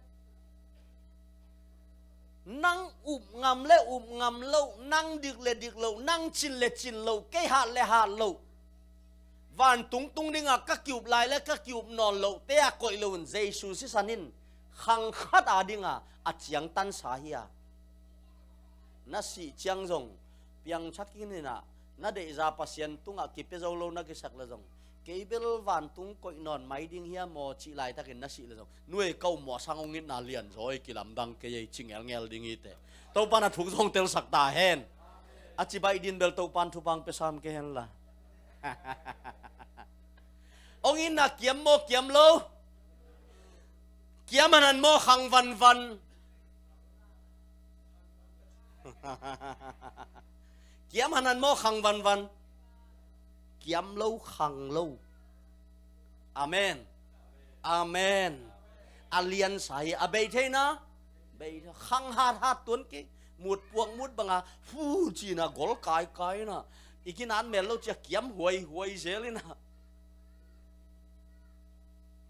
Nang up ngam le up ngam lo, nang dik le dik lo, nang cin le cin lo, kei hat le hat lo, vantung tung dinga ka ki-up lai le ka ki-up nawn lote a koih loin Jesu sisan in khang khat a dinga a ciangtansa hi a. Na sih ciang zong piangthak khin inah, na deihza Pasian tungah kipia zo lo na kisak le zong, kei bel vantung koih nawn mai ding hiam aw cih laitakin na sih le zong, nuai ka upmawh sang hong itna lianzaw ei, kilamdang kei ei, ci ngelngel ding hi teh. Topan a thuk zong telsak ta hen. A ci baih din bel Topan thupha hong pia sam kei hen la. Hong itna kiam maw kiam lo? Kiam hanan maw khang vanvan? Kiam hanan maw khang vanvan? Kiam lo, khang lo. Amen. Amen. A liansa hi, a bei theina, bei khang hathat tuan kei. Mut puak mut banga fu cina gol kaikai na, i kinan mel lo cia kiam huaihuai zel ina,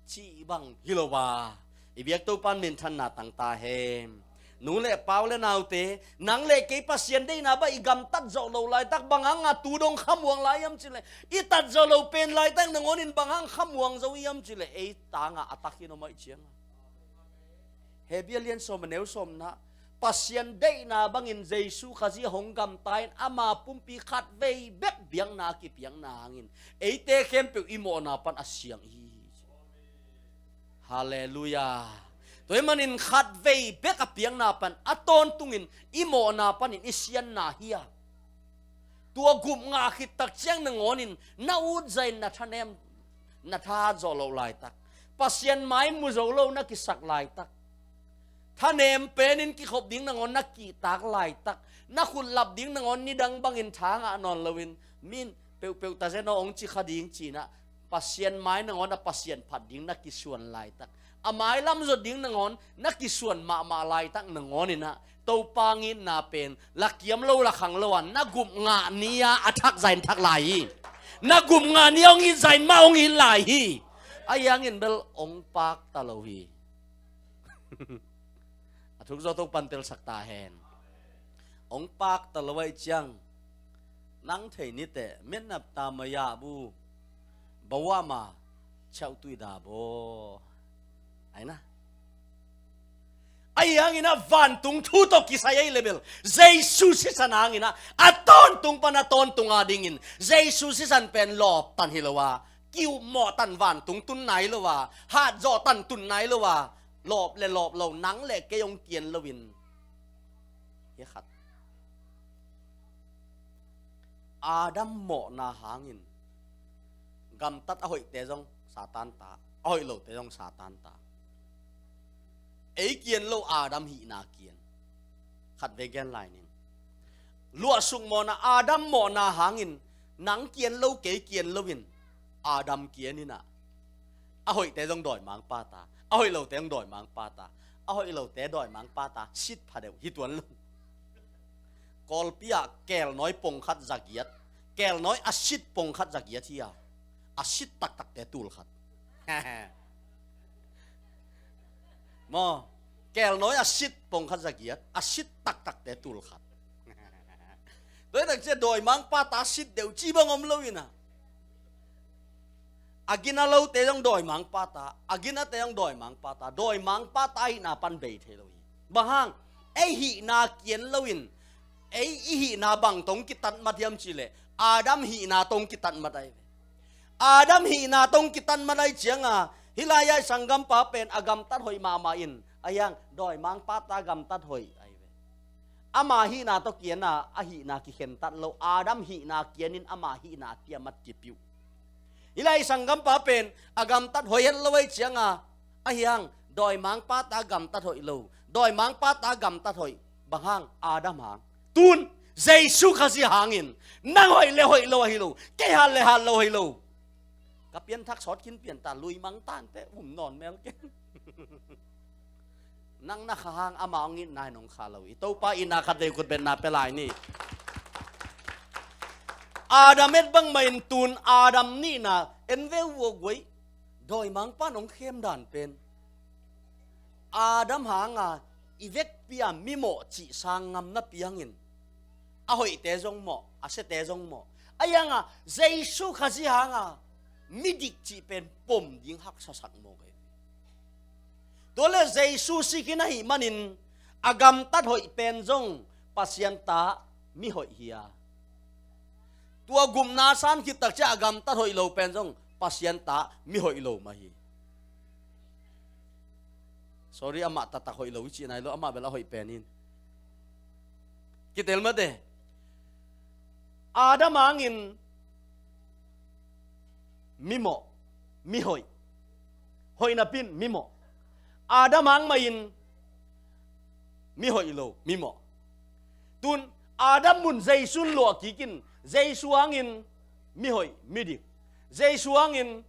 cih bang hi lo a. I biak Topan minthanna tang ta hen. Nu le pa u le naute, nang le kei Pasian deihna bang i gamtat zawh lo laitak bang hanga tu dong khamuang lai hiam cileh, i tat zawh lo pen laitak nangawn in bang hang khamuang zo hiam cileh, ei tangah a tak hi no maih cianga. Hebru a lian sawm a neu sawmna, Pasian deihna bangin Jesu Khazih a hong gamta in ama pumpi khatvei bek biakna a kipiakna hangin eite khempeuh i mawhna pan a siang hi. Halleluiah. Tua ahih manin khatvei bek a piakna pan a tawntungin i mawhna panin i sianna hi a. Tua gup ngah khit tak ciang nangawnin na utzahin na thanem, na thahat zawh loh laitak, Pasian mai mu zo lo na kisak laitak, thanem penin kikhop ding nangawn na kihtak laitak, na khutlap ding nangawn nidang bangin tha ngah nawn loin, min peuhpeuh tazen aw hong ci kha ding cinah, Pasian mai nangawn a Pasian phat ding na kisuan laitak, a mailam zot ding nangawn na kisuan mahmah laitak nangawninah, Topa ngitna pen la kiam lo la khang lo a, na gup ngah ni-a a thak zahin thak lai hi. Na gup ngah ni-a hong it zahin mah hong it lai hi. Ahi hangin bel hong pakta lo hi. A thuk zaw Topan telsak ta hen. Hong pakta lo ahih ciang, nang thei niteh, metnap ta maya bu, bawama chauh tuida baw. Aina. Ahi hanginah vantung thu tawh kisai ahi le bel, Jesu sisan hanginah a tawntung pan a tawntung a dingin Jesu sisan pen lawptan hi lo a, ki-upmawhtan vantung tun nai lo a, hatzawhtan tun nai lo a, lawp le lawp lo, nang le kei hong kian loin. Hi khat. Adam mawhna hangin gamtat a hoihte zong Satan ta, a hoih lote zong Satan ta. Ei kian lo Adam hihna kian. Khatvei gen lai ning. Luahsuk mawhna, Adam mawhna hangin nang kian lo kei kian loin Adam kian inah, a hoihte zong dawimangpa ta, a hoih lote zong dawimangpa ta, a hoih lote dawimangpa ta, sit phadeuh hi tuan lo. Kawlpi-ah kelnawi pongkhat zagiat, kelnawi a sit pongkhat zagiat hi a, a sit taktakte tulkhat. Maw, kelnawi a sit pongkhat zagiat, a sit taktakte tulkhat. Tua hi tak ciah dawimangpa ta sit deuh ci bang om lo inah, a gina lote zong dawimangpa ta, a ginate zong dawimangpa ta, dawimangpa ta hihna pan bei thei lo hi. Bang hang, ei hihna kian loin Ei i hihna bang tawh hong kitatmat hiam cih leh Adam hihna tawh hong kitatmat ahi ve. Adam hihna tawh hong kitatmat ahi cianga hih lai-ah i sanggampa pen a gamtat hoih mahmah in, ahi hang dawimangpa ta gamtat hoih ahi ve. Ama hihna tawh kiana a hihna kikhentat lo, Adam hihna kianin ama hihna tiamat kipih uh. Hih lai i sanggampa pen a gamtat hoih het lo ahi cianga, ahi hang dawimangpa ta gamtat hoih lo, dawimangpa ta gamtat hoih. Bang hang? Adam hang. Tun Jesu Khazih hangin nang hoih le hoih lo ahi lo, kei hat le hat lo ahi lo. Ka pianthak sawt khin pian ta, lui mang tante um nawn mel keng. Nang na kha hang ama hong itna in hong kha lo hi. Topa itna khat vei khut betna pia lai ni. Adam et bangmah in tun Adam nihna en ve uh aw guai. Dawimangpa in hong khem dan pen Adam hanga i vekpi-a mimawh cih sang ngam na piangin, a hoihte zong mawh, a siate zong mawh. Ahi hanga Jesu Khazih hanga midik cih pen pom ding haksasak mawk hi. Tua le Jesu si khin ahih manin a gamtat hoih pen zong Pasian ta mihoih hi a, tua gupna san khit tak ciang a gamtat hoih lo pen zong Pasian ta mihoih lo mah hi. Sorry, amah taktak hoih lo i cih nai lo, amah bel a hoih pen in. Kitel mate. Adam hangin mimawh, mihoih. Hoih napi in mimawh. Adam hang mahin mihoih lo, mimawh. Tun Adam mun Jesu in luah kikin, Jesu hangin mihoih, midik. Jesu hangin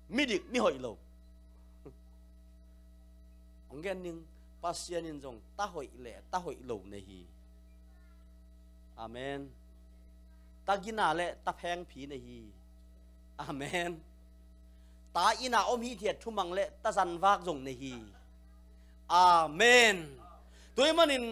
midik, mihoih lo. Hong gen ning, Pasian in zong ta hoih le ta hoih lo nei hi. Amen. Ta gina le ta phengphi nei hi. Amen. Ta inn-a om hithiat thumang le ta zanvak zong nei hi. Amen. Tua ahih manin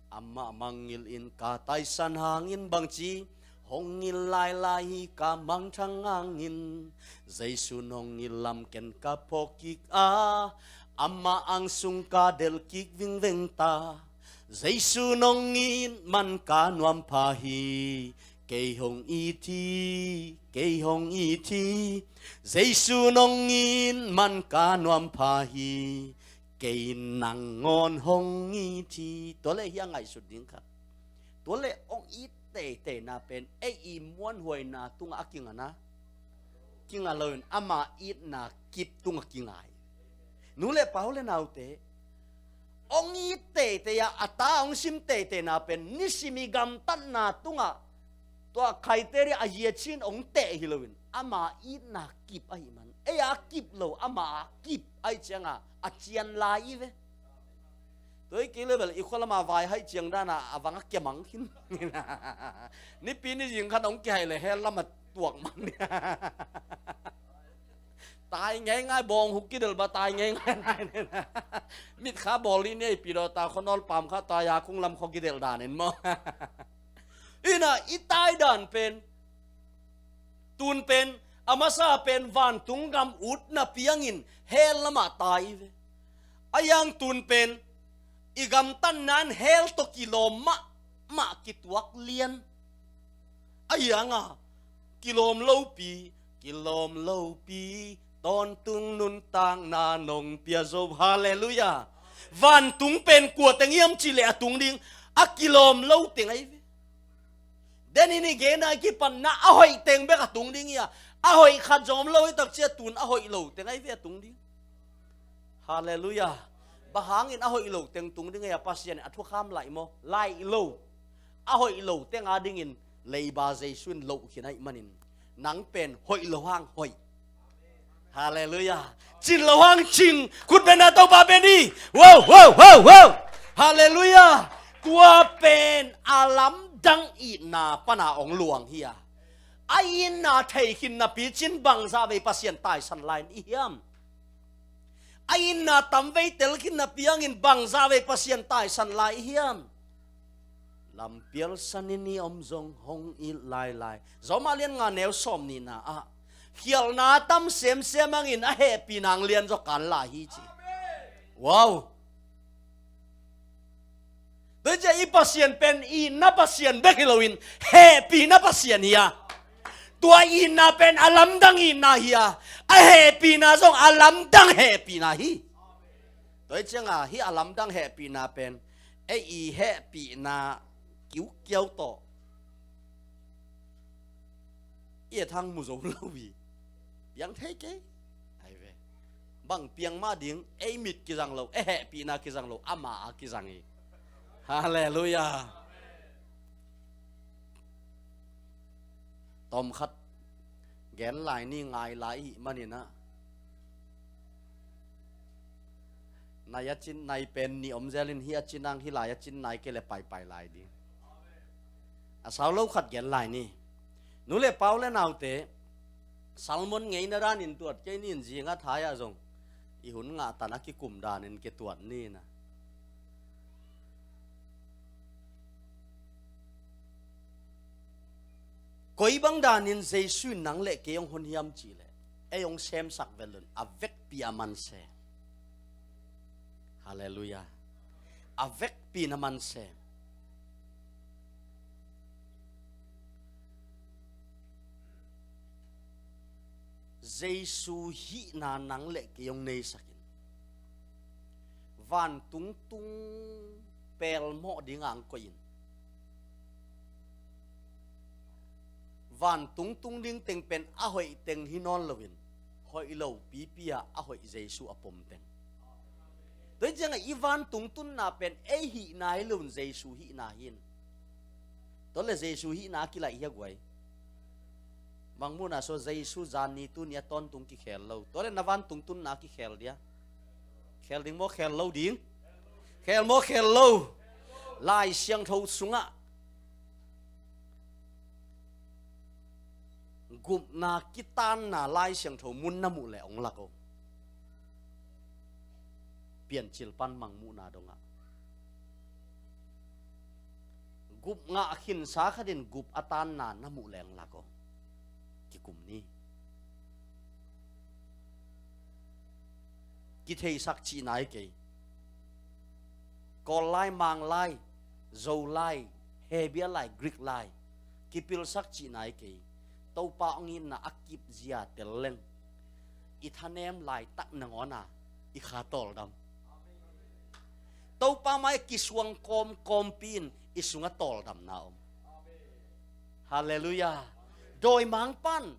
amah mangngilh in ka taisan hangin bangci hong ngilh lailai hi, ka mangthang hangin. Jesu in hong ngilh lam ken ka phawk kik a, amah ang sung ka delh kik vingveng ta. Jesu in hong it man ka nuam pha hi, kei hong it hi, kei hong it hi. Jesu in hong it man ka nuam pha hi, kei nangawn hong it hi. Tua le hih a ngaihsut ding kha. Tua le hong it teiteina pen ei i muanhuaina tungah a kinga na, kinga loin ama itna kip tungah kinga hi. Nu le pa, u le naute, hong it teitei a, a ta hong sim teiteina pen nisim i gamtatna tungah tua criteria a yachin hong teh hi loin ama itna kip ahih man. Ei a kip lo, ama a kip ahih cianga a cian lai hi ve. Tua hi kei le bel i khua lama vai haih ciang dana a vang a kia mang khin. Nipi ni zing khat hong kihaih le hell lama tuak mang ni. Tai ngeingai, bawng huk kidelh ba tai ngeingai nai nen. Mitkha bawl ni ni ei pi daw ta, khuanawl pam kha ta, ya khung lam khua kidelh dan in maw. Ina i tai dan pen, tun pen, a masa pen vantung gam utna piangin hell lamah tai hi ve. Ahi hang tun pen i gamtatna in hell tawh kilawm mahmah, kituak lian. Ahi hanga kilawm lopi, kilawm lopi, tawntung nuntakna nong pia zo. Halleluiah. Vantung pen kua teng hiam cih leh a tung ding, a kilawm lo teng ahi ve. Denin i genna i kipatna a hoih teng bek a tung ding hi a, a hoih khat zong om lo hi takcia, tun a hoih lo teng ahi ve a tung ding. Halleluiah. Bang hangin a hoih lo teng tung ding hi a, Pasian in a thukham laih maw? Laih lo. A hoih lo teng a dingin leiba Jesu in loh khin ahih manin nang pen hoih lo hang hoih. Halleluiah. Cin lo hang cin. Khut beng a, Topa beng ni. Wow, wow, wow, wow. Halleluiah. Tua pen a lamdang itna pana hong luang hi a. A itna thei khin napi cin bangzah vei Pasian taisan lai in i hiam? A itna tamvei tel khin napi hangin bangzah vei Pasian taisan lai i hiam? Lampial sanin i om zong hong it lailai. Rom a lian nga neu sawm nihna ah, khialhna a tam semsem hangin a hehpihna hong lian zaw kan lai hi ci. Wow. Tua hi ciah i Pasian pen itna Pasian bek hi loin hehpihna Pasian hi a, tua itna pen a lamdang itna hi a, a hehpihna zong a lamdang hehpihna hi. Tua hi cianga hih a lamdang hehpihna pen ei i hehpihna kiukiau tawh i a thang mu zo lo hi. Piang thei kei. Ai ve. Bang piang mah ding, ei mit kizang lo, ei hehpihna kizang lo, ama a kizang hi. Halleluiah. Tawmkhat gen lai ni, ngai lai i hih maninah nai a cin, nai pen nih om zelin hih a cin ang, hih lai a cin nai kei le paipai lai ding. A sau lo khat gen lai ni. Nu le pau le naute, sermon ngeina danin tuat kei nin, zinga thai-ah zong i hun ngah tan a kikum danin kituat nina. Koi bang danin Jesu in nang le kei hong hon hiam cihleh, ei hong semsak vet loin a vekpi a man se. Halleluiah. A vekpi na man se. Jesu hihna nang le kei hong neisakin, vantung tung pelmawh dingah hong koihin, vantung tung ding teng pen a hoih teng hi nawn loin, hoih lo pipi-ah a hoih Jesu a pom teng. Tua hi ciangah i vantung tunna pen ei hihna hi loin Jesu hihna hi in. Tua le Jesu hihna a kilaih hi a guai. Mangmuhna sua Jesu zanni tuni a tawntung kikhel lo. Tua le na vantung tunna a kikhel dia. Khel ding maw, khel lo ding? Khel maw, khel lo? Lai Siangtho sungah gupna kitaanna Lai Siangtho mun na muh le hong lak o. Piancil pan Mangmuhna dongah gup ngah khinsa khatin gup a taanna na muh le hong lak o. Kikum ni. Kitheisak cihna hi kei. Kawl lai, Mang lai, Zo lai, Hebia lai, Greek lai, kipilsak cihna hi kei. Topa hong itna a kip zia tel leng, i thanem laitak nangawna i kha tawldam. Topa mai kisuang kawmkawmpi in i sungah tawldamna om. Halleluiah. Dawimangpan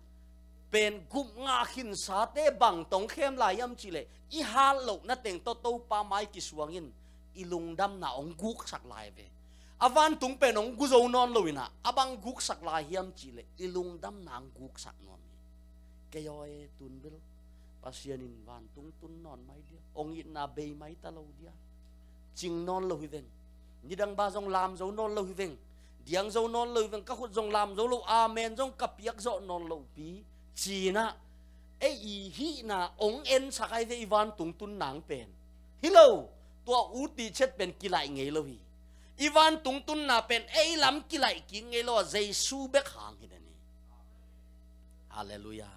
pen gup ngah khinsate bang tawh hong khem lai hiam cihleh, i hat lohna teng tawh Topa mai kisuangin i lungdamna hong guksak lai ve. A vantung pen hong gu zo nawn loinah a bang guksak lai hiam cihleh, i lungdamna hong guksak nuam hi. Kei aw e, tunbil Pasian in vantung tun nawn mai dia, hong itna bei mai ta lo dia, cing nawn lo hi veng. Nidang ba zong lam zo nawn lo hi veng. Diang zo nawn lo hi veng. Ka khut zong lam zo lo, amen zong ka piak zawh nawn lo pi. Cinah ei i hihna hong ensak ai ve i vantung tun nang pen. Hi lo, tua u ti chet pen kilaih ngei lo hi. I vantung tunna pen ei lam kilaih kik ngei lo a, Jesu bek hang hi den hi. Halleluiah.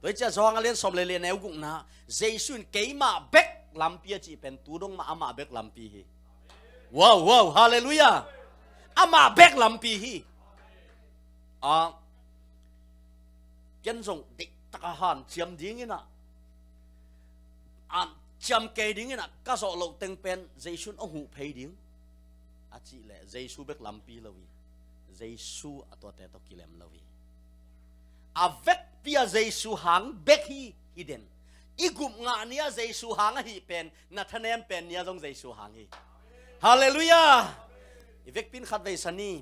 Tua hi ciah Johan a lian sawm le li a neu gukna, Jesu in keimah bek lampi a cih pen tu dong mah amah bek lampi hi. Wow, wow, halleluiah. Amah bek lampi hi. A, ken zong deihtaka hanciam dinginah, a, ciam kei dinginah ka zawh loh teng pen Jesu in hong huh phei ding a cih leh, Jesu bek lampi lo hi. Jesu a tuate tawh kilem lo hi. A vekpi a Jesu hang bek hi, hi den. I gup ngah ni a Jesu hang ahi pen, na thanem pen ni a zong Jesu hang hi. Halleluiah. I vekpi in khat vei sa ni.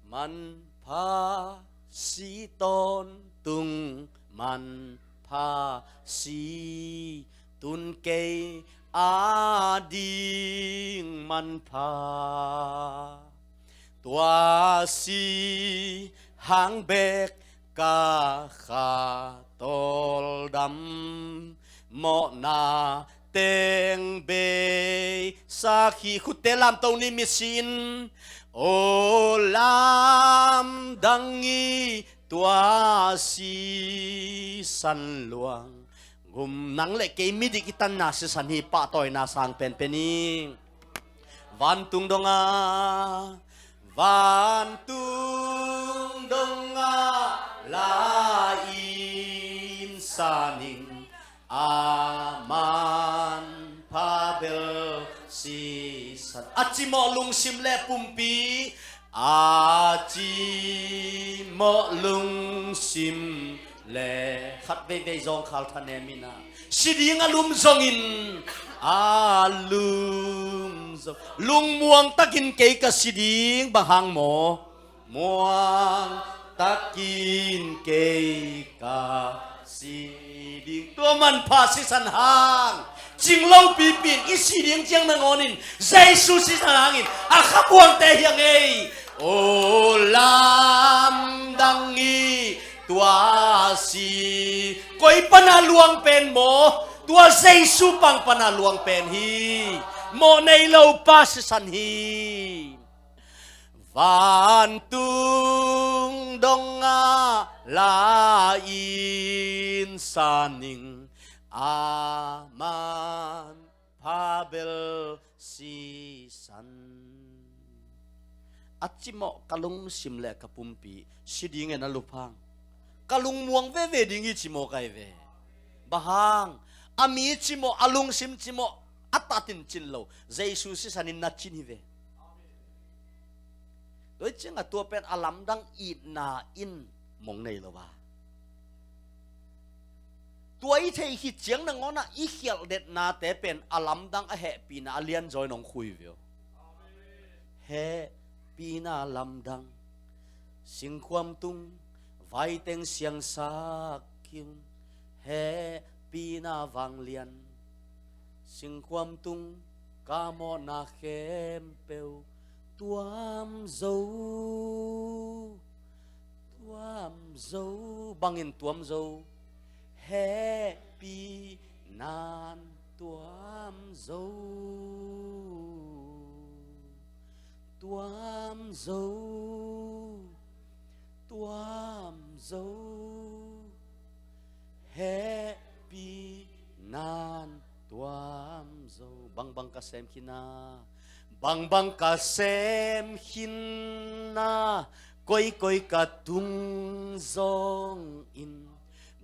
Manpha si tawntung, manpha si tun kei a ding manpha. Tua si hang bek ka kha tawldam, mawhna teng bei sak hi. Khutte lamto ni, misin. O lamdang i tua sisan luang, gum nang le kei midik i tanna sisan hi, pahtawina sang penpen i. Vantung dongah, vantung dongah la-in saning, a manpha bel sisan. A cimawh lungsim le pumpi, a cimawh lungsim le, khat veivei zawngkhal thanem in ah, si ding a lum zongin, a lum zong, lungmuang takin kei ka si ding. Bang hang maw? Muang takin kei ka si ding. Tua manpha sisan hang, cing lopipi in i si ding ciang nangawnin Jesu sisan hangin a khamuangte hi a ngei. O lamdang hi tua si. Koi pana luang pen maw? Tua Jesu pang pana luang pen hi. Mawh nei lo pa sisan hi. Vantung dongah la-in saning, a manpha bel sisan. A cimawh ka lungsim le ka pumpi, si dingin a luphang, ka lungmuang veve ding hi ci maw kai ve? Bang hang? A mi cimawh, a lungsim cimawh a tatin cin lo, Jesu sisanin na cin hi ve. Tua hi ciangah tua pen a lamdang itna in mong nei lo a, tua i theih khit ciang nangawnah i khialh detnate pen a lamdang a hehpihna a lianzaw in hong khui ve uh. Hehpihna lamdang, singkhuam tung vaiteng siangsak kim, hehpihna vanglian, singkhuam tung ka mawhna khempeuh tuam zo, tuam zo. Bangin tuam zo? Hehpihnan tuam zo, tuam zo, tuam zo. Hehpihnan tuam zo. Bangbang ka sem khin a, bangbang ka sem khin a, koikoi ka tung zongin,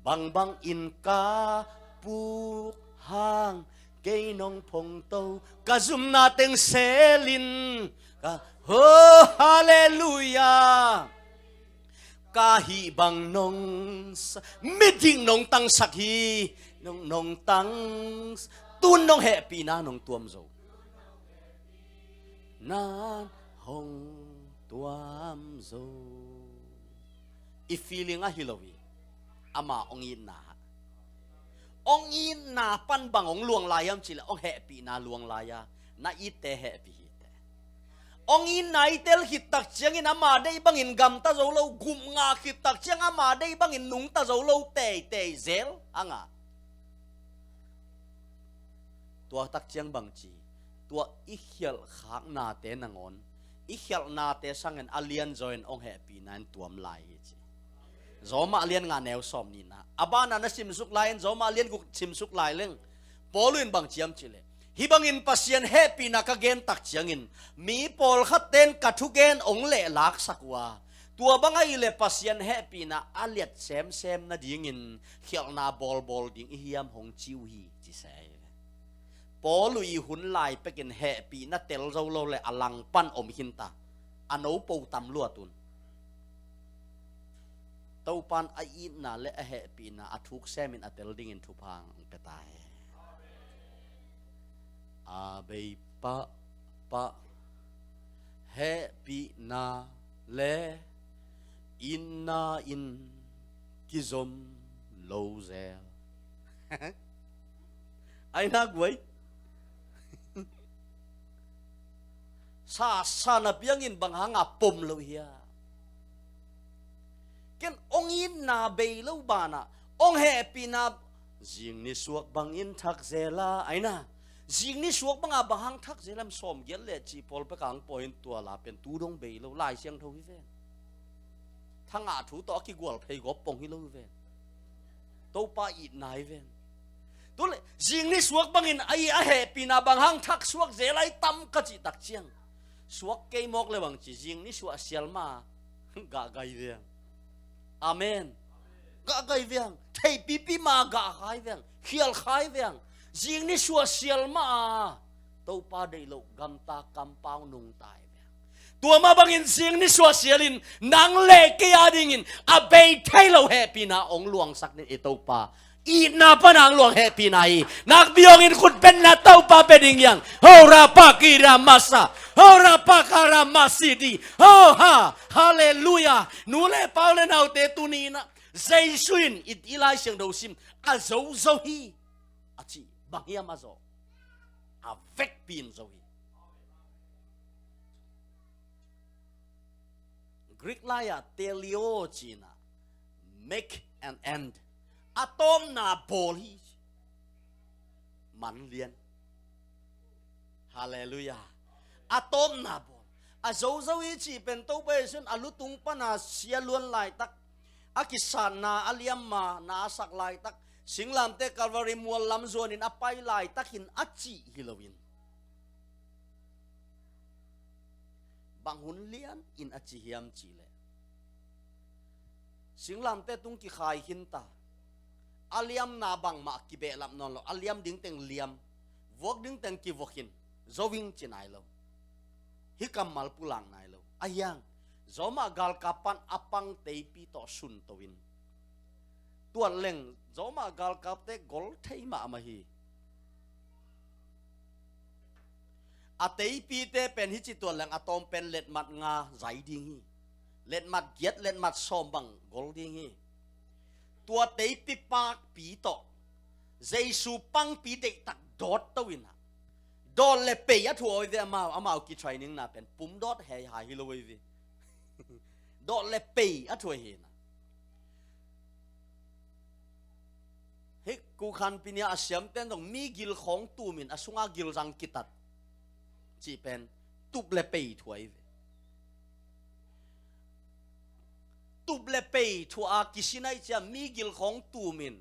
bangbangin ka puk hang kei nong phongto, ka zumna teng selin ka, oh, halleluiah. Ka hih bang nong sa-, midik nong tangsak hi, nong, nong tang, tun nong hehpihna nong tuam zo. Nan hong tuam zo. I feeling ah hi lo hi. Ama hong itna ah, hong itna pan bang hong luang lai hiam cih leh hong hehpihna luang lai a, na itte hehpih hi teh. Hong itna i tel khit tak ciangin ama deih bangin gamta zo lo, gupngah khit tak ciang ama deih bangin nungta zo lo teitei zel a ngah. Tua tak ciang bangci, tua i khialh khaknate nangawn, i khialhnate sangin a lianzaw in hong hehpihna in tuam lai hi ci. Roma lian nga neu sawm nihna. A banah na simsuk lai-in, Roma lian guk simsuk lai leng, Paul in bang ci hiam cih leh, hih bangin Pasian hehpihna ka gen tak ciangin mi pawlkhatte in ka thugen hong lehlaksak uh a, tua bang ahih leh Pasian hehpihna a liat semsem nadingin khialhna bawlbawl ding i hiam hong ci uh hi, ci se hi ve. Paul uh i hun lai pekin hehpihna tel zo lo le a langpan om khinta, a nopo tam luat un. Topa in a itna le a hehpihna a thuk semin a tel dingin thupha hong pia ta hen. A bei pahpah hehpihna le itna in kizom lo zel. Ai na guai. Sa, sa na piangin bang hanga pom lo hia? Ken hong itna bei lo banah hong hehpihna, zing ni suak bangin thak zel a, ai na. Zing ni suak banga bang hang thak zel hiam? Sawm giat le cih pawl peka hang pawh in tua la pen tu dong bei lo, Lai Siangtho hi ven. Thangah thu tawh a kigual phei gawp pong hi lo hi ven. Topa itna hi ven. Tule, zing ni suak bangin a i a hehpihna bang hang thak suak zel ai tam ka cih tak ciang, suak kei mawk le bang ci, zing ni suah sial ma, gah gai veng. Amen. Gah gai veng. Theipipi ma gah khai veng. Khial khai veng. Zing ni suah sial ma a, Topa deih loh gamta kampau nungta hi veng. Tua mah bangin zing ni suah sialin nang le kei a dingin a bei thei lo hehpihna ong luangsak ning i Topa. Itna pan a ong luang hehpihna hi. Nakpi hong in khut beng na, Topa bia ding hiang. Ho ra pa ki ra masa. Ho ra pa ka ra masi di. Ho ha. Halleluia. Nu le pa u le naute, tuni in ah Jesu in i, i Lai Siangtho sim a zozo hi a ci. Bang hiam a zo? A vekpi in zo hi. Greek lai ah teleo ci-in ah, make an end. A tawpna bawl hi. Man lian. Halleluia. A tawpna bawl. A zozo hi cih pen Topa Jesu in a lutung pan a sia luan laitak, a kisatna a liamma na a sak laitak, singlamteh Calvary mual lam zuanin a pai laitak hin a cih hi loin, bang hun lian in a ci hiam cih leh, singlamteh tung kikhai khin ta, a liamna bangmah kibehlap nawn lo, a liam ding teng liam, vuak ding teng kivuak khin, zo ing ci nai lo. Hih kammal pulak nai lo. A hiang, zawmah galkap pan a pang teipi tawh sunto in, tuat leng zawmah galkapte gol thei mahmah hi. A teipite pen hih ci tuat leng a tawm pen letmat nga zai ding hi. Letmat giat, letmat sawm bang gol ding hi. Tua teipi pakpi tawh Jesu pangpi deihtak dawt to in ah, dawt le pei a thuah oi ve. Amau, amau kitraining na pen pum dawt hei hai hi lo oi ve. Dawt le pei a thuah hi na. Hih kukhan pinia a siamten zong mi gil khawng tumin a sunga gilzang kitat cih pen tup le pei thuah hi ve. Tup le pei thuah a kisin aih ciang mi gil khawng tumin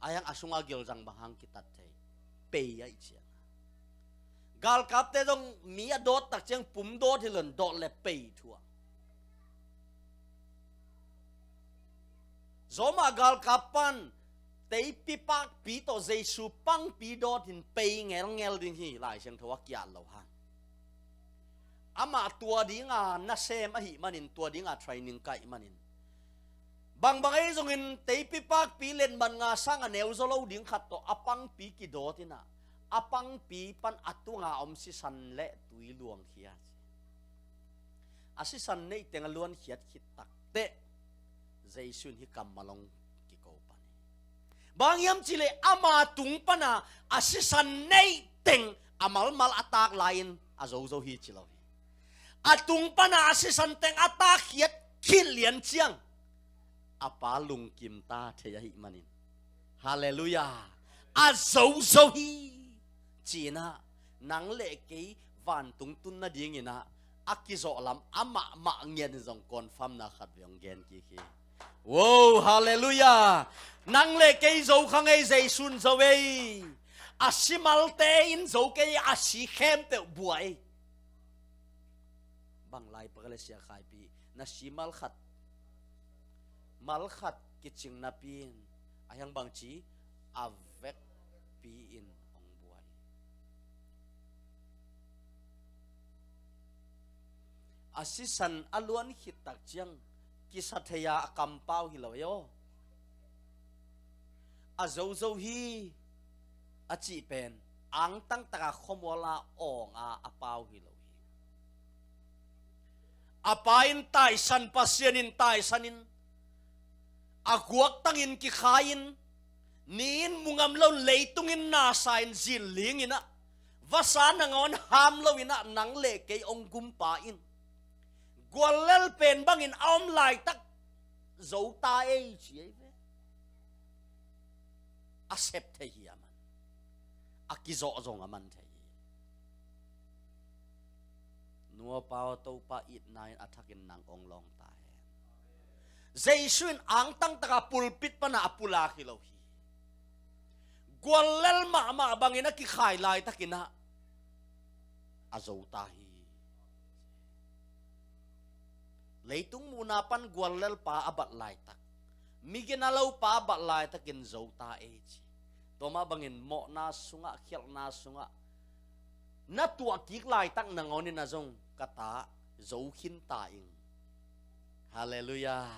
a hiang a sunga gilzang bang hang kitat thei. Pei aih ciang. Galkapte zong mi a dawt tak ciang pum dawt hi lo in dawt le pei thuah. Zawmah galkap pan teipi pakpi tawh Jesu pangpi dawt hin pei ngelngel ding hi, Lai Siangtho a kiat lo hang. Amah tua dinga nasem ahih manin, tua dinga training kaih manin, bangbang ei zongin teipi pakpi letmat nga sang a neu zaw lo ding khat tawh a pangpi kidawt in ah, a pangpi pan a tunga om sisan le tui luangkhia ci. A sisan neih teng a luankhiat khit takteh Jesu in hih kammal hong kiko pan hi. Bang hiam cih leh ama tung pana a sisan neih teng a malmal a tak lai-in a zozo hi ci lo hi. A tung pana a sisan teng a takkhiat khit lian ciang a Pa lungkim ta thei ahih manin, halleluiah, a zozo hi. Ci-in ah nang le kei vantung tun nadingin ah a kizawh lam amah mah ngiat in zong confirm-na khat vei hong gen kik hi. Wow, halleluiah. Nang le kei zo kha ngei, Jesu in zo ei. A si malte in zo kei, a si khempeuh bua ei. Bang lai pak le Sia Khaipi, na si mal khat, mal khat kicing napi in a hiang bangci a vekpi in hong buai. A sisan a luan khit tak ciang kisa thei-a a kampau hi lo ei aw. A zozo hi a cih pen angtang taka khuamuala awng a a pau hi lo hi. A Pa in taisan, Pasian in taisan in, a guaktangin kikhai-in, ni in mu ngam lo, leitungin nasa in zinling in ah, vasa nangawn ham lo in ah nang le kei hong gumpa in, guallel pen bangin a om laitak zo ta ei ci ei ve. A sep thei hi a man. A kizawh zong a man thei hi. Nu aw pa aw, Topa itna in a thakin nang hong lawng ta hen. Jesu in angtang taka pulpit pana a pulak hi lo hi. guallel mahmah bangin a kikhai laitakin ah a zo ta hi. Leitung muhna pan guallelpa a bat laitak, miginalopa a bat laitakin zo ta ei ci. Tua mah bangin mawhna sungah, khialhna sungah na tuah kik laitak nangawnin ah zong ka ta, zo khin ta ing. Halleluiah.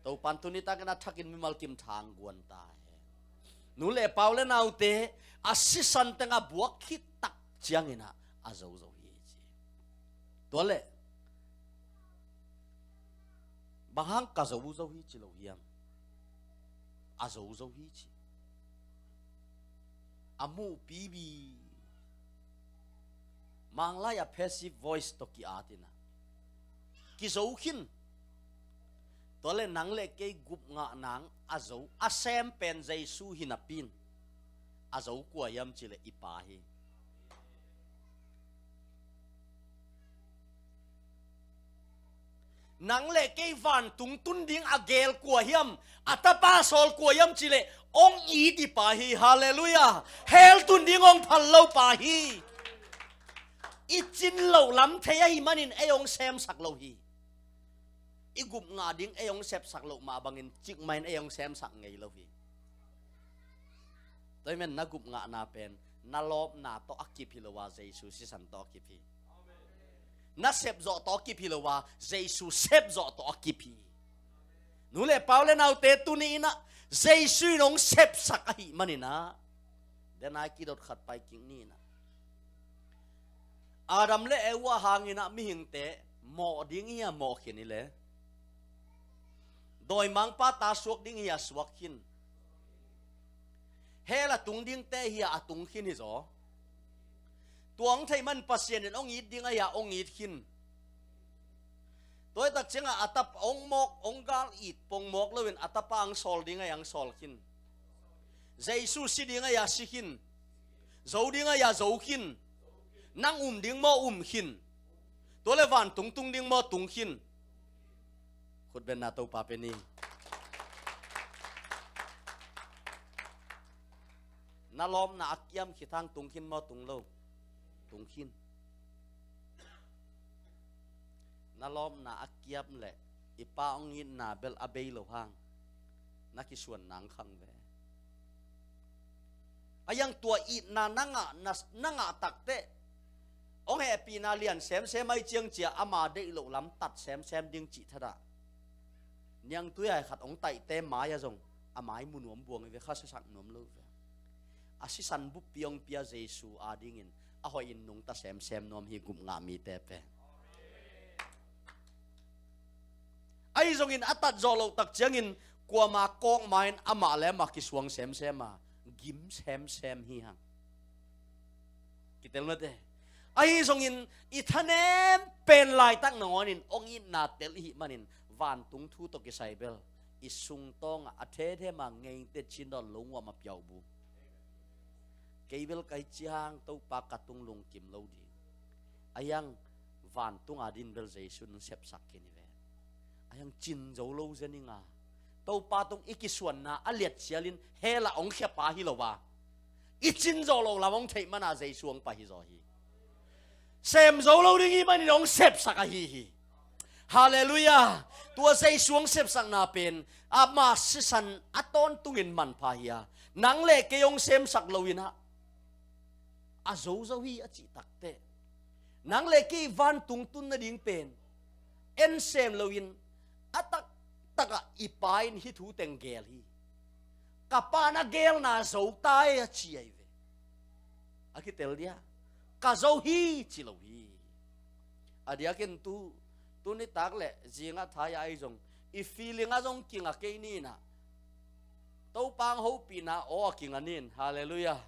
Topan tuni takin a thakin mimal kim thang guan ta hen. Nu le pau le naute, a sisan teng a buak khit tak ciangin ah a zozo hi ci. Tua leh bang hang ka zozo hi ci lo hiam? A zozo hi ci. A muhpi bi. Manglai a passive voice tawh ki-atin ah kizo khin. Tua leh nang le kei gup ngah nang a zo, a sem pen Jesu hi napi-in a zo kua hiam ci leh i Pa hi. Nang le kei vantung tun ding a geel kua hiam, a tapa sawl kua hiam ci leh hong it i Pa hi. Halleluiah. Hell tun ding hong phal lo Pa hi. I cin loh lam thei ahih manin ei hong semsak lo hi. I gup ngah ding ei hong sepsak loh mah bangin cikmah in ei hong semsak ngei lo hi. Tua ahih manin na gup ngahna pen na lawpna tawh a kip hi lo a, Jesu sisan tawh a kip hi. Na sep zawh tawh a kip hi lo a, Jesu sep zawh tawh a kip hi. Nu le pau le naute, tuni in ah Jesu in hong sepsak ahih manin ah, den a kidot khat pai kik ni in ah, Adam le Eva hangin ah mihingte mawh ding hi a, mawh khin hi le, dawimangpa ta suak ding hi a, suak khin. Hell a tung dingte hi a, a tung khin hi zaw. Tua hong theih man Pasian in hong it ding ahi a, hong it khin. Tua hi tak ciangah a tapa hong mawk, hong gal it pong mawk loin a tapa hong sawl ding ahi a, hong sawl khin. Jesu si ding ahi a, si khin. Zo ding ahi a, zo khin. Nang um ding maw, um khin. Tua leh vantung tung ding maw, tung khin. Khutbetna Topa pe ni. Na lawpna a kiam khit hang tung khin maw, tung lo? Tung khin. Na lawpna a kiam leh i Pa hong itna bel a bei lo hang, na kisuan nang khang ve. A yang tua itna na ngah, na, na ngah takteh, hong hehpihna lian semsem ahi ciang cia ama deih loh lam tat semsem ding cih thadah. Niangtui ai khat hong taihte mai-ah zong a mai mu nuam buang hi ve, kha sasak nuam lo ve. A sisan buppi hong pia Jesu adingin a hoihin nungta semsem nuam hi, gup ngah mite pen. Ahi zongin a tat zawh loh tak ciangin kuama kawkma in amah le amah kisuang semsem a, gim semsem hi hang. Kitel mate. Ahi zongin i thanem pen laitak nangawnin hong itna tel i hih manin vantung thu tawh kisai bel i sungtawngah a thethema ngeite cin dawn lo nguam a piaubu. Kei bel kai ciang Topa ka tung lungkim lo ding. A yang vantung adin bel Jesu in sepsak khin hi ve. A yang cin zo lo zen ing a, Topa tung i kisuanna a liat cialin hell ah hong khiapa hi lo a, i cin zawh loh lam hong theih mana Jesu hong pai hi zaw hi. Sem zo lo ding hi manin hong sepsak ahi hi. Halleluiah. Tua Jesu hong sepsakna pen ama sisan a tawntungin manpha hi a, nang le kei hong semsak loin ah a zozo hi a cih takteh, nang le kei vantung tun nading pen en sem loin a taktakah i Pa in hih thu teng geel hi. Ka Pa na geelna zo ta e a ci ahi ve. A kitel dia, ka zo hi ci lo hi. A diakin tu, tu nitak le zingah thai ahi zong i feeling ah zong kinga kei ni in ah, Topa hong hopihna aw a kinga ni in. Halleluiah.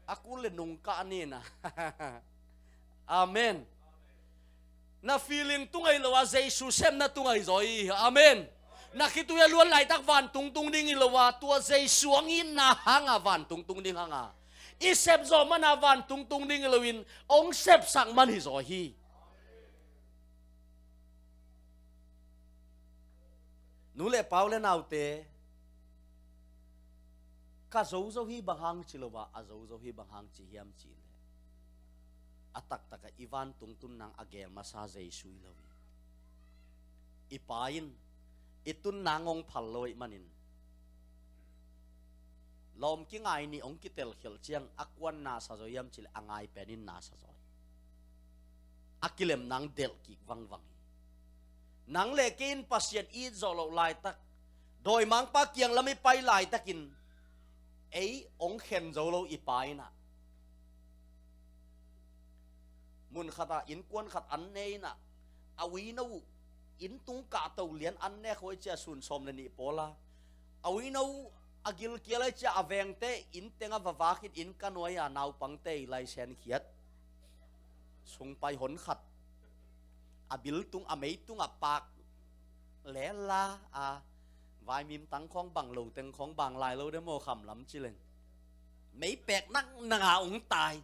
A kul le nungkah ni in ah. Amen. Na feeling tung ahi lo a, Jesu sepna tung ahi zaw hi. Amen. Na khitui a luan laitak vantung tung ding hi lo a, tua Jesu hong itna hanga vantung tung ding hanga i sep zawh mana vantung tung ding hi loin hong sepsak man hi zaw hi. Nu le pau le naute, ka zo zo hi bang hang ci lo a, a zo zo hi bang hang ci hiam cih leh, a taktak a i vantung tunnang a geel masa Jesu hi lo hi. I Pa in i tunnang hong phal lo ahih manin, lawm kingai nih hong kitelkhialh ciang a kuan na sa zaw hiam cih leh a ngai pen in na sa zaw hi. A kilem nang delh kik vangvang hi. Nang le kei in Pasian i it zawh loh laitak, dawimangpa kiang lam i pai laitakin ei hong khen zo lo i Pa in ah, mun khat ah innkuan khat an ne in ah, a uino uh inn tung kahto lian an nek huai cia sun sawm le nih pawl a, a uino uh a gilkial ai cia a vengte inn teng a va vak in inn ka nuai a naupangte i laisen khiat sung pai hon khat, a bil tung a mei tung a pak lel la a, vaimim tang khawng bang lo teng khawng bang lai lo de maw kham lam ci leng, mei pek nak nang a hong tai.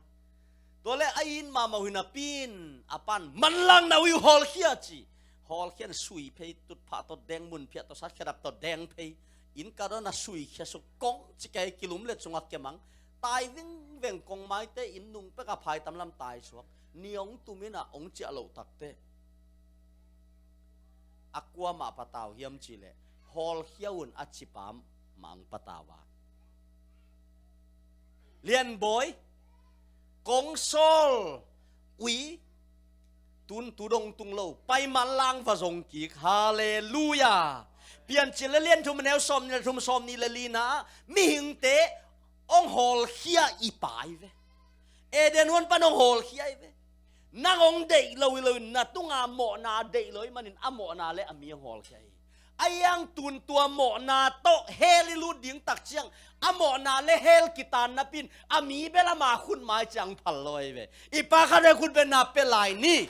Tua le a it mahmah uh hi napi in a pan manlang na uh hawlkhia ci. Hawlkhia in sui phei, tutphah tawh deng, munphiah tawh sat, khedap tawh deng phei. Inn ka dawn a sui khia suk kong ci kei, kilum let sungah kemang. Tai vingveng kong maite inn nung pek a phai tam lam tai suak. Ni hong tum in ah hong ciah loh takte, a kua mah patau hiam cih leh, hawlkhia un a ci pa mah hong patau a. Lianbawi, kong sawl ui, tun tu dong tung lo, pai manlang va zong kik. Halleluia. Piancil le lian thum a neu sawm nih le thum, sawm nih le li na ah, mihingte hong hawlkhia i Pa hi ve. Eden huan pan hong hawlkhia hi ve. Nang hong deih lo hi lo in, na tunga mawhna deih lo ahih manin a mawhna le a mi hong hawlkhia hi. A hiang tun tua mawhna tawh hell i lut ding tak ciang, a mawhna le hell kitan napi in a mi bel ama khut mai ciang phal lo hi ve. I Pa khat he khut beng na pia lai ni.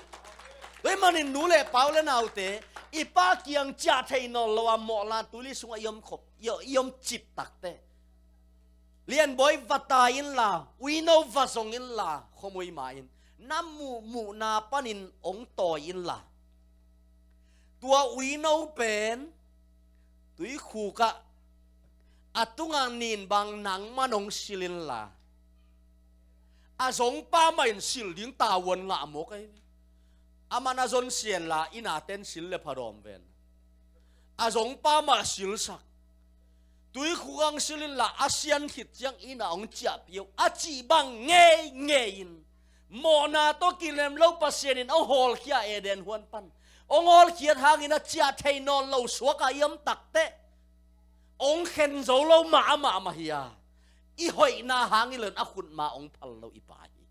Tua ahih manin nu le pa u le naute, i Pa kiang ciah thei nawn lo a mawhna tuli sungah i om khop, i, i om cip takte, Lianbawi va tai inla, uino va zong inla, khuamui ma in, na muh muhna panin hong tawi inla, tua uino pen tuikhuk ah a tungah nin bang nangman hong sil inla, a zong pa mah in sil ding tavuan ngah mawk ahi ve. Aman a zon sianla, i naten sil le phadawm ven. A zong pa mah silsak. Tuikhuk ah hong sil inla, a sian khit ciang inn ah hong ciahpih uh a cih bang ngeingei in, mawhna tawh kilem lo Pasian in hong hawlkhia Eden huan pan. Hong hawlkhiat hangin a ciah thei nawn lo suak a i om takte, hong khen zo lo mah amah mah hi a, i hoihna hang hi lo in a khut ma hong phal lo i Pa hi.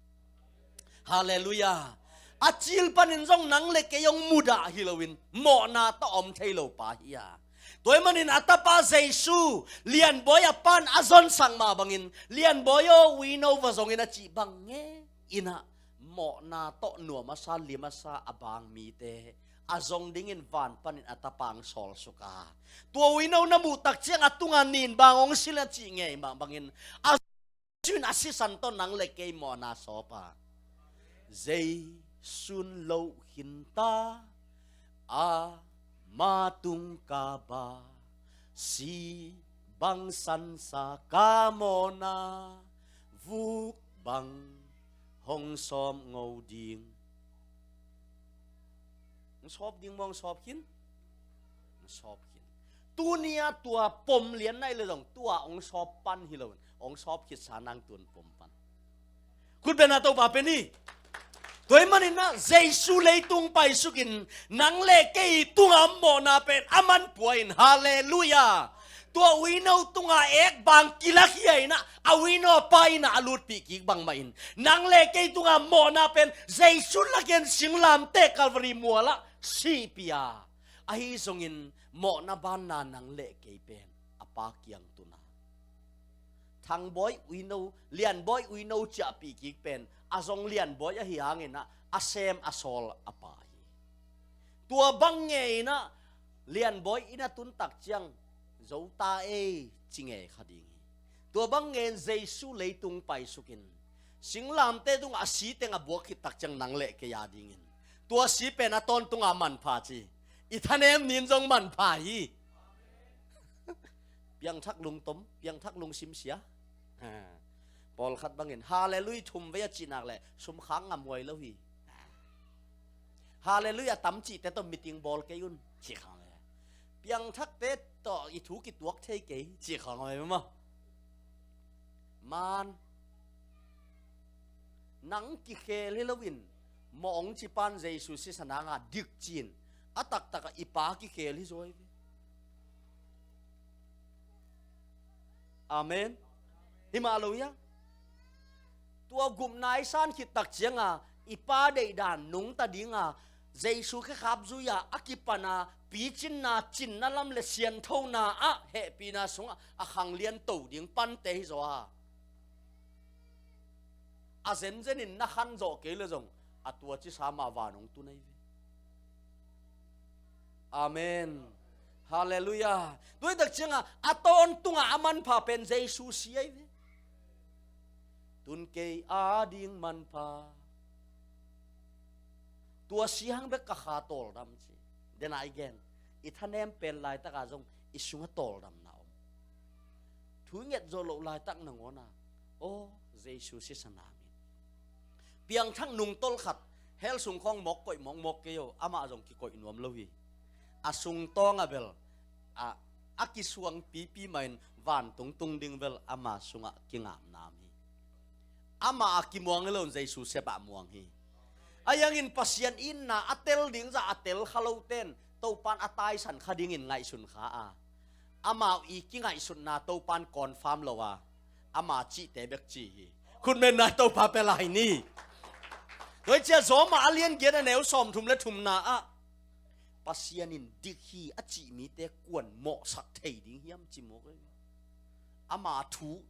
Halleluia. A cil panin zong nang le kei hong mudah hi lo in, mawhna tawh om thei lo Pa hi a. Tua ahih manin a tapa Jesu, Lianbawi a pan a zonsak mah bangin, Lianbawi aw, uino va zong in a cih bang ngeingei in ah, mawhna tawh nuam a sa, lim a sa a bang mite a zong dingin van panin a tapa hong sawlsuk a. Tua uino na muh tak ciang a tungah nin bang hong sil a cih ngei mah bangin, a Jesu in a sisan tawh nang le kei mawhna sawp a. Jesu in loh khin ta, ama tung kaba, si bang sansa ka mawhna, vuk bang hong sawp ngo ding. Hong sawp ding maw, hong sawp khin? Hong sawp khin. Tuni a tua pom lian nai le zong, tua hong sawp pan hi lo in, hong sawp khitsa nang tun pom pan. Khut beng na, Topa pe ni. Tua ahih manin ah, Jesu leitung paisukin, nang le kei tungah mawhna pen aman pua in. Halleluia. Tua uino tungah ek bang kilakhia in ah, a uino a pa inn ah a lutpih kik bangmah in, nang le kei tungah mawhna pen Jesu lakin singlamteh Calvary mual ah sihpih a, ahi zongin mawhna banna nang le kei pen a Pa kiang tun a, Thangbawi uino, Lianbawi uino ciahpih kik pen a zong Lianbawi ahi hangin ah, a sem a sawl a pa hi. Tua bang ngeingei in ah, Lianbawi inn a tun tak ciang, zo ta ei, ci ngei kha ding hi. Tua bang ngeingei in Jesu leitung paisukin, singlamteh tungah a si teng a buak khit tak ciang nang le kei a dingin, tua si pen a tawntungah manpha ci. I thanem ni in zong manpha hi. Piangthak lungtom, piangthak lungsim sia. Pawlkhat bangin Hallelujah thum vei a cih nak leh sum khak ngam huai lo hi. Hallelujah tam cihte tawh meeting bawl kei un ci kha ngam. Piangthakte tawh i thu kituak thei kei ci kha ngam maw? Man, nang kikhel hi loin mawh hong ci pan Jesu sisan hanga dik ci-in a taktakah i Pa kikhel hi zaw hi ve. Amen. Hi mah lo hia? Tua gupna i san khit tak cianga i Pa deihdan nungta dinga Jesu khekhap zui-a a kipana picinna, cinna lam le sianthona ah hehpihna sungah a khanglian to ding pante hi zaw a, a zenzenin na khan zawh kei le zong a tua cisa mah van hong tun ahi ve. Amen. Hallelujah. Tuitak cianga a tawntungah a manpha pen Jesu si ahi ve. Tun kei ading manpha. Tua si hang bek ka kha tawldam ci. Dena i gen, i thanem pen laitaka zong i sungah tawldamna om. Thu i nget zawh loh laitak nangawna aw Jesu sisan hangin piangthak nungtol khat hell sung khawng mawk koih mawkmawk kei aw, amah zong kikoih nuam lo hi. A sungtawng a bel a, a kisuang pipi mahin vantung tung ding bel ama sungah kingapna om hi. Amah a kimuang hi loin Jesu sepah muang hi. A yangin Pasian itna a tel ding zah a tel kha loten Topan a taisan kha dingin ngaihsun kha a, amau i kingaihsutna Topan confirm lo a, ama cihte bek ci hi. Khutmenna Topa pia lai ni. Tua hi ciah Rom a lian giat a neu sawmthum le thumna ah Pasian in dik hi a cih mite kuan mawhsak thei ding hiam ci mawk hi. Ama thu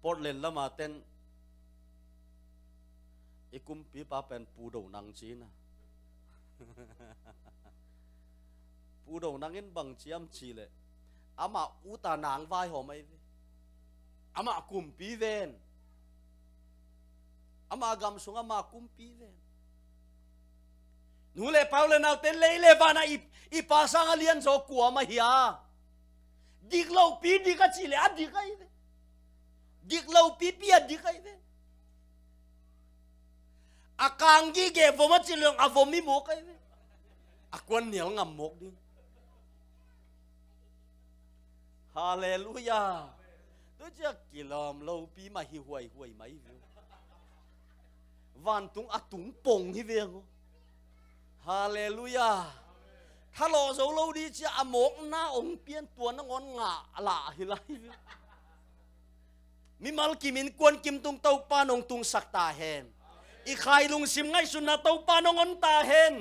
Portland lama ten i kumpipa pen Pu Do Nang ci na. Pu Do Nang in bang ciam ci leh amah uta nang vaihawm ahi ve. Amah kumpi ven. Amah gam sung amah kumpi ven. Nu le pa u le naute, lei le vana i, i pa sanga lianzaw kuamah hi a. Dik lopi dik a cih le a dik ahi ve. Dik lopipi a dik ahi ve. A kang gige vom a cih le a vom i mawk ahi ve. A kuan nial ngam mawk ding. Halleluia. Tua ciah kilawm lopi mah hi huaihuai mah hi ve. Vantung a tung pong hi ve aw. Halleluia. Thalawh zo lo dih ciah a mawkna hong pian tua nangawn ngah lah hi lai hi ve. Mimal kimin kuan kim tung Topa nong tungsak ta hen. I khai lungsim ngaihsutna Topa nong hon ta hen.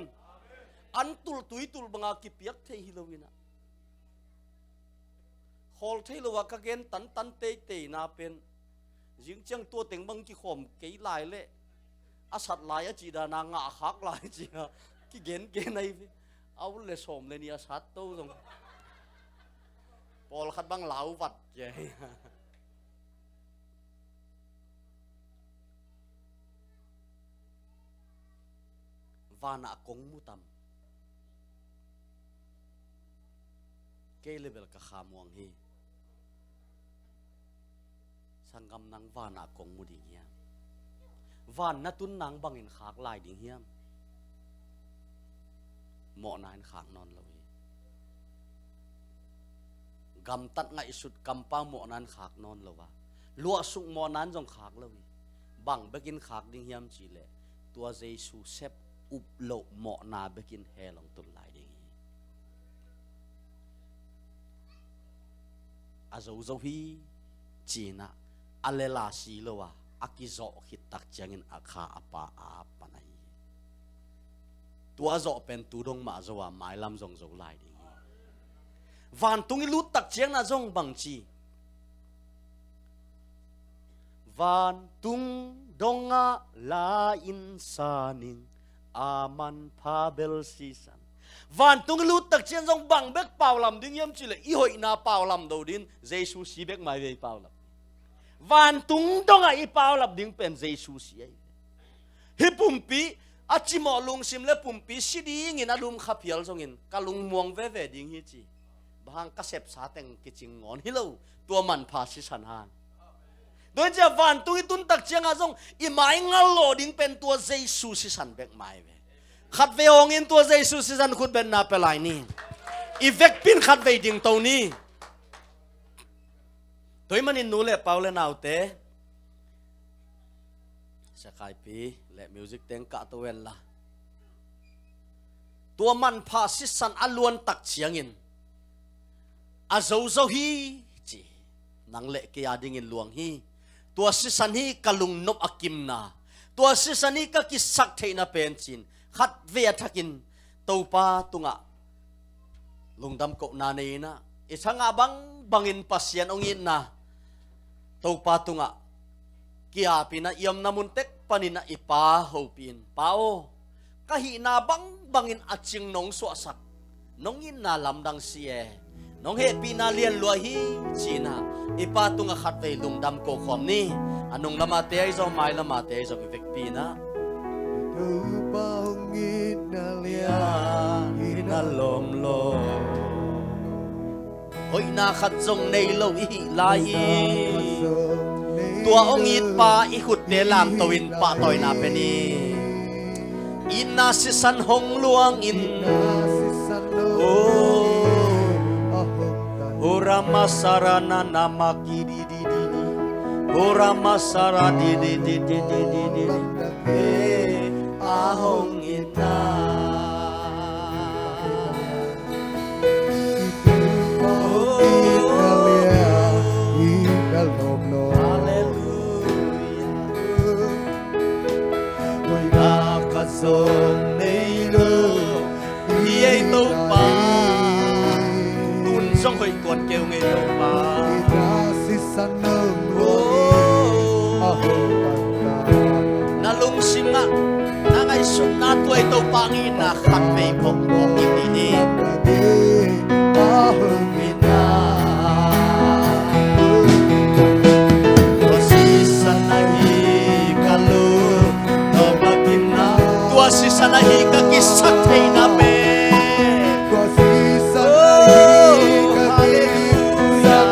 An tulh tui tulh banga kipiak thei hi lo inah. Khawl thei lo a ka gen tantan teiteina pen zing ciang tua teng bang kikhawm kei lai leh a sat lai a cih dana ngah khak lai cih a kigengen ahi ve. A ul le sawm le ni a sat to zong pawlkhat bang lau vat kia hi. Vanah kong mu tam. Kei le bel ka kha muang hi. Sanggam nang vanah kong mu ding hiam? Van na tun nang bangin khak lai ding hiam? Mawhna in khak nawn lo hi. Gamtat ngaihsut kampau mawhna in khak nawn lo a, luahsuk mawhna in zong khak lo hi. Bang bekin khak ding hiam cih leh tua Jesu sep up loh mawhna bekin hell hong tun lai ding hi. A zo zo hi cinah a lela si lo a, a kizawh khit tak ciangin a kha a pa a pan ahi hi. Tua a zawh pen tu dong mah zo a mailam zong zo lai ding hi. Vantung i lut tak ciangna zong bangci? Vantung dongah la-in sa ning, a manpha bel sisan. Vantung i lut tak ciang zong bang bek paulam ding hiam cih leh i hoihna paulam do ding, Jesu si bek mai ve i paulam. Vantung dongah i paulap ding pen Jesu si ahi. Hih pumpi a cimawh lungsim le pumpi si dingin a lum kha phial zongin ka lungmuang veve ding hi ci. Bang hang ka sepsa teng kicing ngawn hi lo, tua manpha sisan hang. Tua hi ciah vantung i tun tak ciangah zong i mai ngal lawh ding pen tua Jesu sisan bek mai ve. Khatvei hong in tua Jesu sisan khut bengna pia lai ni. I vekpi in khatvei dingto ni. Tua ahih manin nu le pa u le naute, siakhaipi le music teng kahto hen la, tua manpha sisan a luan tak ciangin a zozo hi ci. Nang le kei a dingin luang hi. Tua sisan hi ka lungnop a kimna, tua sisan hi ka kisak theihna pen ci-in khatvei a thakin Topa tungah lungdam kohna nei in ah, i thangah bangbangin Pasian hong itna Topa tungah ki-ap in ah, i omna mun tek panin ah i Pa hopih in, Pa aw, ka hihna bangbangin a cing nong suahsak, nong itna lamdang si e, nong hehpihna lianluai hi ci-in ah i Pa tungah khatvei lungdam ko khawm ni. A nung lamate ahi zong, mai lamate ahi zong i vekpi in ah. Topa hong itna lian in a lawm lo. Hoihna khat zong nei lo i hih lai hi. Tua hong it Pa i khutte lamto in pahtawina pia ni. Itna sisan hong luang in. Oh. Ora masara na na makidi di di di. Ora masara di di di di di di di. Eh, a hong itna. Hallelujah. Hoihna khat zong nei lo hi ei Topa. Tun zong hoih tuan kei ung ei Topa. Oh. Na lungsim ah na ngaihsutna tua i Topa ngihna khatvei phawk phawk in ni. Tua sisan ahi ka lung, tua sisan ahi ka kisak theihna pen. Oh, hallelujah.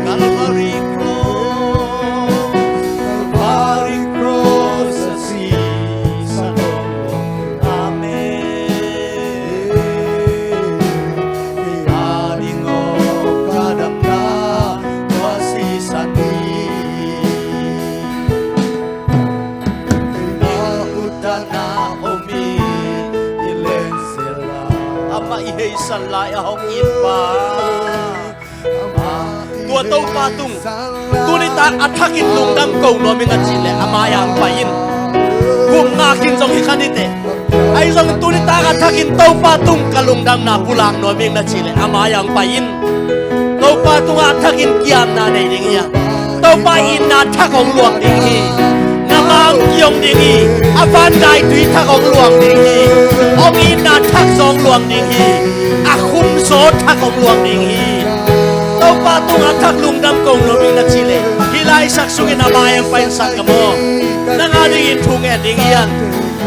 Calvary Cross, Calvary Cross, a sisan. Amen. Ading aw ka damna tua sisan hi. Na utana om in i lensela. Amah i heisan lai a hong it Pa. Tua Topa tung tuni tak a thakin lungdam ko nuam ing a cih leh a mai-ah hong pai in. Guk ngah khin zong hi kha ni teh. Ahi zongin tuni tak a thakin Topa tung ka lungdamna pulak nuam ing na cih leh a mai-ah hong pai in. Topa tungah a thakin kiamna nei ding hi a, Topa itna thak hong luang ding hi. Na ma hong ki-ong ding hi. A vandaitui thak hong luang ding hi. Hong itna thak zong hong luang ding hi. A khumzaw thak hong luang ding hi. Topa tungah a thak lungdam ko nuam ing na cih leh hih laisak sungin a mai-ah hong pai in, sanggam aw. Nang a dingin thu ngen ding hi hang.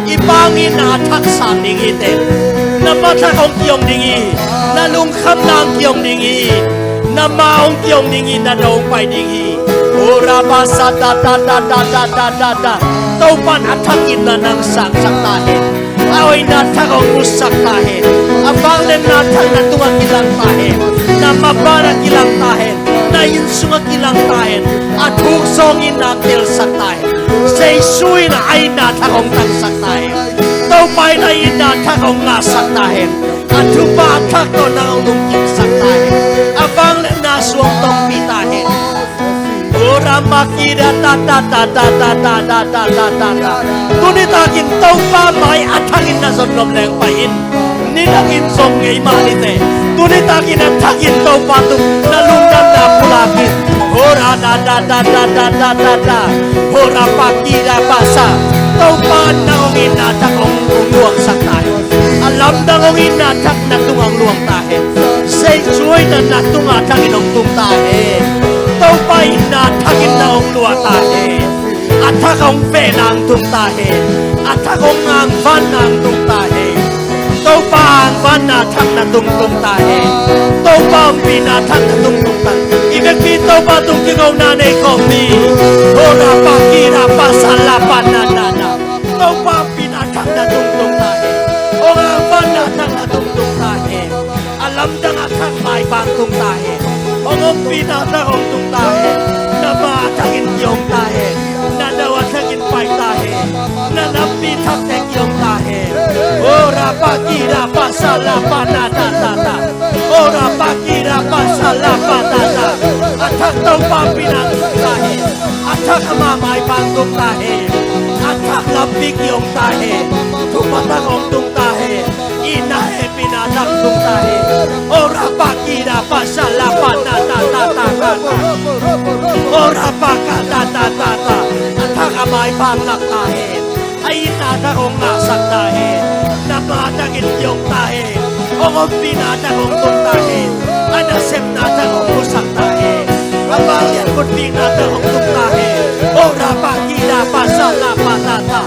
I Pa hong itna a thak sang ding hi teh. Na ma thak hong ki-ong ding hi. Na lungkhamna hong ki-ong ding hi. Na ma hong ki-ong ding hi. Na no hong pai ding hi. Ora ba sa da da da da da da da da. Topa'n a thakin na nang sangsak ta hen. A hoihna thak hong musak ta hen. A vangliatna thak na tungah kilang ta hen. Na maban ah kilang ta hen. Na inn sungah kilang ta hen. A thuk zawng in na telsak ta hen. Jesu in a itna thak hong tangsak ta hen. Topa in a itna thak hong ngahsak ta hen. A thupha a thak tawh nang hong lungkimsak ta hen. A vangliatna suang tongpi ta hen. Ora makida ta ta ta ta ta ta ta ta ta ta ta. Tuni takin Topa mai a thakin na zon nuam leng pai in. Nidangin zong ngei mah ni teh. Tuni takin a thakin Topa tung na lungdamna pulak in. Hora da da da da da da da da. Hora pakida pasa. Topa na hong itna thak hong, hong luangsak ta hen. A lamdang hong itna thak na tungah hong luang ta hen. Jesu in na tungah a thakin hong tung ta hen. Topa itna thakin na hong lua ta hen. A thak hong vehna hong tung ta hen. A thak hong angvanna hong tung ta hen. Topa angvanna thak na tungtung ta hen. Topa ompihna thak na tungtung ta hen. I vekpi Topa tung kingona nei khawm ni. Ora pa ki ra pa sa la pa na na na. Topa ompihna thak na tungtung ta hen. Hong angpanna thak na tungtung ta hen. A lamdang a thak maipha tung ta hen. Hong ompihna thak hong tung ta hen. Na ma a thakin ki-om ta hen. Na dau a thakin pai ta hen. Na nampi thakte ki-om ta hen. Ora pa ki ra pa sa la pa na ta ta ta. Ora pa ki ra pa sa la pa ta ta. A thak Topa ompihna tung ta hen. A thak ama maipha tung ta hen. A thak lampi ki-om ta hen. Thupha thak hong tung ta hen. I na hehpihna thak tung ta hen. Ora pa ki ra pa sa la pa na ta ta ta ta ta. Ora pa ka ta ta ta ta. A thak a maipha lak ta hen. A itna thak hong ngahsak ta hen. Na ma thakin ki-om ta hen. Hong ompihna thak hong tung ta hen. A nasepna thak hong musak ta hen. A vanglian khutpikna thak hong tung ta hen. Ora pa ki ra pa sa la pa ta ta.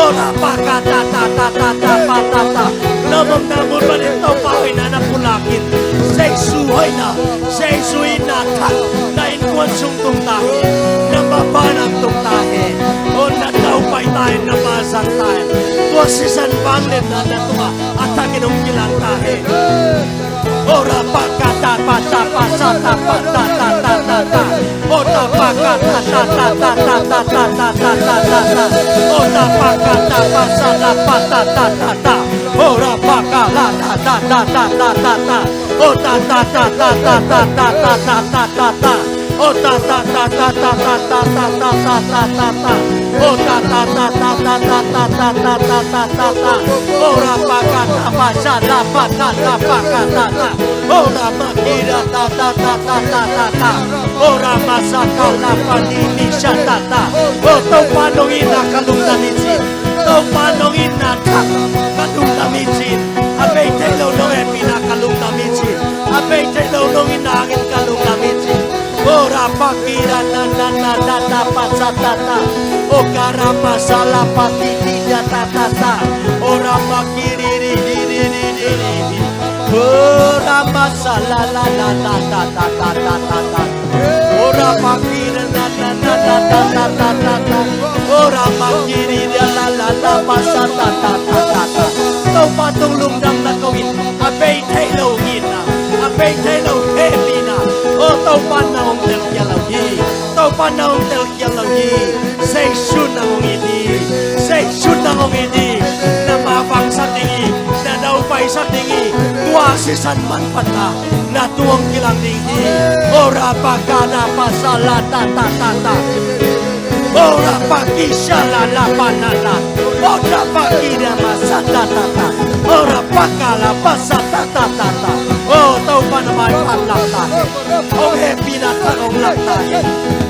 Ora pa ka ta ta ta ta ta pa ta ta. Na mawhna mun panin Topa hoihna na pulak in. Jesu hoihna, Jesu itna thak na innkuan sung tung ta hen. Na mapha na tung ta hen. O na daupai ta hen, na ma zang ta hen. Tua sisan vangliatna na tungah a thakin hong kilang ta hen. Ora pa ka ta pa ta pa sa ta pa ta ta ta ta ta. Ora pa ka ta ta ta ta ta ta ta ta ta ta ta ta. Ora pa ka ta pa sa la pa ta ta ta ta. Ora pa ka la ta ta ta ta ta ta ta. O ta ta ta ta ta ta ta ta ta ta ta ta. O ta ta ta ta ta ta ta ta ta ta ta ta ta. O ta ta ta ta ta ta ta ta ta ta ta ta ta. Ora pa ka ta pa sa la pa ta ta pa ka ta ta. Ora ma ki ra ta ta ta ta ta ta ta. Ora ma sa ka la pa ni ni sa ta ta. O Topa nong itna ka lungdam hi ci. Topa nong itna thak ka lungdam hi ci. A bei thei lo nong hehpihna ka lungdam hi ci. A bei thei lo nong itna hangin ka lungdam hi ci. Ora pa ki ra na na na na na pa sa ta ta. O ka ra ma sa la pa ti ti da ta ta ta. Ora ma ki ri ri ri ri ri ri ri. Ora ma sa la la la la ta ta ta ta ta ta. Ora ma ki ra na na na na ta ta ta ta ta. Ora ma ki ri ra la la la pa sa ta ta ta ta ta. Topa tung lungdam na ko in. A bei thei lo itna, a bei thei lo hehpihna. O Topa na hong telkhial lo hi. Topa na hong telkhial lo hi. Jesu na hong it hi. Jesu na hong it hi. Na mapha sak ding hi. Na daupaisak ding hi. Tua sisan manphatna na tung hong kilang ding hi. Ora pa ka na pa sa la ta ta ta ta. Ora pa ki sa la la pa na la. Ora pa ki da ma sa ta ta ta. Ora pa ka la pa sa ta ta ta ta. O Topa na maipha lak ta hen. Hong hehpihna thak hong lak ta hen.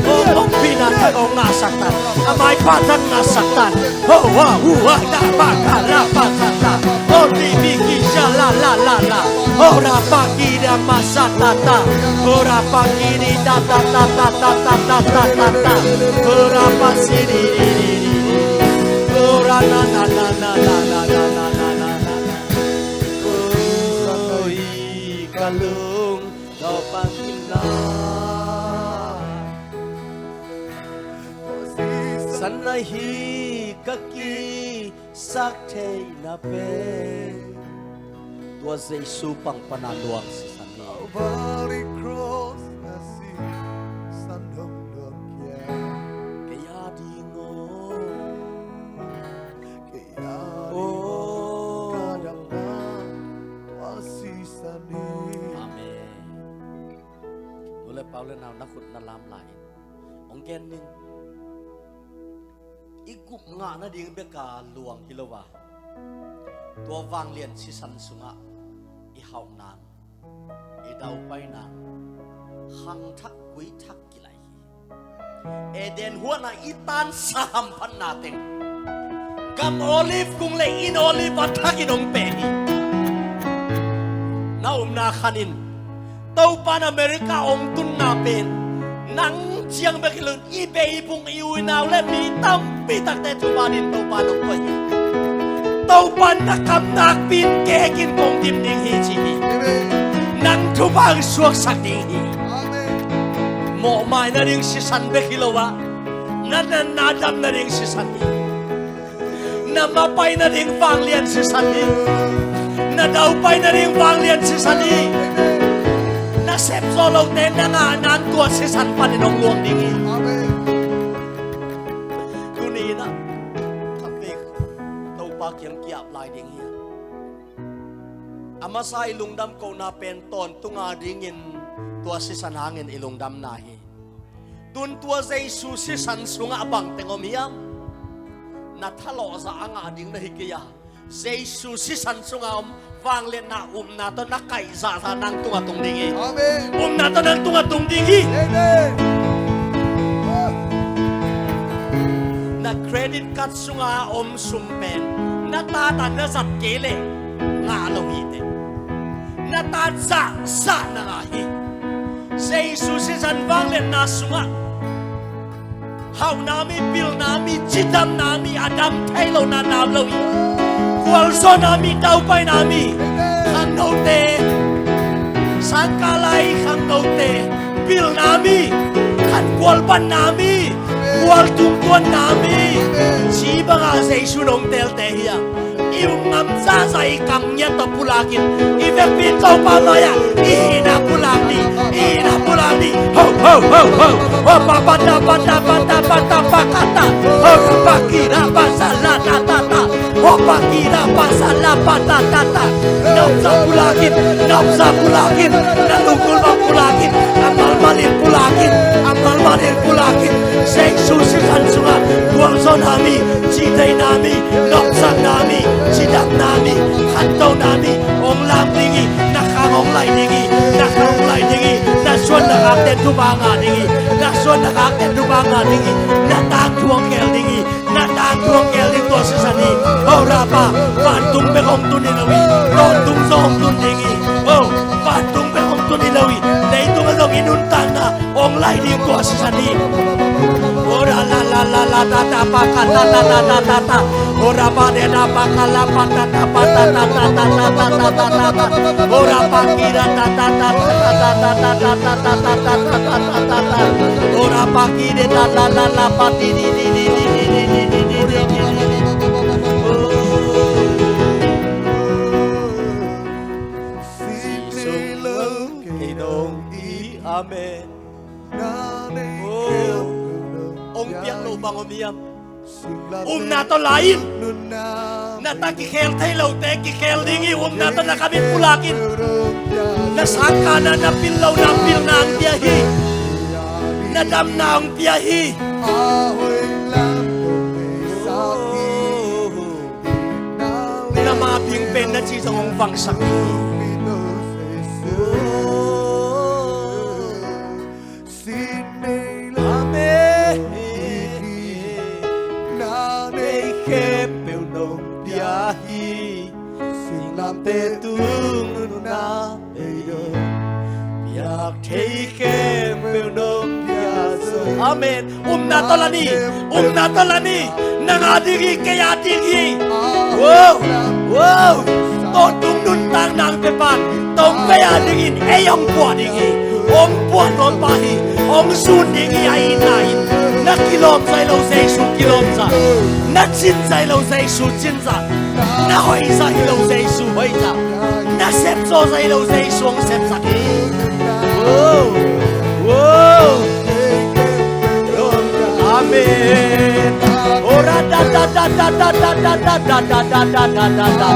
Hong ompihna thak hong ngahsak ta hen. A maipha thak ngahsak ta hen. Ho wa hu wa da pa ka la pa sa ta. O ti mi ki sa la la la la. Ora pa ki da ma sa ta ta. Ora pa ki di da ta ta ta ta ta ta ta ta ta. Ora pa si di di di di di. Ora na na na na na na na na na na. Oi ka lung no pa ki na. San na hi ka ki sak theihna pen tua Jesu pang pana luang sisan hi. Calvary cross na sisan hong luang kia. Kei a ding aw. Kei a ding aw. Ka dam na tua sisan hi. Amen. Nu le pa u le nau na khut na lam lai in. Hong gen ning. I gup ngah nading bek a luang hi lo a, tua vanglian sisan sungah i hauh nang, i daupai nang, khang thak gui thak kilai hi. Eden huan ah i tansa hamphatna teng gam olive kung le inn olive a thakin hong pen hi. Na upna khan in Topa'n America hong tunna pen nang ciang bek hi lo in, i beibung, i u i nau le mi tampi takte thupha dingin Topa'n hong koih hi. Topa na kam nakpi-in kekin kong dim ding hi ci hi. Amen. Nang thupha hong suaksak ding hi. Amen. Mawhmai nading sisan bek hi lo a, na, na, na dam nading sisan hi. Na mapai nading vanglian sisan hi. Na daupai nading vanglian sisan hi. Na sepzawh lote na ngah nang tua sisan panin hong luang ding hi. Amen. Tuni-in ah ka pek Topa kiang ki-ap lai ding hi. A masa i lungdam kohna pen tawntung a dingin tua sisan hangin i lungdamna hi. Tun tua Jesu sisan sungah bangteng om hiam? Na thalawhzah a ngah ding na hi kei a, Jesu sisan sungah om vangliatna upna tawh na kaihzahzah nang tungah tung ding hi. Amen. Upna tawh nang tungah tung ding hi. Amen. Na credit card sungah om sum pen na tat a na zat kei leh ngah lo hi teh. Na tat zahzah na ngah hi. Jesu sisan vangliatna sungah hauhna mi, pilna mi, cidamna mi, a dam thei lo na dam lo hi. Gualzawhna mi, daupaina mi, khangnote, sangkah lai khangnote, pilna mi, khan gualbanna mi, gualtung tuanna mi, ci bangah Jesu nong telte hi a. I um ngam zahzah i kam ngiat tawh pulak in, i vekpi in Topa mai-ah i hihna pulak ni, i hihna pulak ni. Ho, ho, ho, ho. Ho, pa, pa, ta, pa, ta, pa, ta, pa, ta, pa, ka, ta. Ho, pa, ki, ra, pa, sa, la, ta, ta, ta. Ho, pa, ki, ra, pa, sa, la, pa, ta, ta, ta. Nopsa pulak in, nopsa pulak in, na lungkul bang pulak in, a malmal in pulak in, a malmal in pulak in. Jesu sisan sungah gualzawhna mi, cihtheihna mi, nopsakna mi, cidamna mi, khantohna mi hong lam ding hi. Na khang hong lai ding hi. Na khang hong lai ding hi. Na suan na khakte thupha ngah ding hi. Na suan na khakte thupha ngah ding hi. Na tangthu hong khel ding hi. Na tangthu hong khel ding tua sisan hi. Ho, rapa, vantung bek hong tun hi lo hi. Tawntung zong hong tun ding hi. Ho, vantung bek hong tun hi lo hi. Leitung ah zong i nuntakna hong lai ding tua sisan hi. Ora la la la la ta ta pa ka ta ta ta ta ta ta. Ora ba de da pa ka la pa ta ta pa ta ta ta ta ta ta ta ta ta ta. Ora pa ki ra ta ta ta ta ta ta ta ta ta ta ta ta ta ta ta. Ora pa ki de da la la la pa ti di di di di di di di di di di di. Oh. Sin nei lo kei dong hi. Amen. Oh, hong piak loh bang om hiam? Upna tawh la in. Na ta kikhel thei lote kikhel ding hi. Upna tawh na kam in pulak in. Na sangkahna, na pil lohna, pilna hong pia hi. Na damna hong pia hi. Na mabing pen na ci zong hong vangsak hi. Amen. Na nei khempeuh nong pia hi. Singlamteh tung nunna, ei dong piak thei khempeuh nong pia zo. Amen. Upna tawh la ni. Upna tawh la ni. Nang a ding hi, kei a ding hi. Wow. Wow. Tawntung nuntakna hong pia pan, tawmvei a dingin ei hong puah ding hi. Hong puah nuam pa hi. Hong zun ding hi a itna in. Na kilawm zai lo Jesu kilawm zah. Na cin zai lo Jesu cin zah. Na hoih zah hi lo Jesu hoih zah. Na sep zaw zah hi lo Jesu hong sep zah hi. Wow. Wow. Amen. Ora da da da da da da da da da da da da da da da.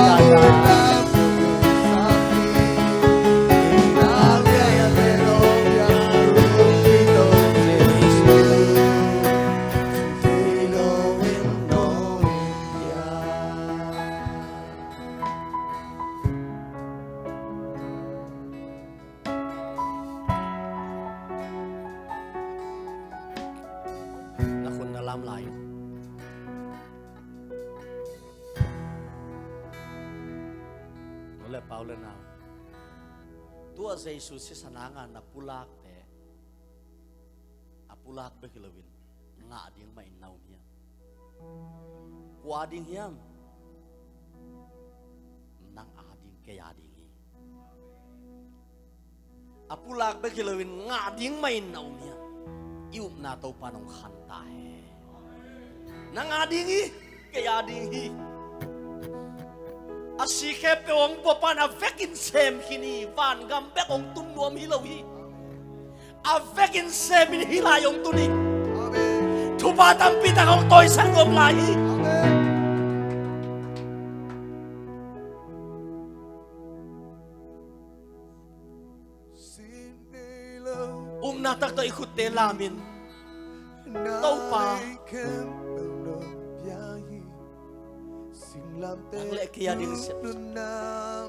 Na khut na lam lai. Nu le pa, u le nau, tua Jesu sisan hanga na pulakte, a pulak bek hi loin ngah ding mah in na um hiam? Kua ding hiam? A pulak bek hi loin ngah ding mahin na om hi a, i upna Topa nong khan ta hen. Nang a ding hi, kei a ding hi. A si khempeuh hong buak pan a vekin sem khin hi. Vangam bek hong tum nuam hi lo hi. A vekin semin hih lai hong tun hi. Thupha tampi tak hong tawisak nuam lai hi. Upna tak tawh i khutte lamin, Topa, nang le kei a ding sepsak.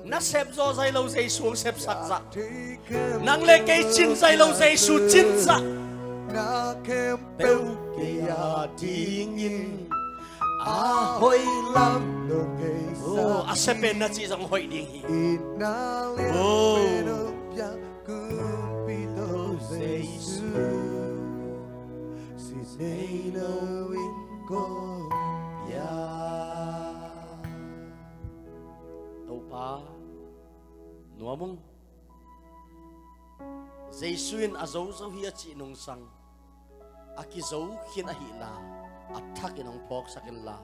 Na sep zaw zai lo Jesu hong sepsak zah. Nang le kei cin zai lo Jesu cin zah. Peuh kei a dingin a hoih lam nong ngeisa. Oh, a sia pen na cih zong hoih ding hi. Oh. Topa, nuam ung. Jesu in a zo zo hi a cih nungsang, a kizo khin ahihna, a thakin hong phawksak inla,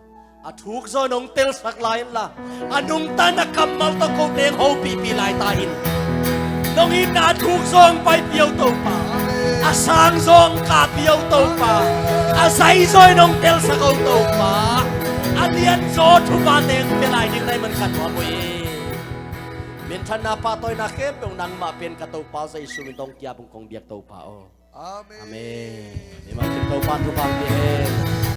a thuk zaw in hong telsak lai inla, a nungta na kammal tawh kote hong hopihpih lai ta in. Nong itna a thuk zaw hong paipih o Topa, a sang zaw hong kahpih o Topa, a zai zaw in hong telsak o Topa, a lian zaw thuphate hong pia lai ding na hih man ka nuam uh hi. Minthanna pahtawina khempeuh nangmah pen ka Topa Jesu min tawh hong kiap ung kong biak Topa aw. Amen. Amen. Mimal kim Topa thupha hong pia hen.